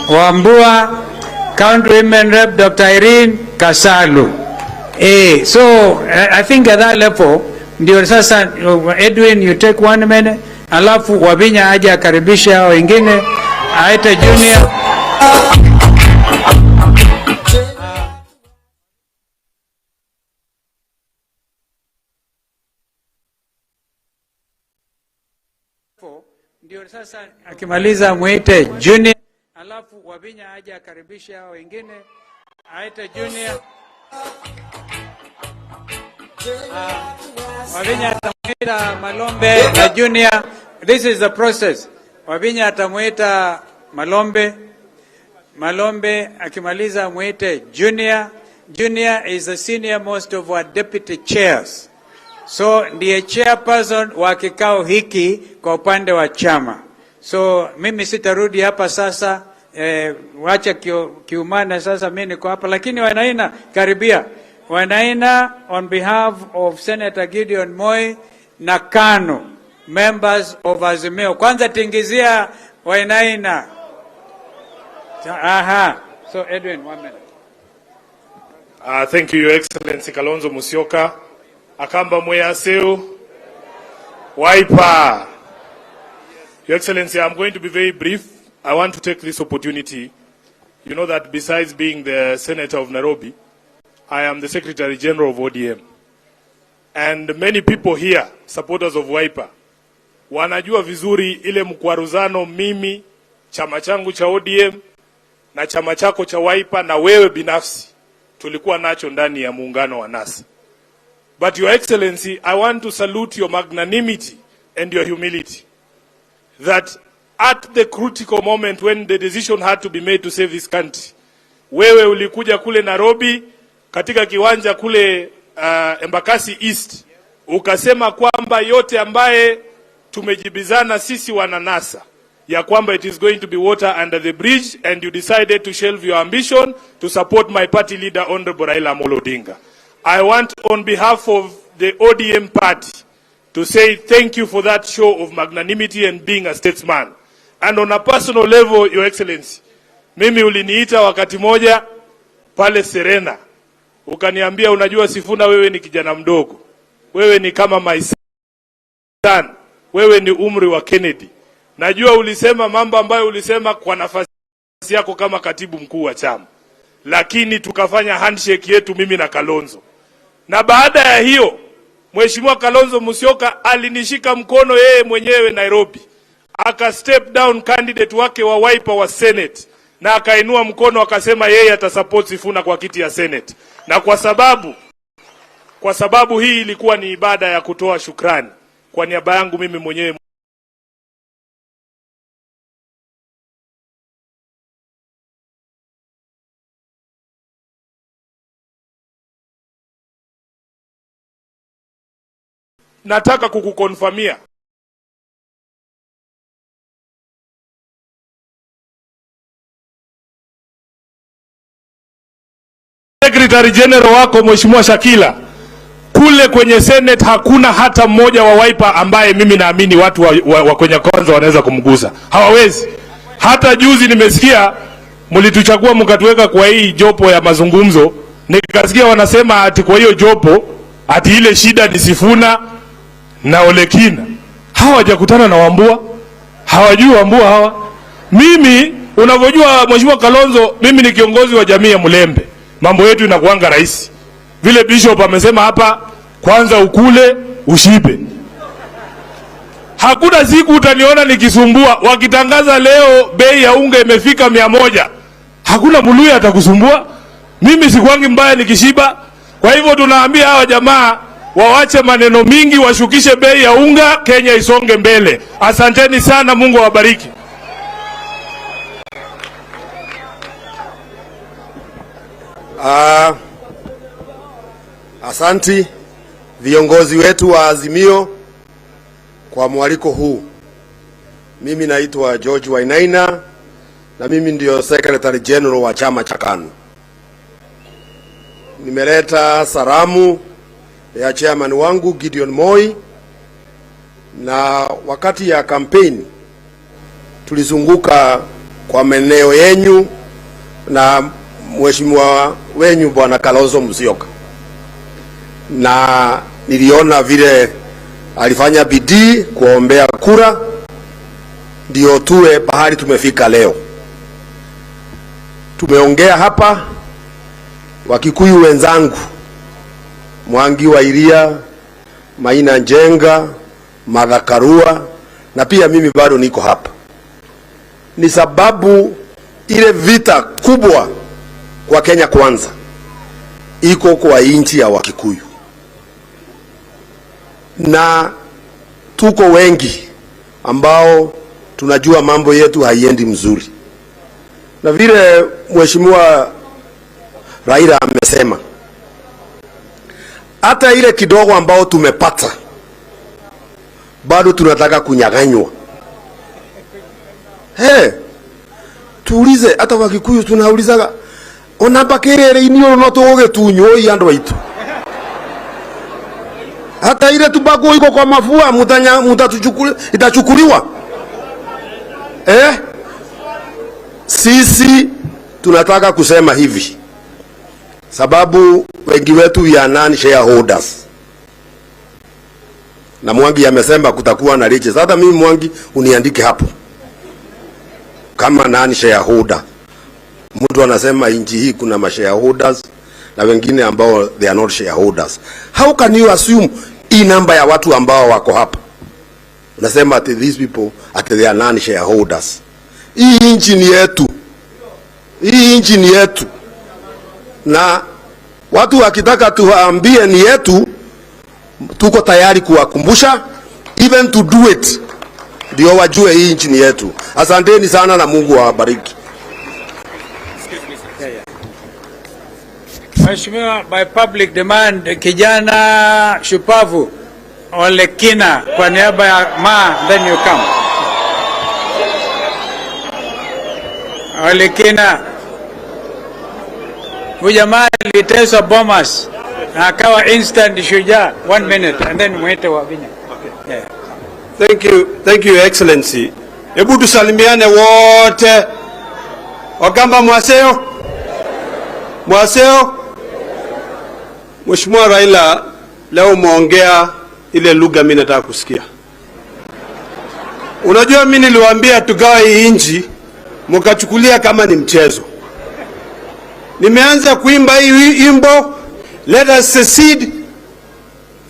Wambua, county women rep Dr. Irene Kasalu. So I think at that level ndio sasa. Edwin, you take one minute, alafu Wavinya aje akaribisha hao wengine, aite Junior. Ndio sasa akimaliza muite Junior, alafu Wavinya aje akaribisha hao wengine, aite Junior. Wavinya atamuita Malombe na Junior. This is the process. Wavinya atamuita Malombe. Malombe akimaliza muite Junior. Junior is the senior most of our deputy chairs. So ndiye chairperson wa kikao hiki kwa upande wa chama. So mimi sitarudi hapa sasa, wacha kiumane sasa, mimi niko hapa, lakini Wainaina karibia. Wainaina, on behalf of Senator Gideon Moi na KANU, members of Azimio. Kwanza tingizia Wainaina. Aha. So Edwin, 1 minute. Thank you, Your Excellency Kalonzo Musyoka. Akamba Mweyaseu, Wiper. Your Excellency, I'm going to be very brief. I want to take this opportunity. You know that besides being the Senator of Nairobi, I am the Secretary General of ODM. And many people here, supporters of Wiper, wanajua vizuri ile mkwaruzano mimi, chama changu cha ODM na chama chako cha Wiper na wewe binafsi tulikuwa nacho ndani ya muungano wa NASA. But Your Excellency, I want to salute your magnanimity and your humility. That at the critical moment when the decision had to be made to save this country, wewe ulikuja kule Nairobi katika kiwanja kule Embakasi East, ukasema kwamba yote ambaye tumejibizana sisi wananasa ya kwamba it is going to be water under the bridge, and you decided to shelve your ambition to support my party leader, Honorable Raila Amolo Odinga. I want, on behalf of the ODM party, to say thank you for that show of magnanimity and being a statesman. And on a personal level, Your Excellency, mimi uliniita wakati moja pale Serena, ukaniambia, unajua Sifuna, wewe ni kijana mdogo, wewe ni kama my son, wewe ni umri wa Kennedy. Najua ulisema mambo ambayo ulisema kwa nafasi yako kama katibu mkuu wa chama, lakini tukafanya handshake yetu mimi na Kalonzo, na baada ya hiyo Mheshimiwa Kalonzo Musyoka alinishika mkono yeye mwenyewe Nairobi, aka step down candidate wake wa Wiper wa Senate na akainua mkono akasema yeye atasupport Sifuna kwa kiti ya Senate. Na kwa sababu hii ilikuwa ni ibada ya kutoa shukrani, kwa niaba yangu mimi mwenyewe nataka kukuconfirmia Secretary General wako Mheshimiwa Shakila, kule kwenye Senate hakuna hata mmoja wa Wiper ambaye mimi naamini watu wa kwenye Kwanza wanaweza kumgusa. Hawawezi. Hata juzi nimesikia mlituchagua mkatuweka kwa hii jopo ya mazungumzo, nikasikia wanasema ati kwa hiyo jopo ati ile shida ni Sifuna na Olekina. Hawajakutana na Wambua, hawajui Wambua hawa. Mimi unavyojua Mheshimiwa Kalonzo, mimi ni kiongozi wa jamii ya Mulembe. Mambo yetu inakuanga rahisi. Vile Bishop amesema hapa, kwanza ukule ushibe. Hakuna siku utaniona nikisumbua. Wakitangaza leo bei ya unga imefika 100, hakuna Muluya atakusumbua. Mimi sikuangi mbaya nikishiba. Kwa hivyo tunaambia hawa jamaa wawache maneno mingi, washukishe bei ya unga, Kenya isonge mbele. Asanteni sana, Mungu awabariki. Asanti viongozi wetu wa Azimio kwa mwaliko huu. Mimi naitwa George Wainaina na mimi ndio Secretary General wa chama cha KANU. Nimeleta salamu ya chairman wangu Gideon Moi, na wakati ya campaign tulizunguka kwa maeneo yenyu na mheshimiwa wenyu Bwana Kalonzo Musyoka, na niliona vile alifanya bidii kuombea kura ndio tuwe pahali tumefika leo. Tumeongea hapa Wakikuyu wenzangu, Mwangi wa Iria, Maina Njenga, Martha Karua, na pia mimi bado niko hapa. Ni sababu ile vita kubwa kwa Kenya Kwanza iko kwa inchi ya Wakikuyu, na tuko wengi ambao tunajua mambo yetu haiendi mzuri. Na vile Mheshimiwa Raila amesema, hata ile kidogo ambao tumepata bado tunataka kunyang'anywa. Hey, tuulize hata Wakikuyu tunaulizaga ona bakirere inio no tugetunywo i andu aitu. Hata ile tubako iko kwa mafua mutatuchukuli itachukuliwa. Sisi tunataka kusema hivi, sababu wengi wetu we are non shareholders. Na Mwangi amesema kutakuwa na riches. Hata mimi Mwangi uniandike hapo kama non shareholder. Mtu anasema inchi hii kuna ma shareholders na wengine ambao they are not shareholders. How can you assume hii namba ya watu ambao wako hapa? Unasema ati these people ati they are non shareholders. Hii inchi ni yetu. Hii inchi ni yetu. Na watu wakitaka tuwaambie ni yetu, tuko tayari kuwakumbusha, even to do it, ndio wajue hii nchi ni yetu. Asanteni sana na Mungu awabariki. Mheshimiwa, by public demand, kijana shupavu Olekina kwa niaba ya Ma, then you come. Olekina, huyu jamaa aliteswa Bomas na akawa instant shujaa. 1 minute and then mwite Wavinya. Okay. Yeah. Thank you Excellency. Hebu tusalimiane wote. Wakamba mwaseo? Mwaseo? Mheshimiwa Raila, leo umeongea ile lugha mimi nataka kusikia. Unajua mimi niliwaambia tugawe hii nchi, mkachukulia kama ni mchezo. Nimeanza kuimba hii wimbo, let us secede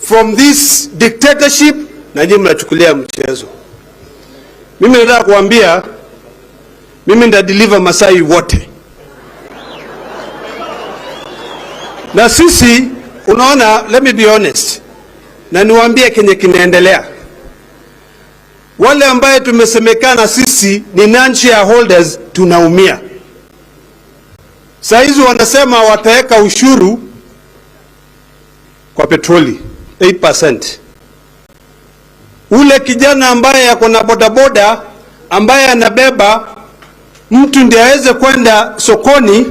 from this dictatorship, na nyinyi mnachukulia mchezo. Mimi nataka kuambia, mimi nita deliver Masai wote. Na sisi, unaona, let me be honest, na niwaambie kenye kinaendelea. Wale ambaye tumesemekana sisi ni non-shareholders tunaumia. Saizi wanasema wataweka ushuru kwa petroli 8%. Ule kijana ambaye yako na bodaboda ambaye anabeba mtu ndiye aweze kwenda sokoni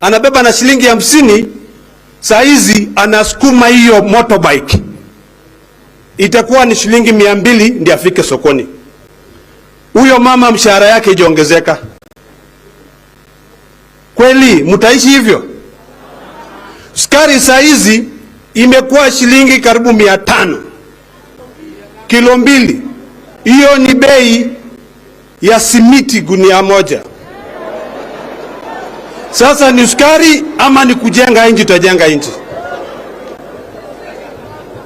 anabeba na shilingi 50, saa hizi anasukuma hiyo motorbike, itakuwa ni shilingi 200 ndio afike sokoni. Huyo mama mshahara yake ijiongezeka. Kweli mtaishi hivyo? Sukari saa hizi imekuwa shilingi karibu 500 kilo 2. Hiyo ni bei ya simiti gunia moja. Sasa ni sukari ama ni kujenga nchi? Tutajenga nchi.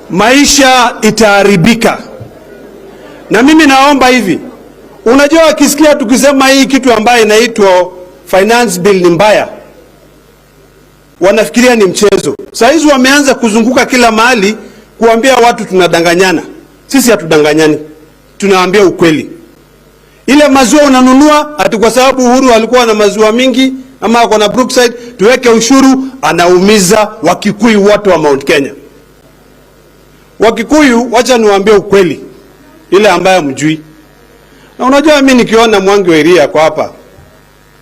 Maisha itaharibika. Na mimi naomba hivi, unajua akisikia tukisema hii kitu ambayo inaitwa finance bill ni mbaya, wanafikiria ni mchezo. Saa hizi wameanza kuzunguka kila mahali kuambia watu tunadanganyana. Sisi hatudanganyani, tunaambia ukweli. Ile maziwa unanunua ati kwa sababu Uhuru alikuwa na maziwa mingi ama ako na Brookside, tuweke ushuru, anaumiza Wakikuyu wote wa Mount Kenya. Wakikuyu, wacha niwaambie ukweli ile ambayo mjui. Na unajua mimi nikiona Mwangi wa Iria kwa hapa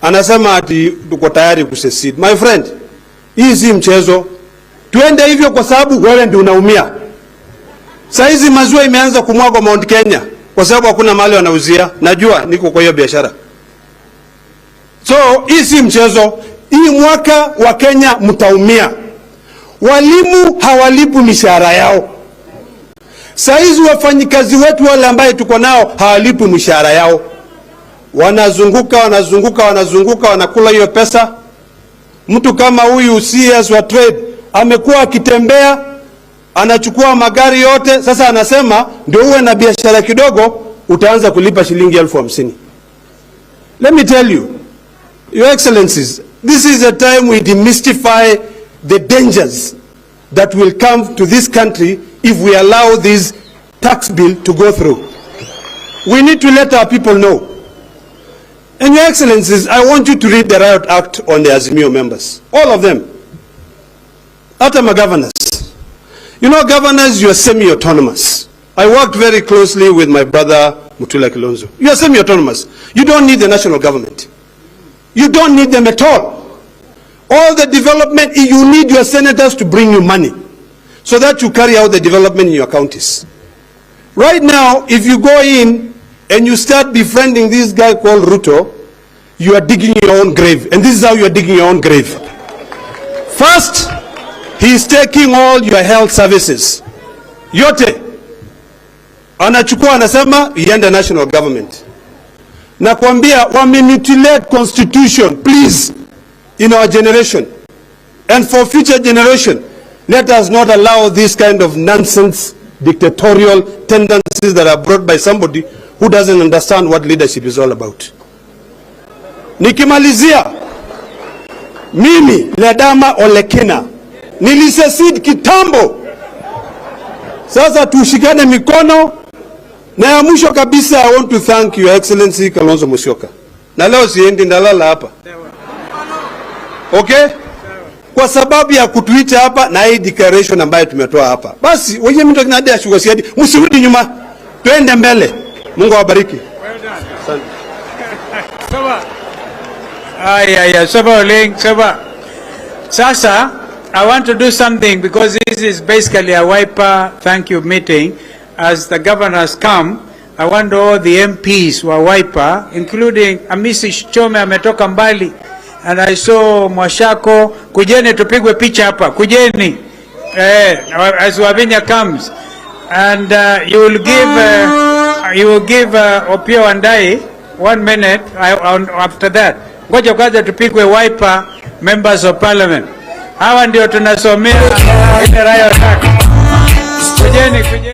anasema ati tuko tayari kusecede. My friend, hii si mchezo. Tuende hivyo kwa sababu wewe ndio unaumia. Saa hizi maziwa imeanza kumwagwa Mount Kenya kwa sababu hakuna mahali wanauzia. Najua niko kwa hiyo biashara. So hii si mchezo. Hii mwaka wa Kenya mtaumia. Walimu hawalipu mishahara yao. Saa hizi wafanyikazi wetu wale ambaye tuko nao hawalipi mishahara yao. Wanazunguka, wanazunguka, wanazunguka, wanakula hiyo pesa. Mtu kama huyu CS wa trade amekuwa akitembea, anachukua magari yote. Sasa anasema ndio uwe na biashara kidogo utaanza kulipa shilingi 50,000. Let me tell you, Your Excellencies, this is a time we demystify the dangers that will come to this country if we allow this tax bill to go through. We need to let our people know. And Your Excellencies, I want you to read the Riot Act on the Azimio members, all of them. Hata my governors. You know, governors, you are semi-autonomous. I worked very closely with my brother Mutula Kilonzo. You are semi-autonomous. You don't need the national government. You don't need them at all. All the development, you need your senators to bring you money so that you carry out the development in your counties. Right now, if you go in and you start befriending this guy called Ruto, you are digging your own grave. And this is how you are digging your own grave. First, he is taking all your health services. Yote. Anachukua, anasema, iende national government. Nakwambia, wamemutilate constitution, please, in our generation. And for future generation, let us not allow this kind of nonsense, dictatorial tendencies that are brought by somebody who doesn't understand what leadership is all about. Nikimalizia, mimi, Ledama Olekina, nilisecede kitambo. Sasa tushikane mikono. Na ya mwisho kabisa, I want to thank Your Excellency Kalonzo Musyoka. Na leo siendi, ndalala hapa. Okay? Kwa sababu ya kutuita hapa na hii declaration ambayo tumetoa hapa. Basi, wenye mtu akinadi ashughulike, msirudi nyuma. Twende mbele. Mungu awabariki. Well done. Asante. Sawa. Ay, sawa Oleng, sawa. Sasa, I want to do something because this is basically a Wiper thank you meeting. As the governors come, I want all the MPs who are Wiper, including Amisi Chome ametoka mbali, and I saw Mwashako. Kujeni tupigwe picha hapa, kujeni. As Wavinya comes, and you will give Opiyo Wandayi 1 minute after that. Ngoja kwanza tupigwe Wiper members of parliament. Hawa ndio tunasomea ile Riot Act. Kujeni, kujeni.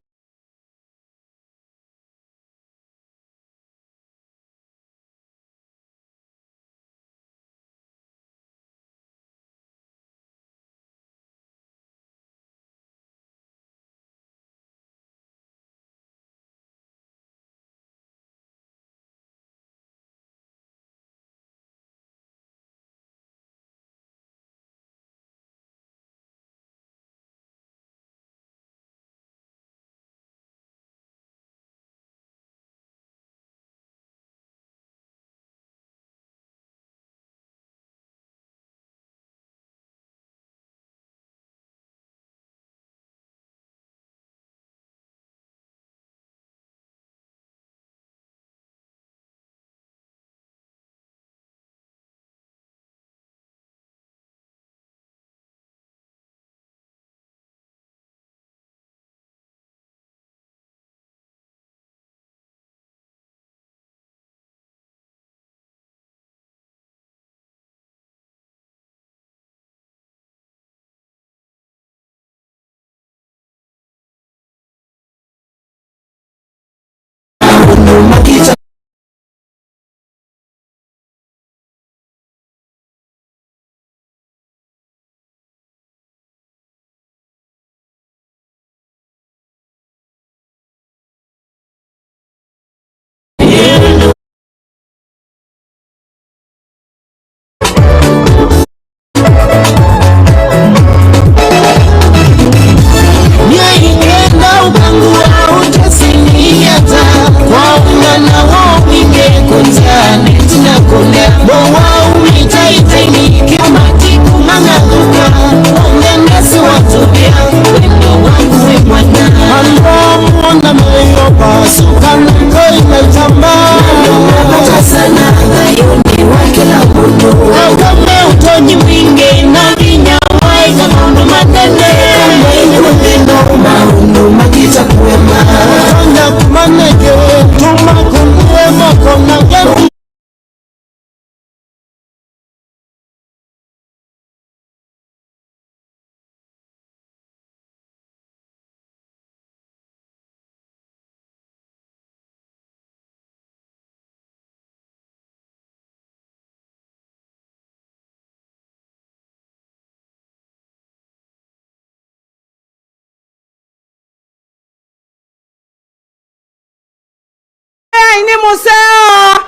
Ni museo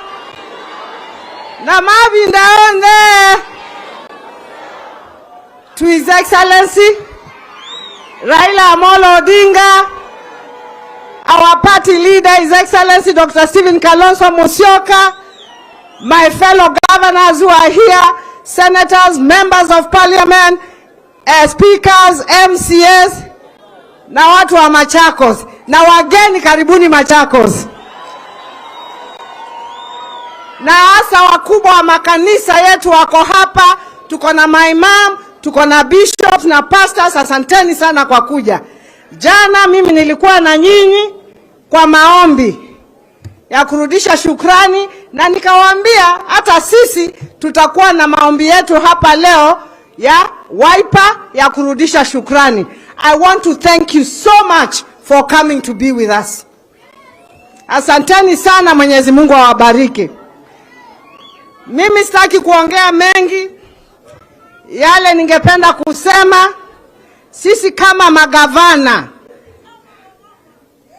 na mavinda onthe. To His Excellency Raila Amolo Odinga, our party leader, His Excellency Dr. Stephen Kalonzo Musyoka, my fellow governors who are here, senators, members of parliament, speakers, MCAs, na watu wa Machakos, na wageni karibuni Machakos. Na hasa wakubwa wa makanisa yetu wako hapa, tuko na maimam, tuko na bishops na pastors. Asanteni sana kwa kuja. Jana mimi nilikuwa na nyinyi kwa maombi ya kurudisha shukrani, na nikawaambia hata sisi tutakuwa na maombi yetu hapa leo ya Wiper ya kurudisha shukrani. I want to thank you so much for coming to be with us. Asanteni sana, Mwenyezi Mungu awabariki. Mimi sitaki kuongea mengi. Yale ningependa kusema, sisi kama magavana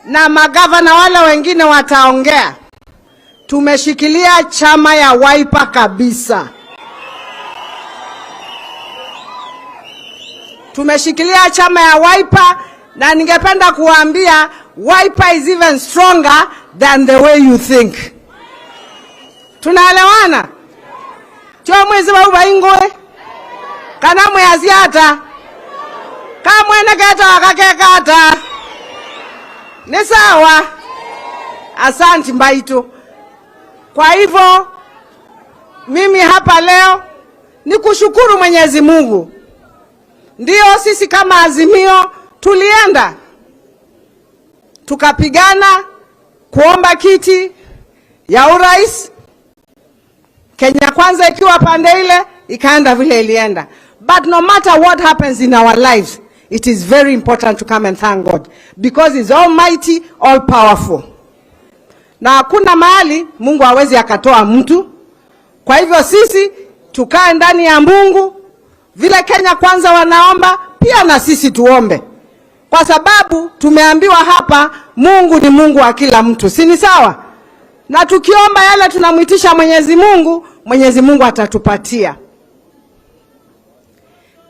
na magavana wale wengine wataongea, tumeshikilia chama ya Wiper kabisa. Tumeshikilia chama ya Wiper, na ningependa kuambia Wiper is even stronger than the way you think. Tunaelewana? Chio mwezi wa uba ingwe kana mweaziata kamwene keta wakakekata ni sawa. Asante mbaitu. Kwa hivyo mimi hapa leo ni kushukuru Mwenyezi Mungu. Ndio sisi kama Azimio tulienda tukapigana kuomba kiti ya urais, Kenya Kwanza ikiwa pande ile, ikaenda vile ilienda. But no matter what happens in our lives, it is very important to come and thank God, because he's almighty, all powerful. Na hakuna mahali Mungu hawezi akatoa mtu. Kwa hivyo sisi tukae ndani ya Mungu, vile Kenya Kwanza wanaomba, pia na sisi tuombe. Kwa sababu tumeambiwa hapa Mungu ni Mungu wa kila mtu, si ni sawa? Na tukiomba yale tunamuitisha Mwenyezi Mungu, Mwenyezi Mungu atatupatia.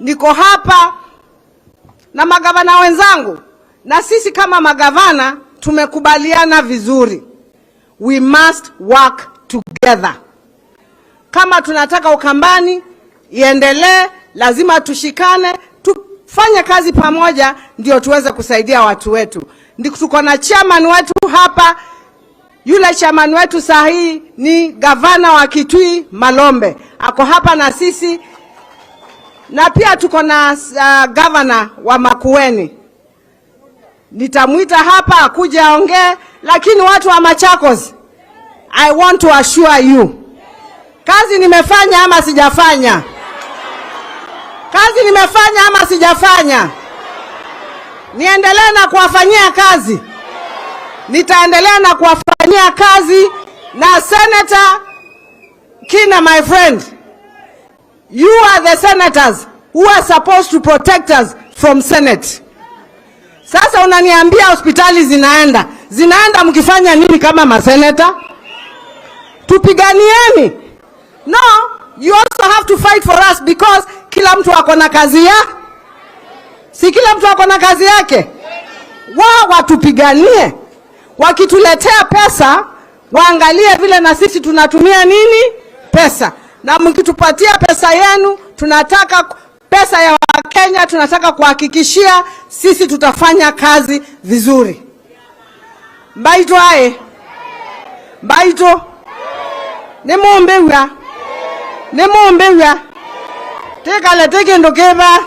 Niko hapa na magavana wenzangu, na sisi kama magavana tumekubaliana vizuri. We must work together. Kama tunataka Ukambani iendelee, lazima tushikane, tufanye kazi pamoja ndio tuweze kusaidia watu wetu. Ndio tuko na chairman wetu hapa. Yule chairman wetu sahihi ni gavana wa Kitui Malombe, ako hapa na sisi. Na pia tuko na gavana wa Makueni. Nitamuita hapa akuja aongee. Lakini watu wa Machakos, I want to assure you, kazi nimefanya ama sijafanya? Kazi nimefanya ama sijafanya? Niendelee na kuwafanyia kazi? Nitaendelea na kuwafanyia kazi. Na Senator Kina, my friend, you are the senators who are supposed to protect us from Senate. Sasa unaniambia hospitali zinaenda. Zinaenda mkifanya nini kama maseneta? Tupiganieni. No, you also have to fight for us because kila mtu ako na kazi ya. Si kila mtu ako na kazi yake. Wao watupiganie. Wakituletea pesa, waangalie vile na sisi tunatumia nini? Pesa. Na mkitupatia pesa yenu, tunataka pesa ya Wakenya, tunataka kuhakikishia sisi tutafanya kazi vizuri. Mbaito ae. Mbaito. Nimumbewa. Nimumbewa. Tekale teke ndokeba.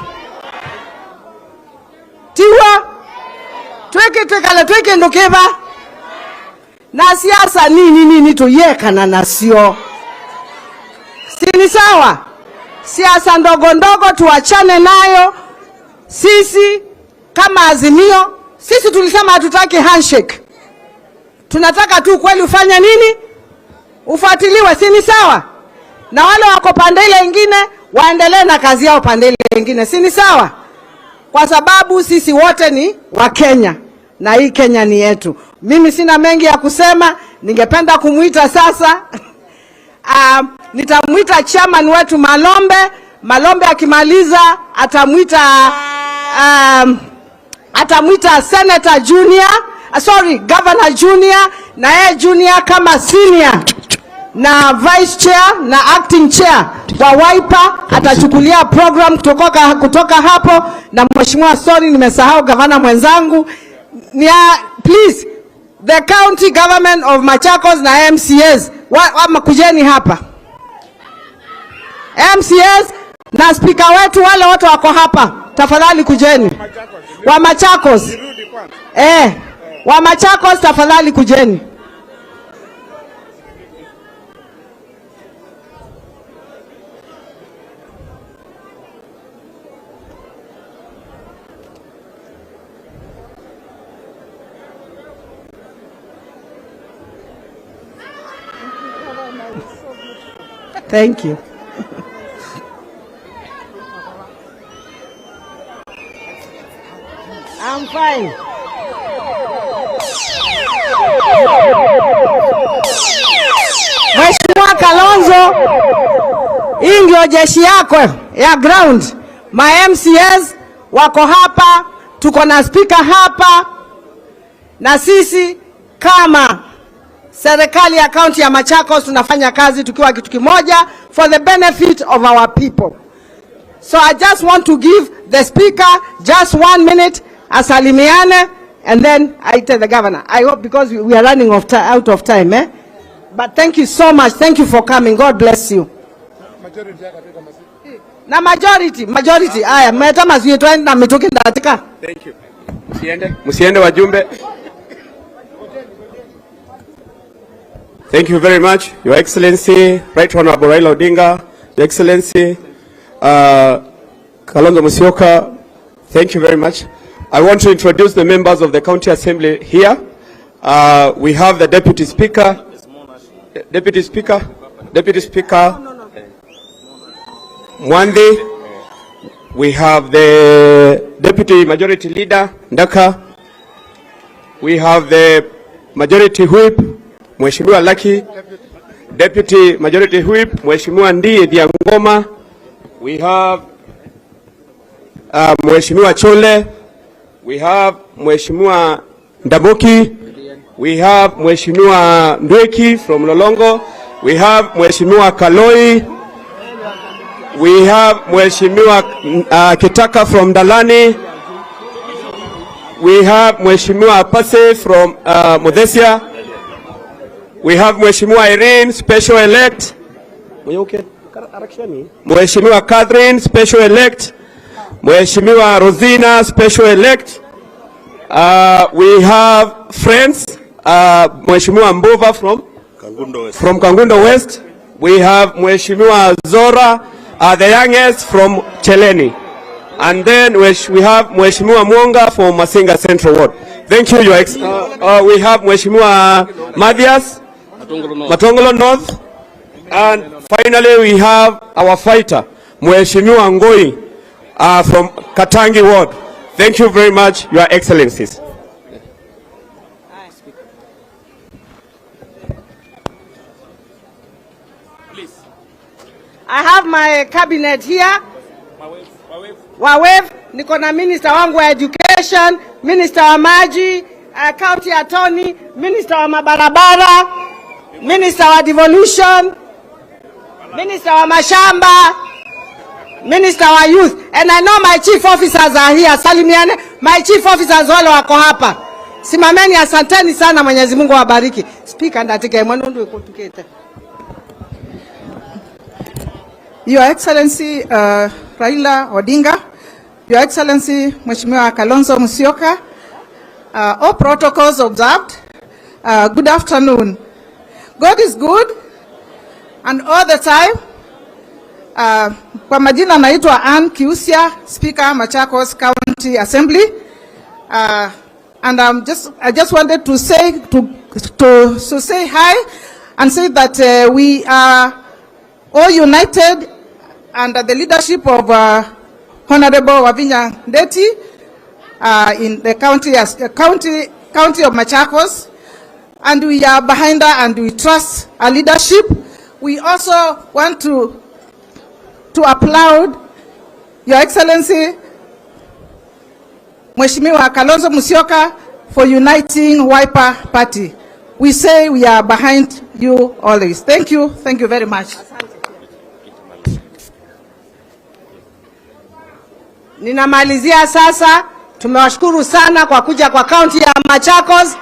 Tiwa. Tweke tekale tweke ndokeba. Na siasa nini nini tuyekana nasio. Si ni sawa? Siasa ndogo ndogo tuachane nayo. Sisi kama Azimio, sisi tulisema hatutaki handshake. Tunataka tu kweli ufanye nini? Ufuatiliwe, si ni sawa? Na wale wako pande ile nyingine waendelee na kazi yao pande ile nyingine, si ni sawa? Kwa sababu sisi wote ni wa Kenya na hii Kenya ni yetu. Mimi sina mengi ya kusema, ningependa kumuita sasa. Nitamuita chairman wetu Malombe. Malombe akimaliza atamuita atamuita Senator Junior, sorry, Governor Junior, na yeye Junior kama senior na vice chair na acting chair wa Wiper atachukulia program kutoka hapo. Na mheshimiwa, sorry nimesahau gavana mwenzangu, please the county government of Machakos na MCAs kujeni hapa. MCAs na speaker wetu wale wote wako hapa, tafadhali kujeni. Wa Machakos. Wa Machakos tafadhali kujeni. Thank you. I'm fine. Mheshimiwa Kalonzo, hii ndio jeshi yako ya ground. My MCAs wako hapa, tuko na speaker hapa, na sisi kama serikali ya county ya Machakos tunafanya kazi tukiwa kitu kimoja for the benefit of our people. So I just want to give the speaker just 1 minute asalimiane, and then I tell the governor. I hope, because we are running out of time, eh? But thank you so much. Thank you for coming. God bless you. Na majority. Aya, mmetama zietwa na mitoki ndatika. Thank you. Msiende wajumbe. Thank you very much, Your Excellency, Right Honorable Raila Odinga, Your Excellency, Kalonzo Musyoka, thank you very much. I want to introduce the members of the County Assembly here. We have the Deputy Speaker, Deputy Speaker Mwandi. We have the Deputy Majority Leader, Ndaka. We have the Majority Whip, Mheshimiwa Lucky, Deputy Majority Whip, Mheshimiwa Ndii Diangoma. We have Mheshimiwa Chole. We have Mheshimiwa Ndaboki. We have Mheshimiwa Ndweki from Lolongo. We have Mheshimiwa Kaloi. We have Mheshimiwa Kitaka from Dalani. We have Mheshimiwa Apase from Muthesia. We have Mheshimiwa Irene, special elect. Mheshimiwa Catherine, special elect. Mheshimiwa Rosina, special elect. We have friends, Mheshimiwa Mbova from Kangundo West. From Kangundo West. We have Mheshimiwa Zora, the youngest from Cheleni. And then we have Mheshimiwa Mwonga from Masinga Central Ward. Thank you, Your Ex. We have Mheshimiwa Mathias Matongolo North. And finally, we have our fighter, Mheshimiwa Ngoi from Katangi Ward. Thank you very much, Your Excellencies. I have my cabinet here. Wawave, niko na minister wangu wa education, minister wa maji, county attorney, minister wa mabarabara, minister wa devolution, minister wa mashamba, minister wa youth. And I know my chief officers are here. Salimiane, my chief officers wale wako hapa. Simameni, asanteni sana, Mwenyezi Mungu awabariki. Speaker ndatike mwanundu ikutukete. Your Excellency Raila Odinga, Your Excellency Mheshimiwa Kalonzo Musyoka, all protocols observed. Good afternoon. God is good and all the time. Kwa majina naitwa Ann Kiusia, Speaker, Machakos County Assembly. And I just wanted to say, to say hi and say that we are all united under the leadership of Honorable Wavinya Ndeti in the county of Machakos, and we are behind her and we trust her leadership. We also want to applaud Your Excellency Mheshimiwa Kalonzo Musyoka for uniting Wiper Party. We say we are behind you always. Thank you. Thank you very much. Ninamalizia sasa. Tumewashukuru sana kwa kuja kwa kaunti ya Machakos.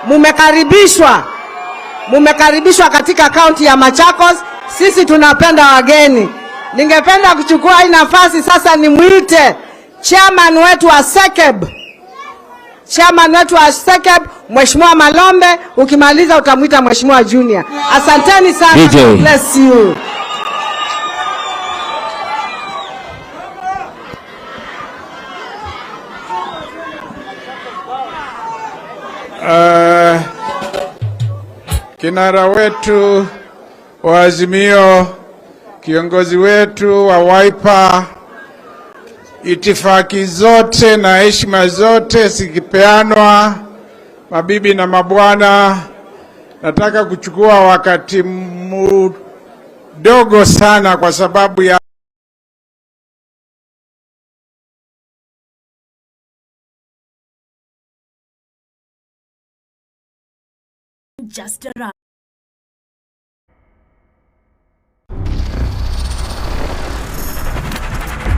Mumekaribishwa. Mumekaribishwa katika kaunti ya Machakos. Sisi tunapenda wageni. Ningependa kuchukua hii nafasi sasa nimuite chairman wetu wa SEKEB. Chairman wetu wa SEKEB, Mheshimiwa Malombe, ukimaliza utamuita Mheshimiwa Junior. Asanteni sana. DJ. God bless you. Kinara wetu wa Azimio, kiongozi wetu wa Wiper, itifaki zote na heshima zote zikipeanwa, mabibi na mabwana, nataka kuchukua wakati mdogo sana kwa sababu ya Just arrived.